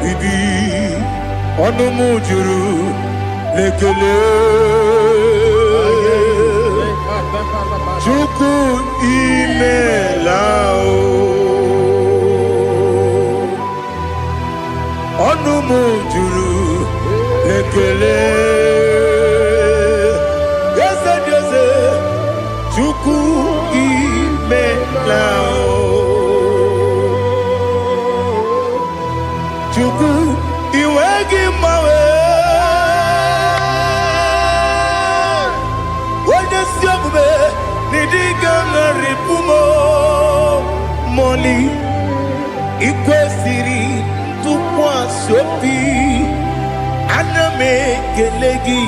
with thee. Ọnụ m juru n'ekele. Chukwu, imela o. Ọnụ m juru n'ekele. Eze dị eze, Chukwu, imela o. Chukwu, iwe gị mgbanwe. Onye si omume n'ịdị ga-agharịpụ m mọli. Ikwesịrị ntụkwasị obi. Ana m ekele gị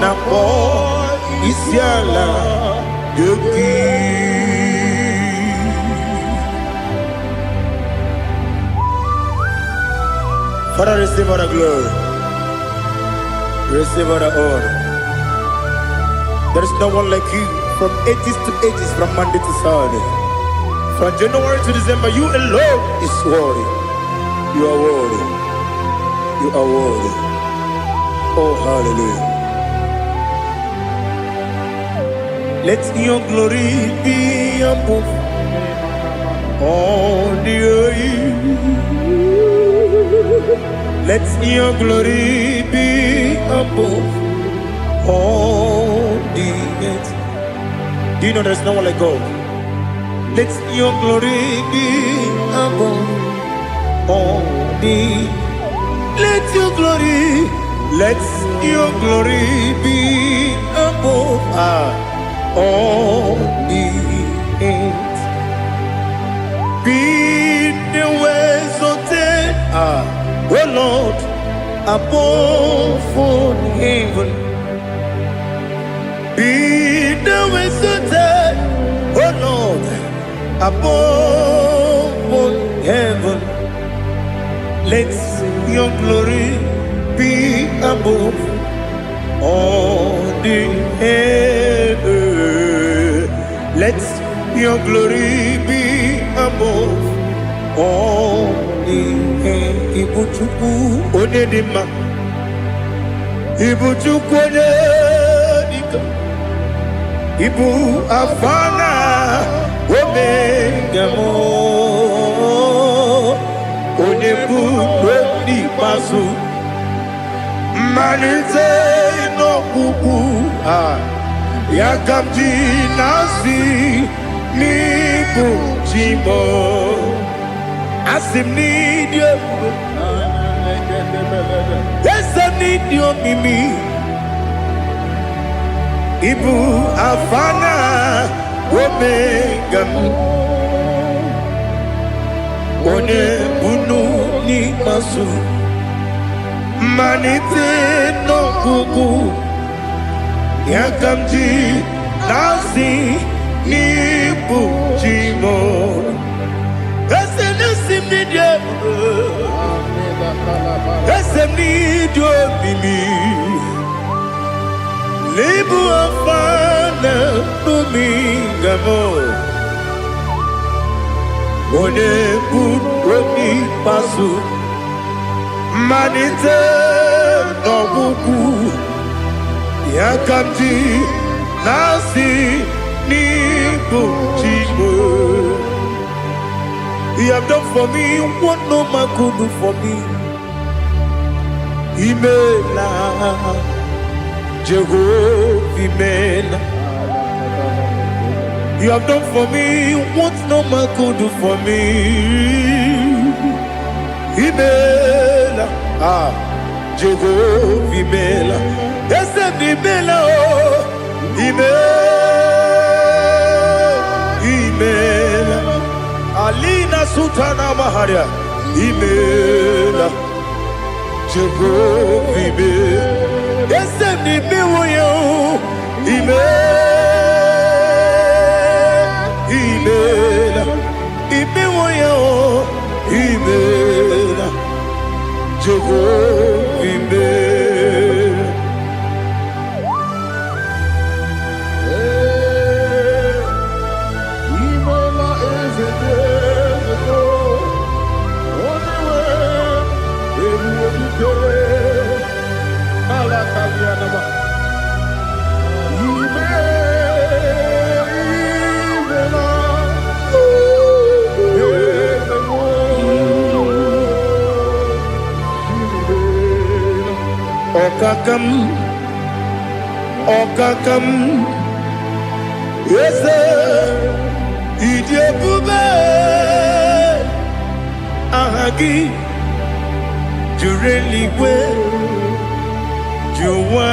na kpọọ isi ala gị. Father, receive all the glory. Receive all the honor. There is no one like you from ages to ages, from Monday to Sunday. From January to December, you alone is worthy. You are worthy. You are worthy. Oh, hallelujah. Let your glory be above all the earth. Let your glory be above all the earth. Do you know there's no one like God? Let your glory be above all the. Let your glory, let your glory be above all the earth. Be thou exalted, O Lord, above all heaven. Be thou exalted, O Lord, above all heaven. Let your glory be above all the earth. Let your glory be above all the earth. Ibu Chukwu onye dị mma. Ibu Chukwu onye dike. Ibu Alfa na Omega m. Onye bụ n'ikpeazụ. Mmalite n'ọgwụgwụ a, ya ka m ji na-asị n'ịbụ chi m. Asị m n'ịdị ebube, eze n'ịdị omimi, ịbụ Alfa na Omega m. Onye bunu n'ikpeazụ, mmalite n'ọgwụgwụ, ya ka m ji na-asị n'ịbụ chi m. Eze na-esi m n'ịdị ebube, eze m n'ịdị omimi, n'ịbụ Alfa na Omega m. Onye bụ n'ikpeazụ, mmalite n'ọgwụgwụ, ya ka m ji na-asị n'ịbụ chi m. You have done for me what no man could do for me. Imela, Jehovah, Imela. You have done for me what no man could do for me. Imela, ah, Jehovah, Imela. Eze m Imela, oh, Imela, Imela. Alina Sultana Maharia, Imela, Jehovah, Imela. Eze m imewo ya, oh, Imela, Imela, imewo ya, oh, Imela, Jehovah, Imela. Imela eze dị eze, onye nwe ebube dike ala kalianaba. Ime imela eze nwe imela. Ọkaka m, ọkaka m, eze, ịdị ebube, aha gị juru eluigwe ju ụwa.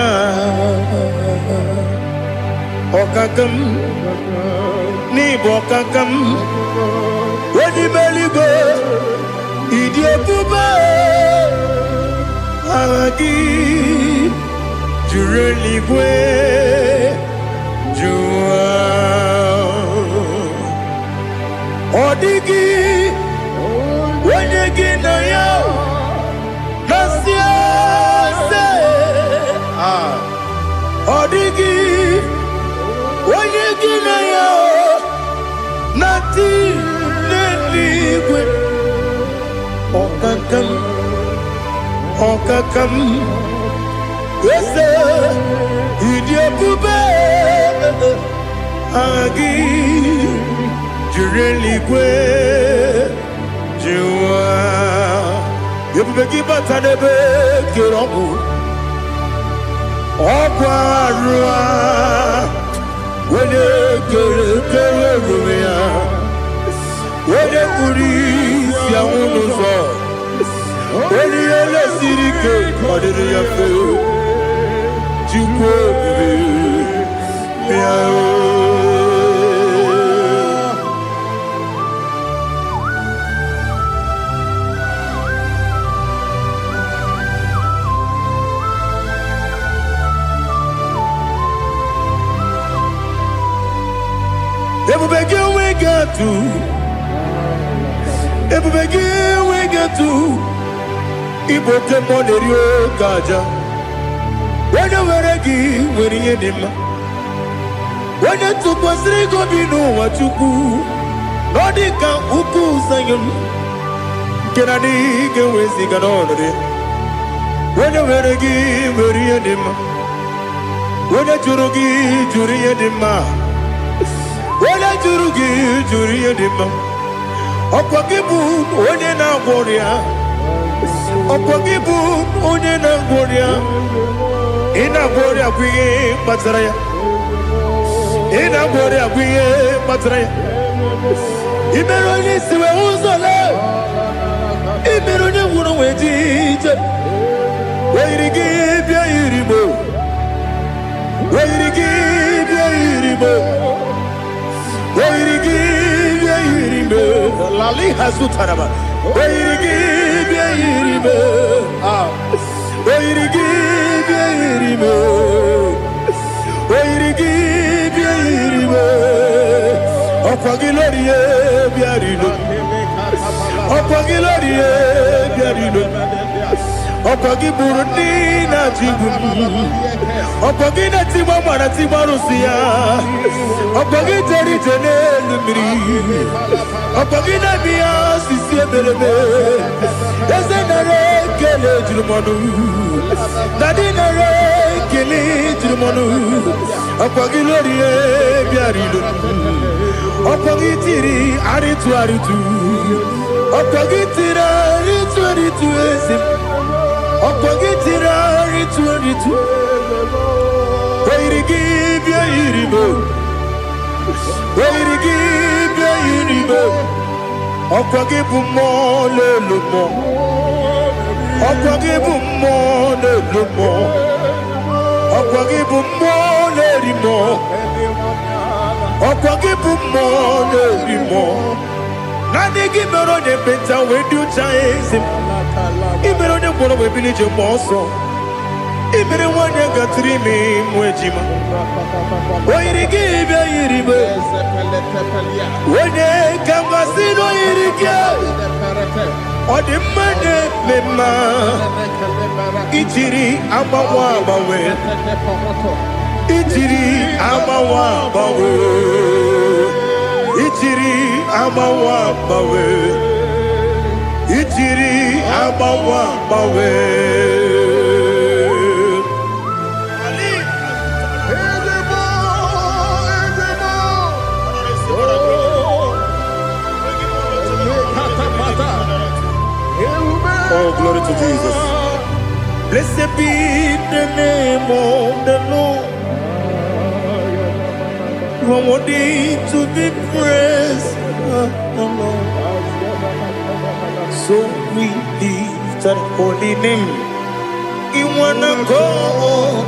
Ọkaka m, n'ịbụ ọkaka m, onye ime eluigwe, ịdị ebube, aha gị juru eluigwe ju ụwa. Ọ dịghị onye gị na ya na-asị eze. Ah, ọ dịghị onye gị na ya na-atị n'eluigwe. Ọkaka m, ọkaka m, eze, ịdị ebube, aha gị juru eluigwe ju ụwa. Ebube gị bata n'ebe kere ọgwụ, ọgwụ arụ a, onye kere kere ebube ya, onye kpuru isi anwụ n'ụzọ, onye ihe lesiri ike ọ dịrị ya mfe. Chukwu ebube ya o. Ebube gị enweghị atụ, ebube gị enweghị atụ. Ịbụ oke mmụọ na-eri oke aja. Onye nwere gị nwere ihe dị mma. Onye tụkwasịrị gị obi n'ụwa, Chukwu, na ọ dị ka ugwu Zayọn nke na adịghị ga-eweziga n'ọnọdụ ya. Onye nwere gị nwere ihe dị mma. Onye jụrụ gị jụrụ ihe dị mma. Onye jụrụ gị jụrụ ihe dị mma. Ọkwa gị bụ onye na-agwọ ọrịa. Ọkwa gị bụ onye na-agwọ ọrịa. Ị na-agwọ ọrịa bụ ihe kpatara ya. Ị na-agwọ ọrịa bụ ihe kpatara ya. Ị mere onye isi wee ụzọ lee. Ị mere onye nwụrụ wee ji ije. Oyiri gị bịa yiri mo. Oyiri gị bịa yiri mo. Oyiri gị bịa yiri mo. Lali hazutaraba. Oyiri gị bịa yiri mo. Ah. Oyiri gị bịa yiri mo. Oyiri gị bịa yiri mo. Ọkwa gị lórí e bịa rilo. Ọkwa gị lórí e bịa rilo. Ọkwa gị gburu ndị na-achị igbu m. Ọkwa gị na-etigbu mara tigbu arụsị ya. Ọkwa gị jere ije n'elu mmiri. Ọkwa gị na-eme ya osisi emereme. Eze, nara ekele juru m ọnụ. Daddy, nara ekele juru m ọnụ. Ọkwa gị lórí e bịara ilo. Ọkwa gị tiri arịtụ arịtụ. Ọkwa gị tiri arịtụ arịtụ, eze m. Ọkwa gị tiri arịtụ arịtụ. Oyiri gị bịa yiri m. Oyiri gị bịa yiri m. Ọkwa gị bụ mmụọ na-elu mmụọ. Ọkwa gị bụ mmụọ na-elu mmụọ. Ọkwa gị bụ mmụọ na-eri mmụọ. Ọkwa gị bụ mmụọ na-eri mmụọ. Naanị gị mere onye ekpenta wee dị ụcha, eze m. Ị mere onye ngwọrọ wee bili ije mgbe ọsọ. Ị mere nwanyị gatụrụ ime mụ ejima. O yiri gị bịa yiri m. Onye ka m gasị na o yiri gị. Ọ dị mma na-eme mma. Ijiri agbanwe agbanwe. Ijiri agbanwe agbanwe. Ijiri agbanwe agbanwe. Ijiri agbanwe agbanwe. Ezebo, ezebo. Oh, lekatapata. Ewube. Oh, glory to Jesus. Blessed be the name of the Lord. You are worthy to be praised, the Lord. So we lift that holy name. In one accord,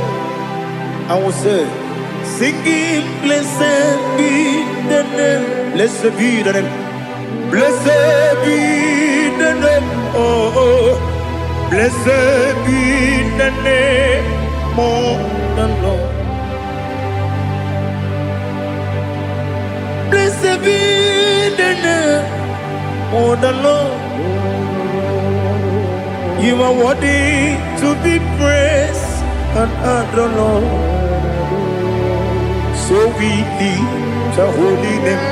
I will say, singing, blessed be the name. Blessed be the name. Blessed be the name. Oh. Blessed be the name of the Lord. Blessed be the name of the Lord. You are worthy to be praised and adored, Lord. So we lift the holy name.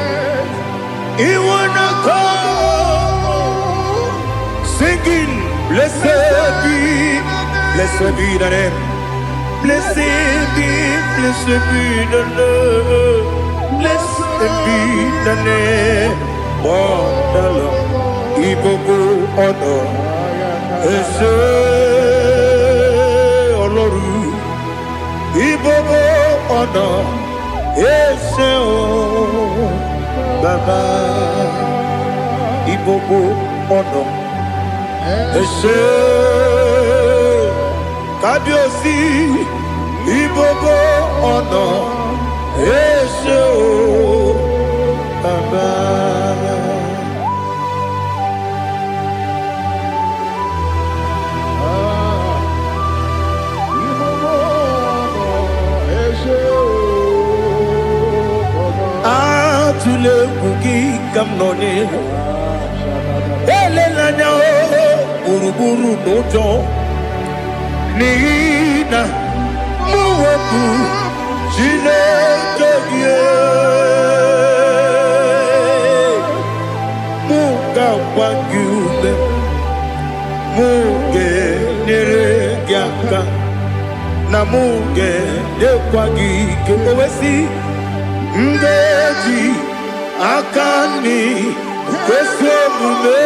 You wanna come singing, blessed be the name. Blessed be the Lord. Blessed be the name of the Lord. Ìgbogbo ọ̀nà ẹ ṣé Ọlọ́run. Ìgbogbo ọ̀nà ẹ ṣé o Bàbá. Ìgbogbo ọ̀nà ẹ ṣé Kábíyèsí. Ìgbogbo ọ̀nà ẹ ṣé o Bàbá. Ah, ìgbogbo ọ̀nà ẹ ṣé o Bàbá. Atụla egwu, gị ka m nọ n'ihu. Elela anya o. gburugburu n'ụjọ, n'ihi na mụ wepụ Chineke gị, mụ ga-agwa gị ume, mụ ga-enyere gị aka, na mụ ga-enyekwa gị ike. O wee sị, m ga-eji aka nri kwesị omume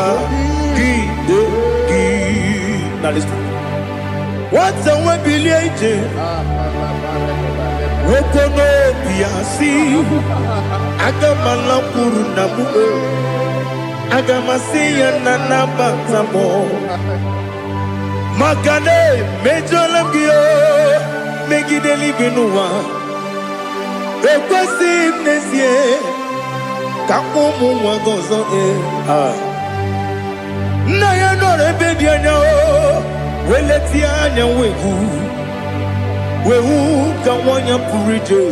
kwagide gị. Na listen. Nwata nwe bilie ije, nwoke n'obi ya si, aga m alakwuru na mụ, aga m asị ya na nabata m, maka na emejọla m gị o, megide eluigwe n'ụwa. Ekwesịghị m n'ezie ka mkpọ ụmụ nwa gị ọzọ. Ee, ah. Nna ya nọrọ ebe dị anya o, wee letie anya, wee hụ, wee hụ ka nwa ya pụrụ ije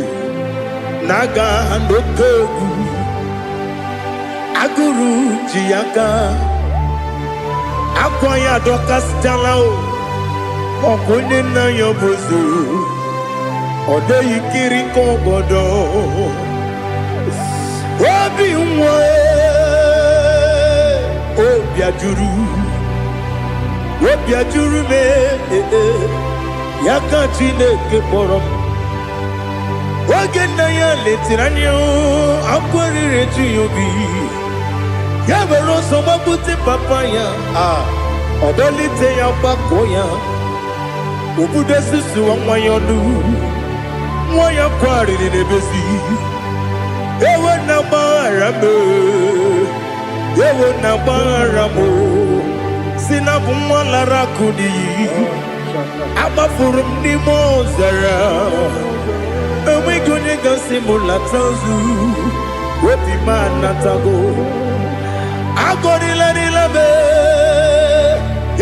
na-aga n'oke egwu. Agụrụ ji ya aka, akwa ya adọkasịchala o, ọkwa onye nna ya bụ ozu, ọ dịghị nkiri ka ọgọdọ obi nwa. Obi ajụrụ, obi ajụrụ m. Ee, ya ka Chineke kpọrọ m. Oge nna ya letiri anya, akwa riri eju ya obi, ya were ọsọ gbapute papa ya. A ọ dọlite ya, gbakọọ ya, obudo susuwa nwa ya ọnụ. Nwa ya kwarịrị n'ebezi, ewe na gbaghara m, ewe na gbaghara m, si na bụ nwa lara akụ n'iyi, agbafuru m n'ime ọzara, enweghị onye gasị m lata ozu. Obi m anatago, agọrịlarịla m,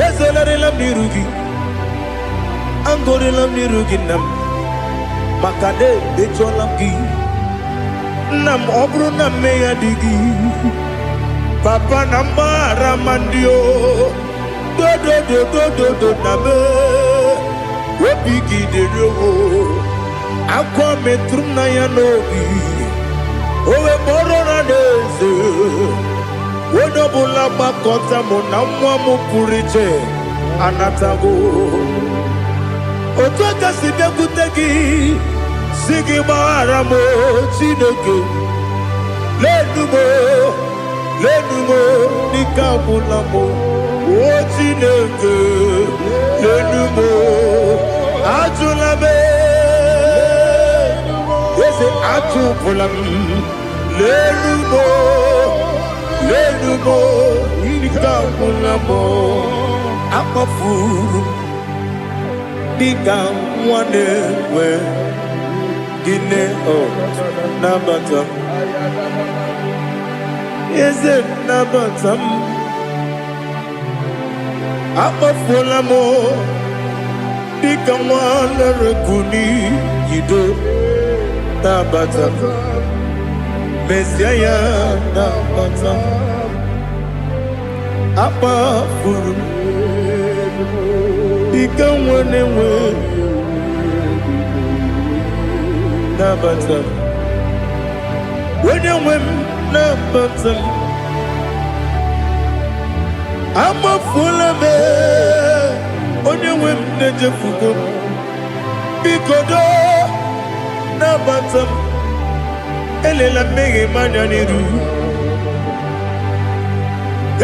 ezolarịla m n'iru gị, agọrịla m n'iru gị, nna m, maka na emejọla m gị, nna m. Ọ bụrụ na mmehie dị gị, papa, na mgbaghara ma ndị o dodododododo na me obi gị dịrị o. Akwa metụrụ m na ya n'obi, o wee kpọrọ na n'eze, onye ọbụla gbakọta mụ na nwa m pụrụ iche anatago. Otu aka si bịakwute gị, si gị gbaghara m o, Chineke, lenu m o, lenu m o, n'ike agwụla m o. O Chineke, lenu m o, ajụla m, eze, ajụpụla m. Lenu m o, lenu m o, ike agwụla m o. Akpọfuru m dịka nwa na-enwe gịnị o, nabata m, eze, nabata m. Akpọfuola m dịka nwa lere n'iyido, nabata m, mezie ya, nabata m. Akpafuru m dịka nwa na-enwe, nabata m, onye nwe m, nabata m. Amafuola m, onye nwe m, na-ejefugo m. Biko doo, nabata m. Elela mmehie m anya n'iru,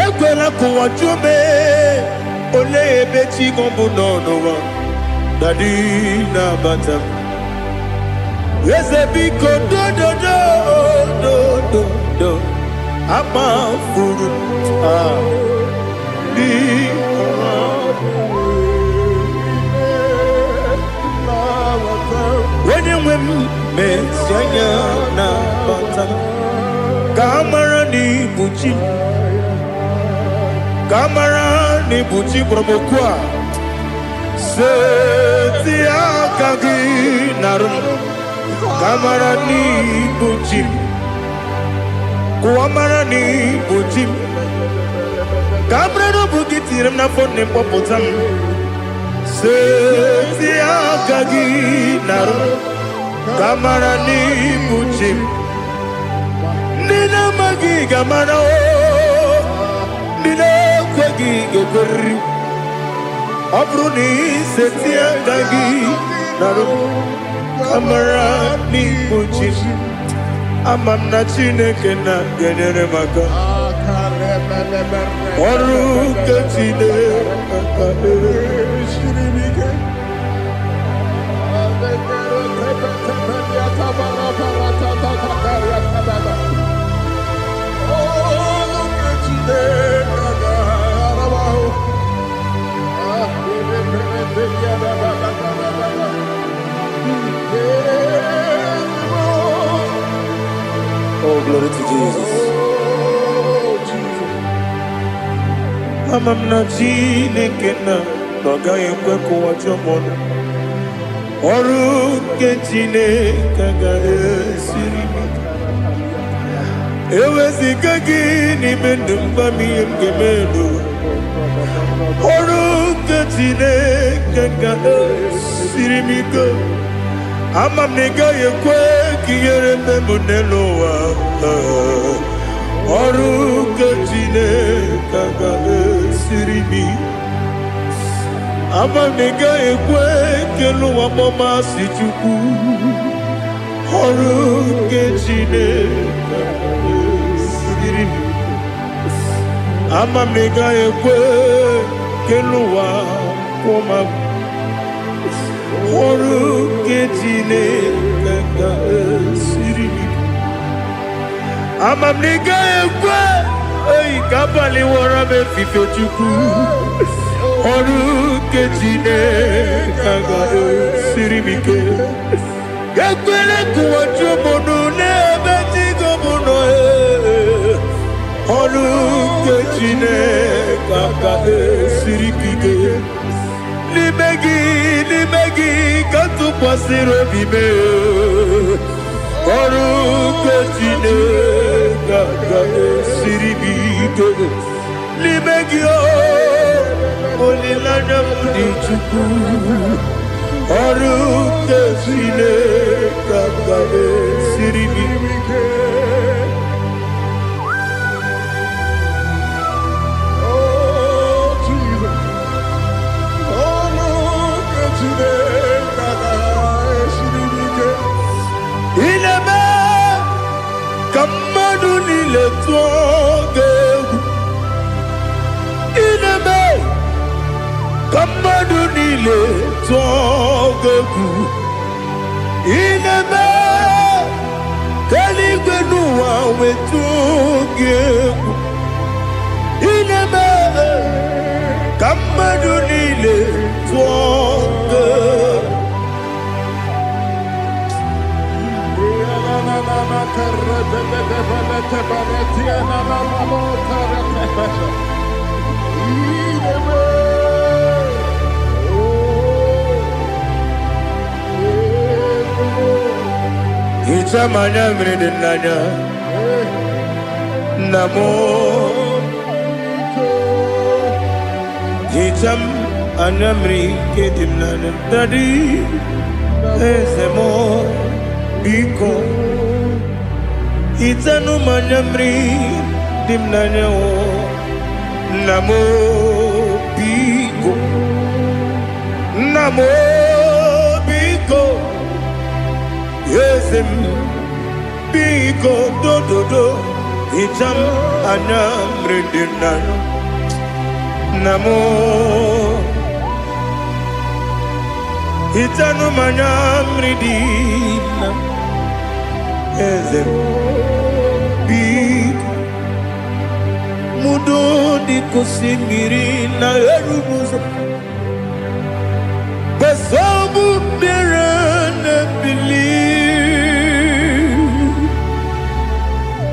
ekwela ka ụwa jụọ m, olee ebe chi gị bụ nọ n'ụwa. Daddy, nabata m, eze, biko, dododo dododo. Akpafuru m, ah, biko. Onye nwe m, mezi anya, nabata m, ka a mara na ibu chi m, ka a mara na ibu chi kpọrọ m okwu a. Seti aka gị narụ m, ka a mara na ibu chi m. Kụwa mara na ịbụ chi m. Ka mara na ọ bụ gị tinyere m n'afọ nne m kpọpụta m. Seti aka gị narụ, ka mara na ịbụ chi m. Ndị na-amaghị ga-amara o, ndị na-ekweghị ga-ekwerịrị. Ọ bụrụ na ị seti aka gị narụ, ka mara na ịbụ chi m. Ama m na Chineke na ga-enyere m aka. Ọrụ nke Chineke. Oh, glory to Jesus. Ama m na Chineke na ọ gaghị ekwe ka ụwa jụọ m ọnụ. Ọrụ nke Chineke agaghị esiri m ike. Eweziga gị n'ime ndụ m, gwa m ihe m ga-eme n'ụwa. Ọrụ nke Chineke ga-esiri m ike. Ama m na ị gaghị ekwe ka ihere mee m n'elu ụwa. Ọrụ nke Chineke ga-esiri m ike. Ama m na ị gaghị ekwe ka elu ụwa kpọọ m asị Chukwu. Ọrụ nke Chineke ga-esiri m ike. Ama m na ị gaghị ekwe ka elu ụwa kwụọ m agwụ. Ọrụ nke Chineke ga-esiri m ike. Ama m na ị gaghị ekwe eyi ka abalị wọrọ m efife Chukwu. Ọrụ nke Chineke ga-esiri m ike. Ekwele ka ụwa jụọ m ọnụ n'ebe chi gị bụ nọ. Ee. Ọrụ nke Chineke ga-esiri m ike. N'ime gị, n'ime gị ka m tụkwasịrị obi m. Ọrụ nke Chineke ga-esiri m ike. N'ime gị o, olileanya m dị Chukwu. Ọrụ nke Chineke ga-esiri m ike. Oh, Jesus. Oh, look at Chineke ga-esiri m ike. Ị na-eme ka mmadụ niile tụọ gị egwu. Ị na-eme ka mmadụ niile tụọ gị egwu. Ị na-eme ka eluigwe n'ụwa wetụọ gị egwu. Ị na-eme ka mmadụ niile tụọ gị egwu. Hichaa m anya mmiri dị n'anya, nna m. Hichaa m anya mmiri nke dị m n'anya, daddy, eze m, biko. Hichanụ m anya mmiri dị m n'anya o, nna m, biko. Nna m, biko. Eze m, biko, dododo. Hichaa m anya mmiri dị m n'anya, nna m. Hichanụ m anya mmiri dị na eze m, biko. Mudo dị ka osimiri na eru m ụzọ, gbasọbụ mmiri na-ebili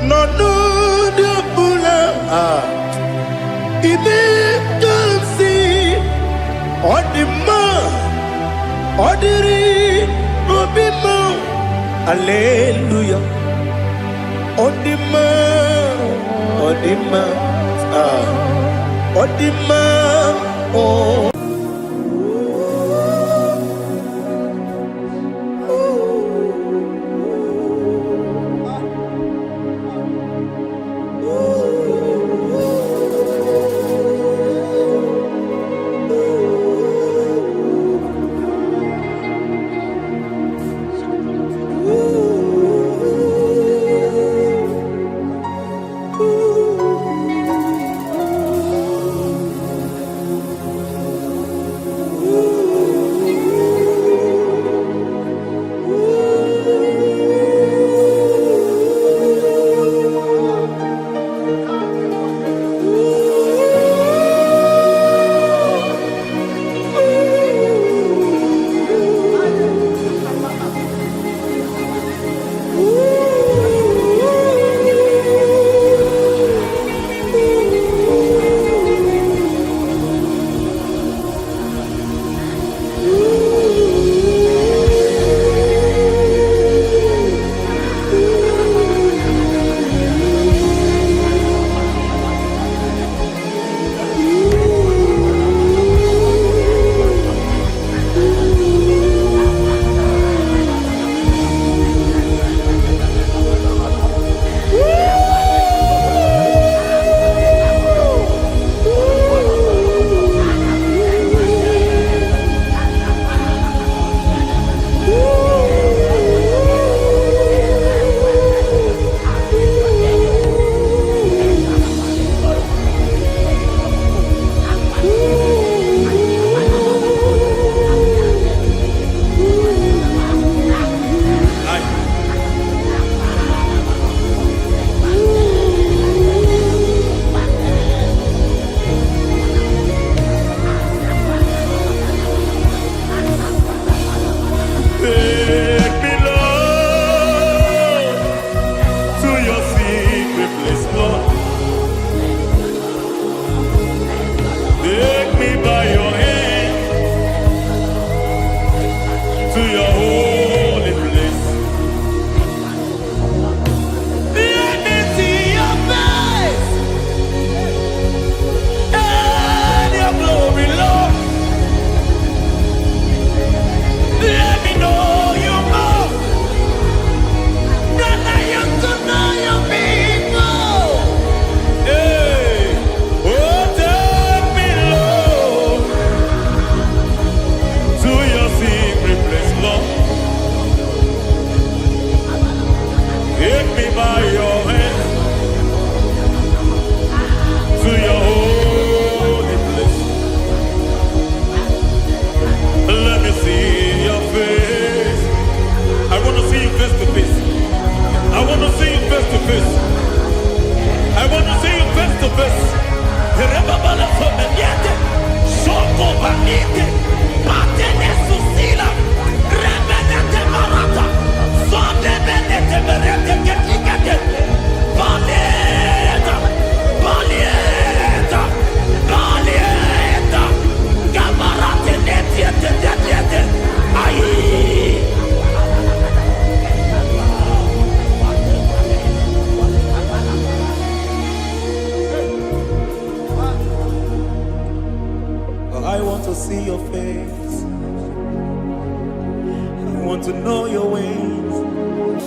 n'ọnọdụ ọbụla. Ah, ime ka m si ọ dị mma, ọ dịrị obi mma. Aleluya. Ọ dị mma, ọ dị mma, ah, ọ dị mma, oh. Take me, Lord, to your secret place, Lord. Take me by your hand to your holy place. Let me see your face and your glory, Lord. Let me know you more than I am to know your people. Hey, oh, take me, Lord, to your secret place, Lord. Take me by your hand to your holy place. Let me see your face. I want to see you face to face. I want to see you face to face. I want to see you face to face. Rebabala fomeniete, soko vanite, patene susila, rebenete marata, sonde benete berete ketikete, baleta, baleta, baleta, gabarate netiete netiete, ayi. I want to see your face. I want to know your ways.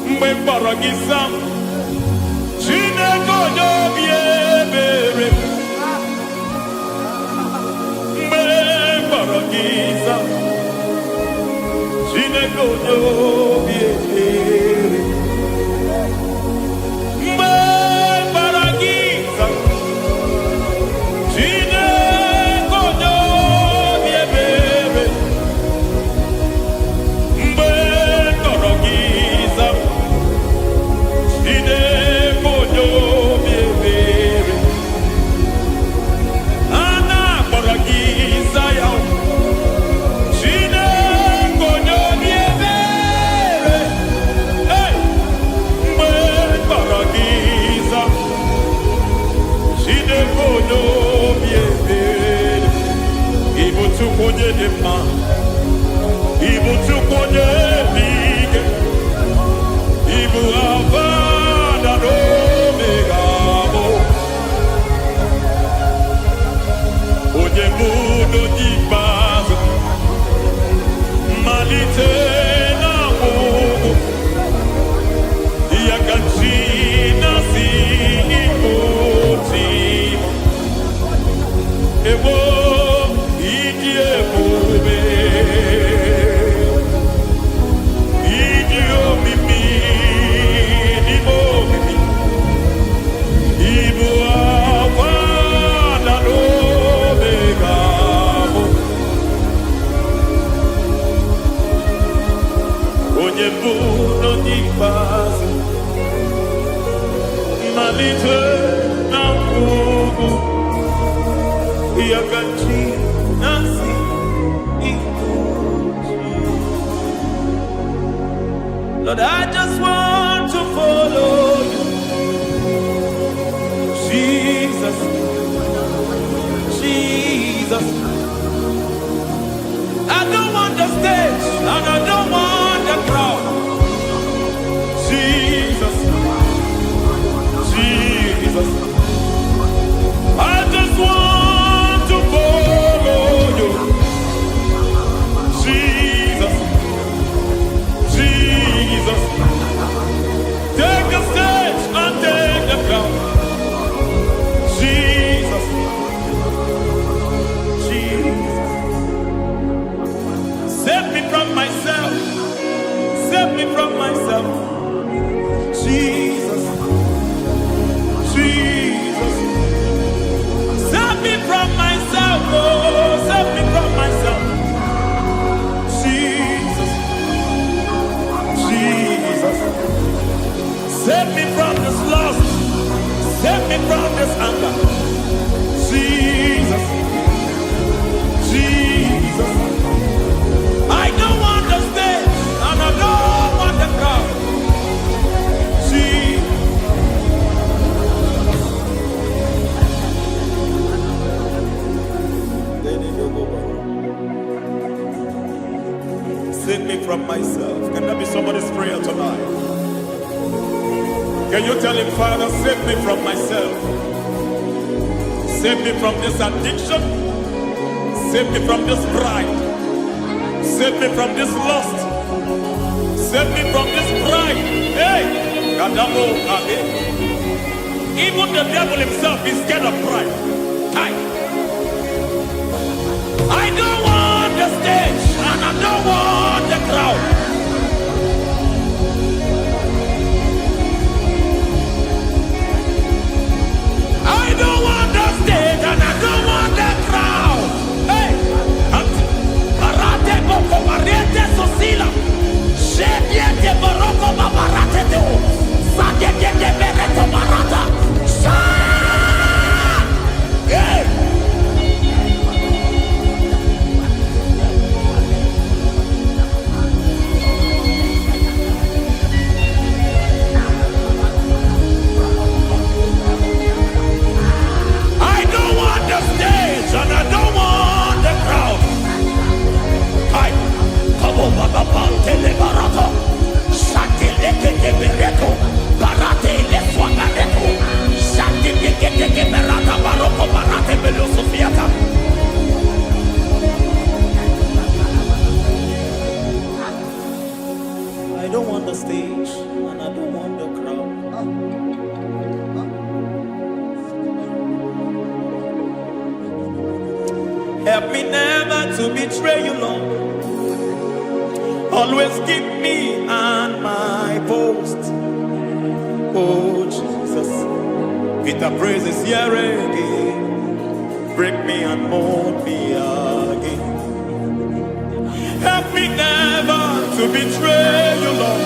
Mgbe m kpọrọ gị sam, Chineke onye obi ebere. Mgbe m kpọrọ gị sam, Chineke onye obi ebere. Mgbe m kpọrọ gị sam, Chineke onye obi ebere. Mgbe m kpọrọ gị sam, Chineke onye obi ebere. Ana kpọrọ gị za ya. Chineke onye obi ebere. Hey! Onye mbụ na onye ikpeazụ, mmalite na ọgwụgwụ, ya ka chi na-asị ịbụ chi. Ewo, ịdị ebube, ịdị omimi n'ime omimi, ịbụ Alfa na Omega mụ. Onye mbụ na onye ikpeazụ, mmalite na ọgwụgwụ, ya ka chi na-asị ịbụ chi. Lord, I just want to follow you. Jesus, Jesus. I don't want the stage and I don't want the crowd. Jesus, Jesus. I just want to follow you. Jesus, Jesus. Take the stage and take the crown. Jesus, Jesus. Save me from myself. Save me from myself. Jesus, Jesus. Save me from myself. Oh, save me from myself. Jesus, Jesus. Save me from this lust. Save me from this anger. Jesus, Jesus. I don't want the stage and I don't want the crowd. Jesus. Save me from myself. Can that be somebody's prayer tonight? Can you tell him, Father, save me from myself? Save me from this addiction. Save me from this pride. Save me from this lust. Save me from this pride. Hey, Kadamo Abe. Even the devil himself is scared of pride. Hi. I don't want the stage and I don't want the crowd. I don't want the stage and I don't want the crowd. Hey, Parate boko parete sosila. Shebiete baroko babarate teo. Sadete bereto barata. Sha! Hey! I don't want the stage and I don't want the crowd. I come over the tele barato. Shateleke de bereto. Barate le swagareto. Shateleke de berata baroko barate belosofiata. I don't want the stage and I don't want the crowd. Help me never to betray you, Lord. Always keep me on my post. Oh, Jesus. Peter praises here again. Break me and mold me again. Help me never to betray you, Lord.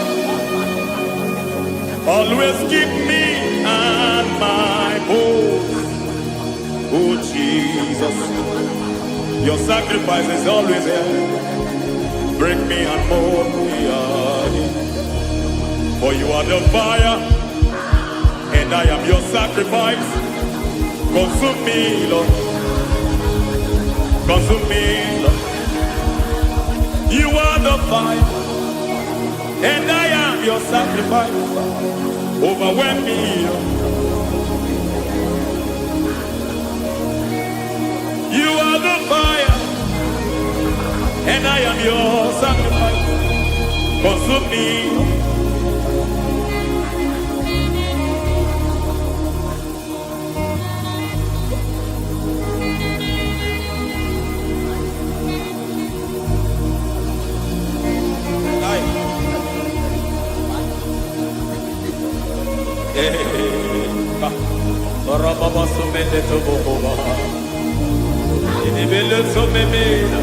Always keep me on my post. Oh, Jesus. Your sacrifice is always here. Break me and mold me again. For you are the fire, and I am your sacrifice. Consume me, Lord. Consume me, Lord. You are the fire, and I am your sacrifice. Overwhelm me, Lord. You You are the fire, and I am your sacrifice. Consume me. Aye. Eh, ah. Rababa sumele tobokoba. Inibele somemena.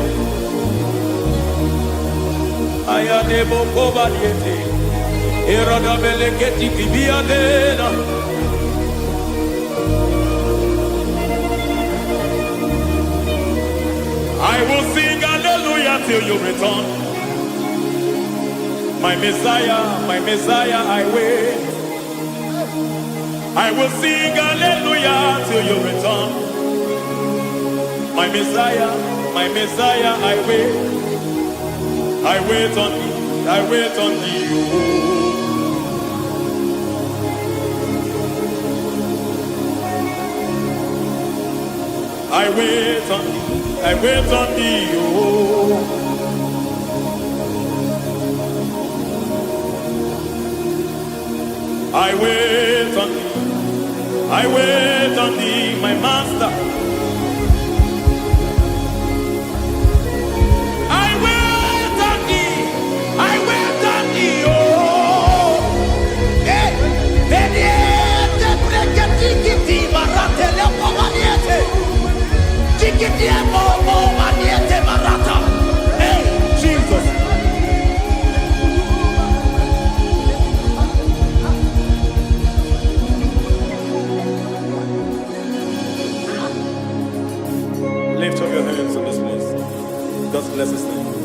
Ayane bokoba liete. Irodabele keti kibiadena. I will sing hallelujah till you return. My Messiah, I wait. I will sing hallelujah till you return. My Messiah, I wait. I wait on thee, I wait on thee. Oh. I wait on thee, I wait on thee. Oh. I wait on thee, I wait on thee, my master. I wait on thee, I wait on thee. Oh. Eh, veniete preketikiti maratele pomaniete. Tikiti mo maniete marata. Hey, Jesus. Lift up your hands in this place. Just bless his name.